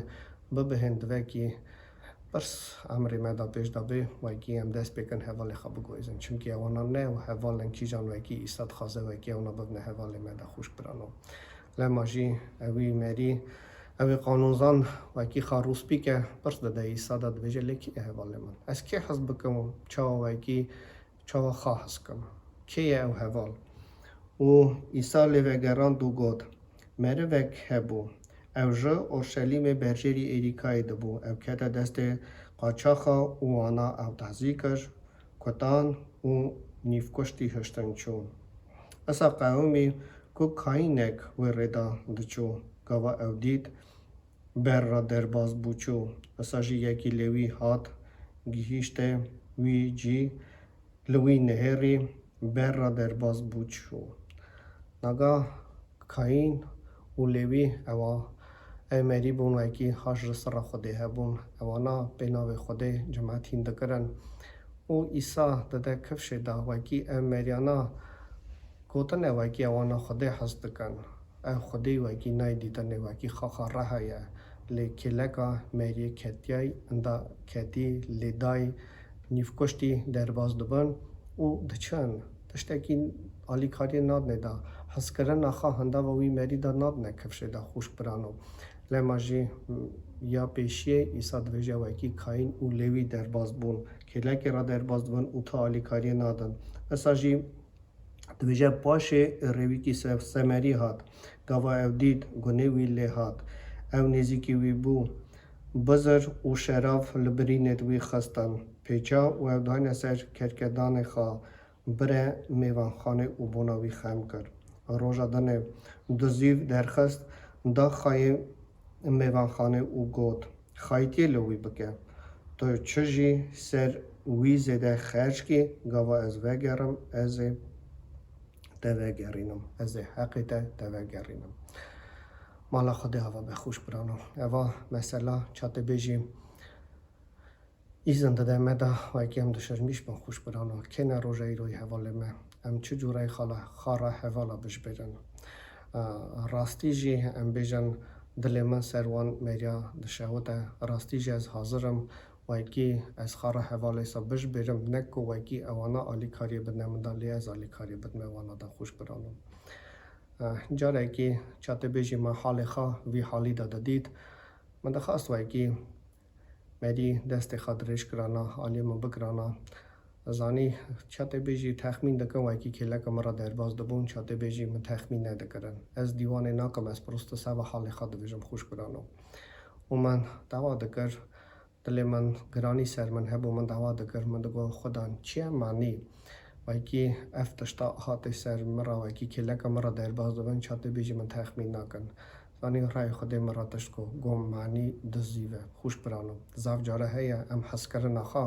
bibihên divekî pirs emrê me de pêş de bê, wekî em dest pê kin hevalê xwe biguhêzin. Çimkî ewana ne û heval in kîjan wekî Îsa dixwaze wekî ewana bibne hevalê me de xwişk birano. Lema jî ewî merî, ewî qanûnzan wekî xwe rûspî ke, pirs dide Îsa de dibêje, lê kê ye hevalê min? Ez kê hez bikim û çawa wekî, çawa xwe hez kim? Kê ye ew heval? Û Îsa lê vegerand û got, merivek hebû. Ew ji Orşelîmê berjêrî Êrîkayê dibû. Ew kete destê qaçaxa û wana ew tehzî kir, kutan û nîvkuştî hiştin çû. Esa qewimî ku kayînek wê rê de diçû, gava ew dît, ber re derbas bû çû. Esa jî yekî Lewî hat, gihîşte wî cî, li wî nihêrî, ber re derbas bû çû. Naga Kayîn û Lewî ewa ew merî bûn, wekî haş ji sira Xwedê hebûn. Ewana pê navê Xwedê cimet hîn dikirin. Û Îsa dide kifşê de, wekî ev meriyana gotine, wekî ewana Xwedê hez dikin. Ev Xwedê wekî nayê dîtinê, wekî xaxa reha ye. Lê kêleka meriyê ketiyay, inda ketî, lêdayî, nîvkuştî derbas dibin û diçin. Tiştekî alîkariyê nadine de. Hezkirina xwe hindava wî merî de nadine kifşê de, xwişk birano. Lema jî ya pêşiyê Îsa dibêje, wekî Kayîn û Lewî derbas bûn. Kêlekê re derbas dibin û tu alîkariyê nadin. Esa jî dibêje, paşê rêwîkî se-, semerî hat. Gava ew dît, gunê wî lê hat. Ew nêzîkî wî bû. Bizir û şerav li birînê wî xistin pêça û ew dayne ser kerkedanê xwe, bire mêvanxanê û bona wî xem kir. Roja dinê duzîv derxist, da xayê mêvanxanê û got, Xaytiyê li wî bike. Tu çi jî ser wî zêde xerc kî, gava ez vegerim, ez ê te vegerînim. Ez ê heqê te te vegerînim. Mala Xwedê ava be xwişk birano. Eva mesela çatê bêjî Îzin dide me de wekî em dişermîş bin xwişk birano. Kê ne roja îroyî hevalê me? Em çi cûreyî xala, xara hevala bijbêrin? A, rastî jî em bêjin dilê min ser wan meriya dişewite. Rastî jî ez hazir im wekî ez xara hevalê sa bijbêrim. Ne ku wekî ewana alîkariyê bidine min de, lê ez alîkariyê bidime wana de xwişk birano. A, carekî çatê bêjî me halê xwe vî halî de didît. Min dixwest wekî merî destê xwe dirêj kirana, aliyê min bikirana. Zanî, çatê bêjî texmîn dikin wekî kêleka min re derbas dibûn, çatê bêjî min texmîn nedikirin. Ez dîwanê nakim, ez prosto seva halê xwe dibêjim xwişk birano. Û min dawa dikir, dilê min giranî ser min hebû, min dawa dikir, min digot, Xudan, çi ye manî? Wekî ev tişta hatê ser min re, wekî kêleka min re derbas dibin, çatê bêjî min texmîn nakin. Zanî rayê Xwedê min re tişt got, got, manî dizî ve, xwişk birano. Zaf cara heye, em hezkirina xwe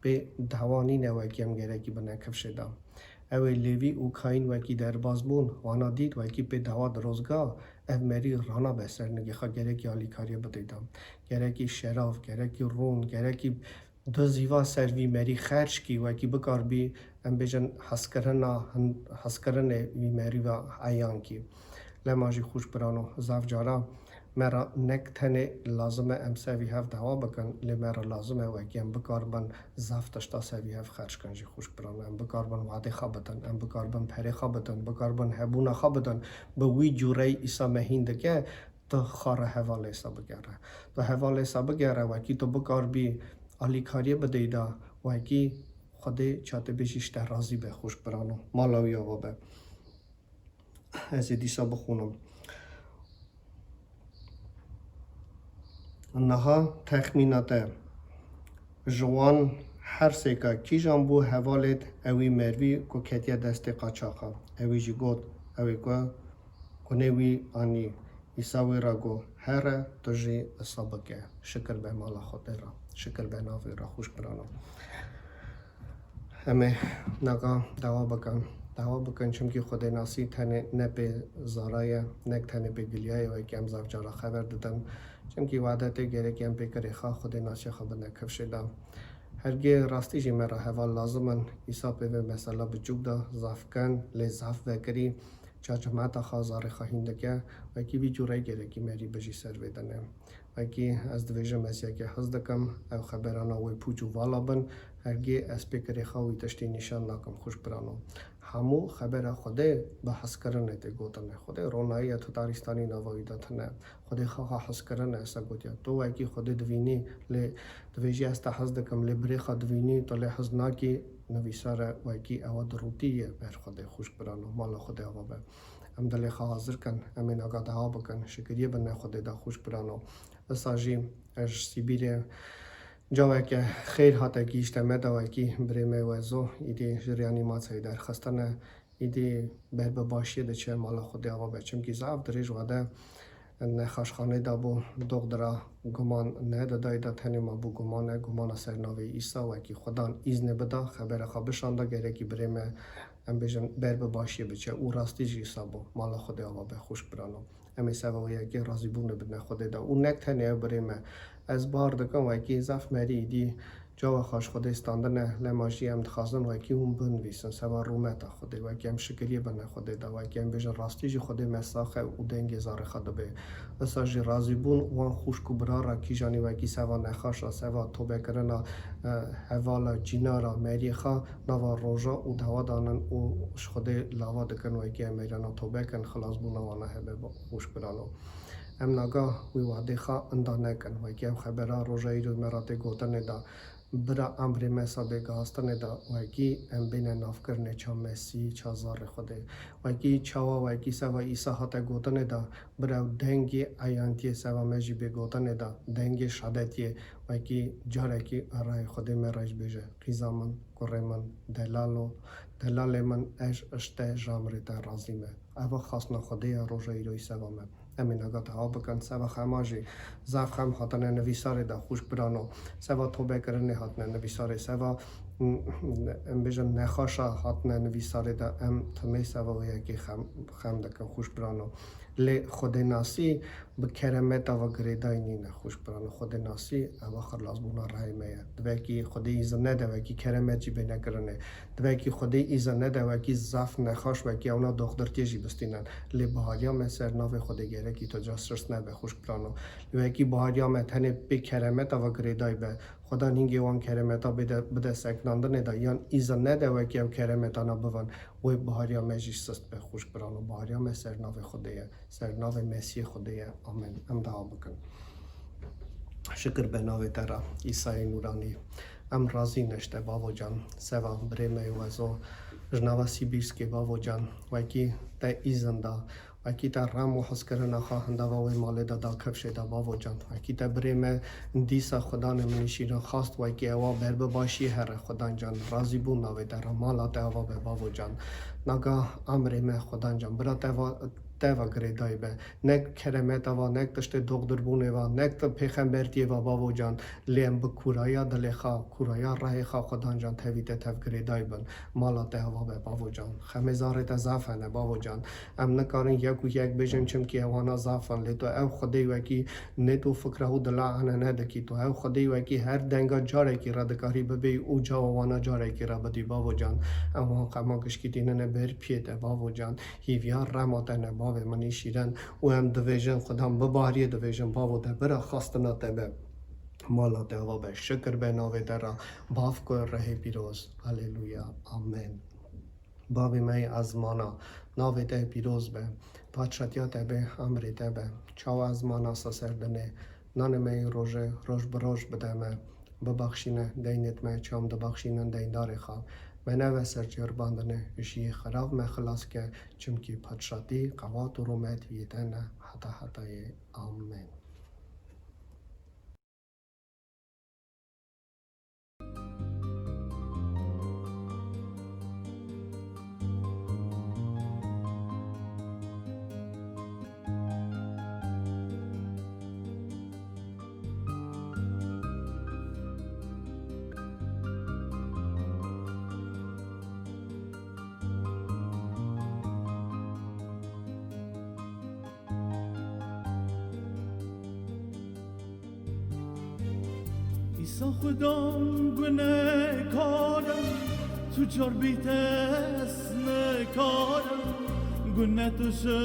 pê dawa nîne wekî em gerekî bine kifşê de. Ew ê Lêvî û Kayîn wekî derbas bûn, wana dît wekî pê dawa dirozga, ev merî rana be ser nigê xwe, gerekî alîkariyê bidê de. Gerekî şerav, gerekî rûn, gerekî du zîva ser vî merî xerc kî, wekî bikarbî, em bêjin hezkirina hin-, hezkirinê vî merî ve eyan kî. Lema jî xwişk birano, zaf cara me re nek tenê lazim e em ser vî hev dawa bikin, lê me re lazim e wekî em bikarbin zaf tişta ser vî hev xerc kin jî xwişk birano. Em bikarbin wadê xwe bidin, em bikarbin perê xwe bidin, bikarbin hebûna xwe bidin, bi wî cûreyî Îsa me hîn dike, tu xara hevalê sa bigere. Tu hevalê sa bigere, wekî tu bikarbî alîkariyê bideyî de, wekî Xwedê çatê bêjî ji te razî be, xwişk birano. Mala wî ava be. Ez ê dîsa bixwînim. Niha texmîna te. Ji wan her sêka kîjan bû hevalêt ewî mervî ku ketiye destê qaçaxa? Ewî jî got, ewê ku gunê wî anî. Îsa wî re got, here tu jî isa bike. Şikir be mala Xwedê re. Şikir be navê re, xwişk birano. Em ê naga dawa bikin. Dawa bikin, çimkî Xwedênasî tenê ne pê zara ye, nek tenê pê giliya ye, wekî em zaf cara xeber didin. Çimkî wade tê gerekî em pê kirê xwe, Xwedênasiya xwe bine kifşê de. Hergê rastî jî me re heval lazim in. Îsa pê vê mesela biçûk de zaf ken, lê zaf vekirî. Ça cemata xwe zarê xwe hîn dike, wekî vî cûreyî gerekî merî bijî ser vê dinê. Wekî ez dibêjim, ez yekê hez dikim, ew xeberana wê pûç û vala bin, hergê ez pê kirê xwe wî tiştî nîşan nakim, xwişk birano. Hemû xebera Xwedê bi hezkirinê tê gotinê. Xwedê ronahî ye, tu tarîstanî nava wî de tune. Xwedê xwe xwe hezkirine, esa gotiye. Tu wekî Xwedê divînî, lê dibêjî ez te hez dikim, lê birê xwe divînî, tu lê hez nakî, nivîsar e wekî ewa dirûtî ye ber Xwedê, xwişk birano, mala Xwedê ava be. Em dilê xwe hazir kin, em ê naga dawa bikin, şikiriyê bine Xwedê de, xwişk birano. Wisa jî ez ji Sîbîrê caweke xêr hate gihîşte me de, wekî birê me Wezo, îdî ji Riyanî Maçeyê derxistine, îdî ber bi başiyê diçe, mala Xwedê ava be. Çimkî zaf dirêj wade nexaşxanê de bû, doxdira guman nedidayê de, tenê mabû guman e, gumana ser navê Îsa, wekî Xudan îznê bida, xebera xwe bişanda, gerekî birê me, em bêjin, ber bi başiyê biçe û rastî jî Îsa bû. Mala Xwedê ava be, xwişk birano. Em ê seva wê yekê razîbûnê bidine Xwedê de. Û nek tenê ew birê me. Ez bar dikim, wekî zaf merî îdî cawa xwe ji Xwedê standine, lema jî em dixwazin wekî hûn binivîsin, seva rûmeta Xwedê, wekî em şikiriyê bine Xwedê de, wekî em bêjin rastî jî Xwedê me sax e û dengê zarê xwe dibe. Wisa jî razîbûn wan xwişk û bira re, kîjanî wekî seva nexaşa, seva tobekirina, e, hevala, cînara, meriyê xwe nava roja û dawa danin û ji Xwedê lava dikin, wekî em mêrana tobe kin, xilasbûna wana hebe, xwişk birano. Em naga wî wadê xwe inda nekin, wekî ew xebera roja îro me re tê gotinê de, bira emrê me sa bê gihastinê de, wekî em bêne navkirinê ça Mesîh, ça zarê Xwedê. Wekî çawa, wekî seva Îsa hate gotinê de, bira ew dengê eyantiyê seva me jî bê gotinê de, dengê şadetiyê, wekî carekî rayê Xwedê me re jî bêje, qîza min, kurê min, delalo, delalê min, ez ji te, ji emrê te razî me. Eva xasna Xwedê ye roja îroyî seva me. Em ê naga dawa bikin, seva xema jî, zaf xem hatine nivîsarê de, xwişk birano. Seva tobekirinê hatine nivîsarê, seva em bêjin nexweşa hatine nivîsarê de, em timê seva wê yekê xem, xem dikin xwişk birano. Lê xwedênasî bi keremeta ve girêdayî nîne xwişk birano. Xwedênasî ew xilasbûna rehê me ye. Divekî Xwedê îzin nede wekî keremet jî bêne kirinê. Divekî Xwedê îzin nede wekî zaf nexweş, wekî ewna doxtirkê jî bistînin. Lê bahariya me ser navê Xwedê gerekî tu ca sirs nebe xwişk birano. Lê wekî bahariya me tenê pê keremeta ve girêdayî be. Xwedan hingê wan keremeta bide, bide sekinandinê de yan îzin nede wekî ew keremetana bivin, wê bahariya me jî sist be xwişk birano. Bahariya me ser navê Xwedê ye, ser navê Mesîhê Xwedê ye. Amen. Em dua bikin. Şikir be navê te re, Îsayê Nûranî. Em razî ne ji te, Bavo can. Seva birê me yê Wezo, ji nava Sîbîrskê, Bavo can. Wekî te îzin da, wekî te rem û hizkirina xwe hindava wê malê de da kifşê de, Bavo can. Wekî te birê me dîsa, Xudanê min î şîrin, xwest wekî ewa ber bi başî here, Xudan can. Razî bûn navê te re, mala te ava be, Bavo can. Naga emrê me, Xudan can, bira te va, te va girêdayî be. Nek keremeta va, nek tiştê doxdirbûnê va, nek ti pêxembertiyê va, Bavo can. Lê em bi kûraya dilê xwe, kûraya rehê xwe, Xudan can, tevî te tev girêdayî bin. Mala te ava be, Bavo can. Xemê zarê te zaf hene, Bavo can. Em nikarin yek û yek bêjin, çimkî ewana zaf in. Lê tu ew Xwedê wekî nêt û fikra û dila ene nedikî. Tu ew Xwedê wekî her denga carekî re dikarî bibêyî û cawa wana carekî re bidî, Bavo can. Em wan qema gişkî tînine ber piyê te, Bavo can. Hîviya rema te ne, Bavê min î şîrin. Û em divêjin, Xudan bi bariyê divêjin, Bavo te bira xwestina te be. Mala te ava be, şikir be navê te re, Bavko rehê pîroz. Haleluya. Amen. Bavê me yê ezmana, navê te pîroz be. Padşatiya te be, emrê te be. Çawa ezmana seserdinê, nanê me yê rojê roj bi roj bide me. Bibexşîne deynêt me, çi em dibexşînin deyndarê xwe. Me neve ser çêribandinê, ji yê xirav me xilas ke, çimkî padşatî, qewat û rûmet yê te ne heta hetayê. Amen. Îsa Xudan gunehkar im, tu car bî te ez nikarim. Guneh tu ji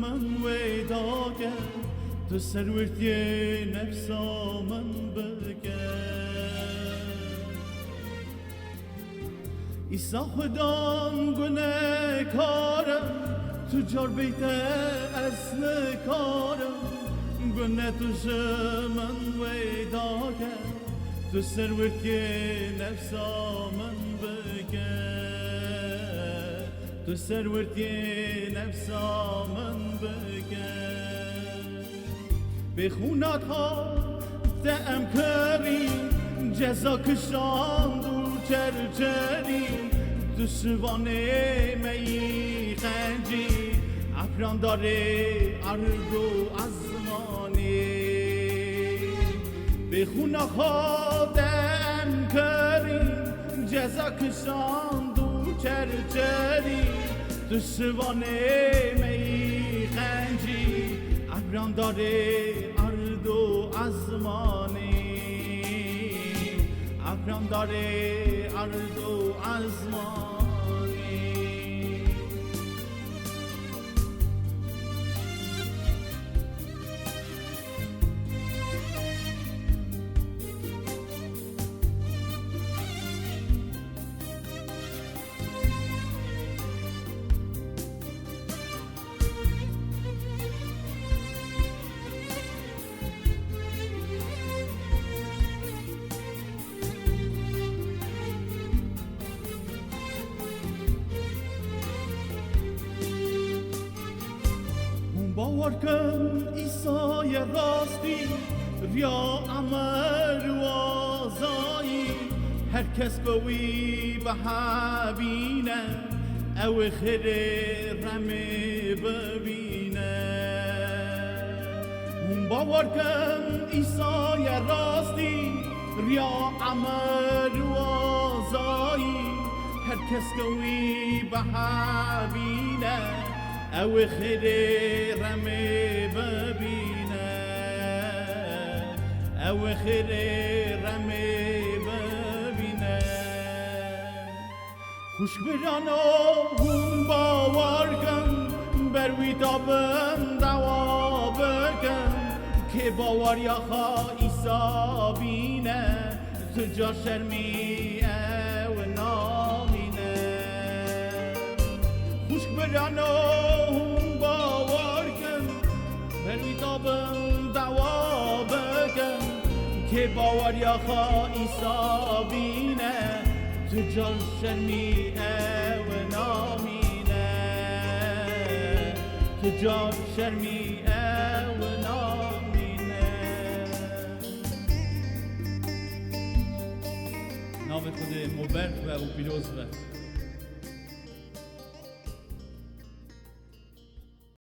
min wê dake, tu serwirtiyê nefsa min bike. Îsa Xudan gunehkar im, tu car bî te ez nikarim. Guneh tu ji min wê dake, tu serwirtiyê nefsa min bike. Tu serwirtiyê nefsa min bike. Bi xûna te em kirî, ceza kişand û çerçerî, tu şivanê me yî xencî, efrandarê erd û ezmanî. Bi xûna te em kirî, ceza kişand û çerçerî, tu şivanê me yî xencî, efrandarê erd û ezmanî, efrandarê erd û ezmanî. Hûn bawer kin, Îsa ye rastî, riya emer û azayî. Her kes ku wî bihebîne, ew ê xêrê remê bibîne. Hûn bawer kin, Îsa ye rastî, riya emer û Dayî, her kes ke wî bihabîne, ew ê xêrê remê bibîne, ew ê xêrê remê bibîne. Xwişk birano, hûn bawer kin, ber wî tabin dawa bikin, kê baweriya xwe Îsa bîne, tu car şermî ew namîne. Xwişk birano, hûn bawer kin, ber wî tabin dawa bikin, kê baweriya xwe Îsa bîne, tu car şermî ew namîne, tu car şermî ew namîne. Navê Xwedê me berx be û pîroz be.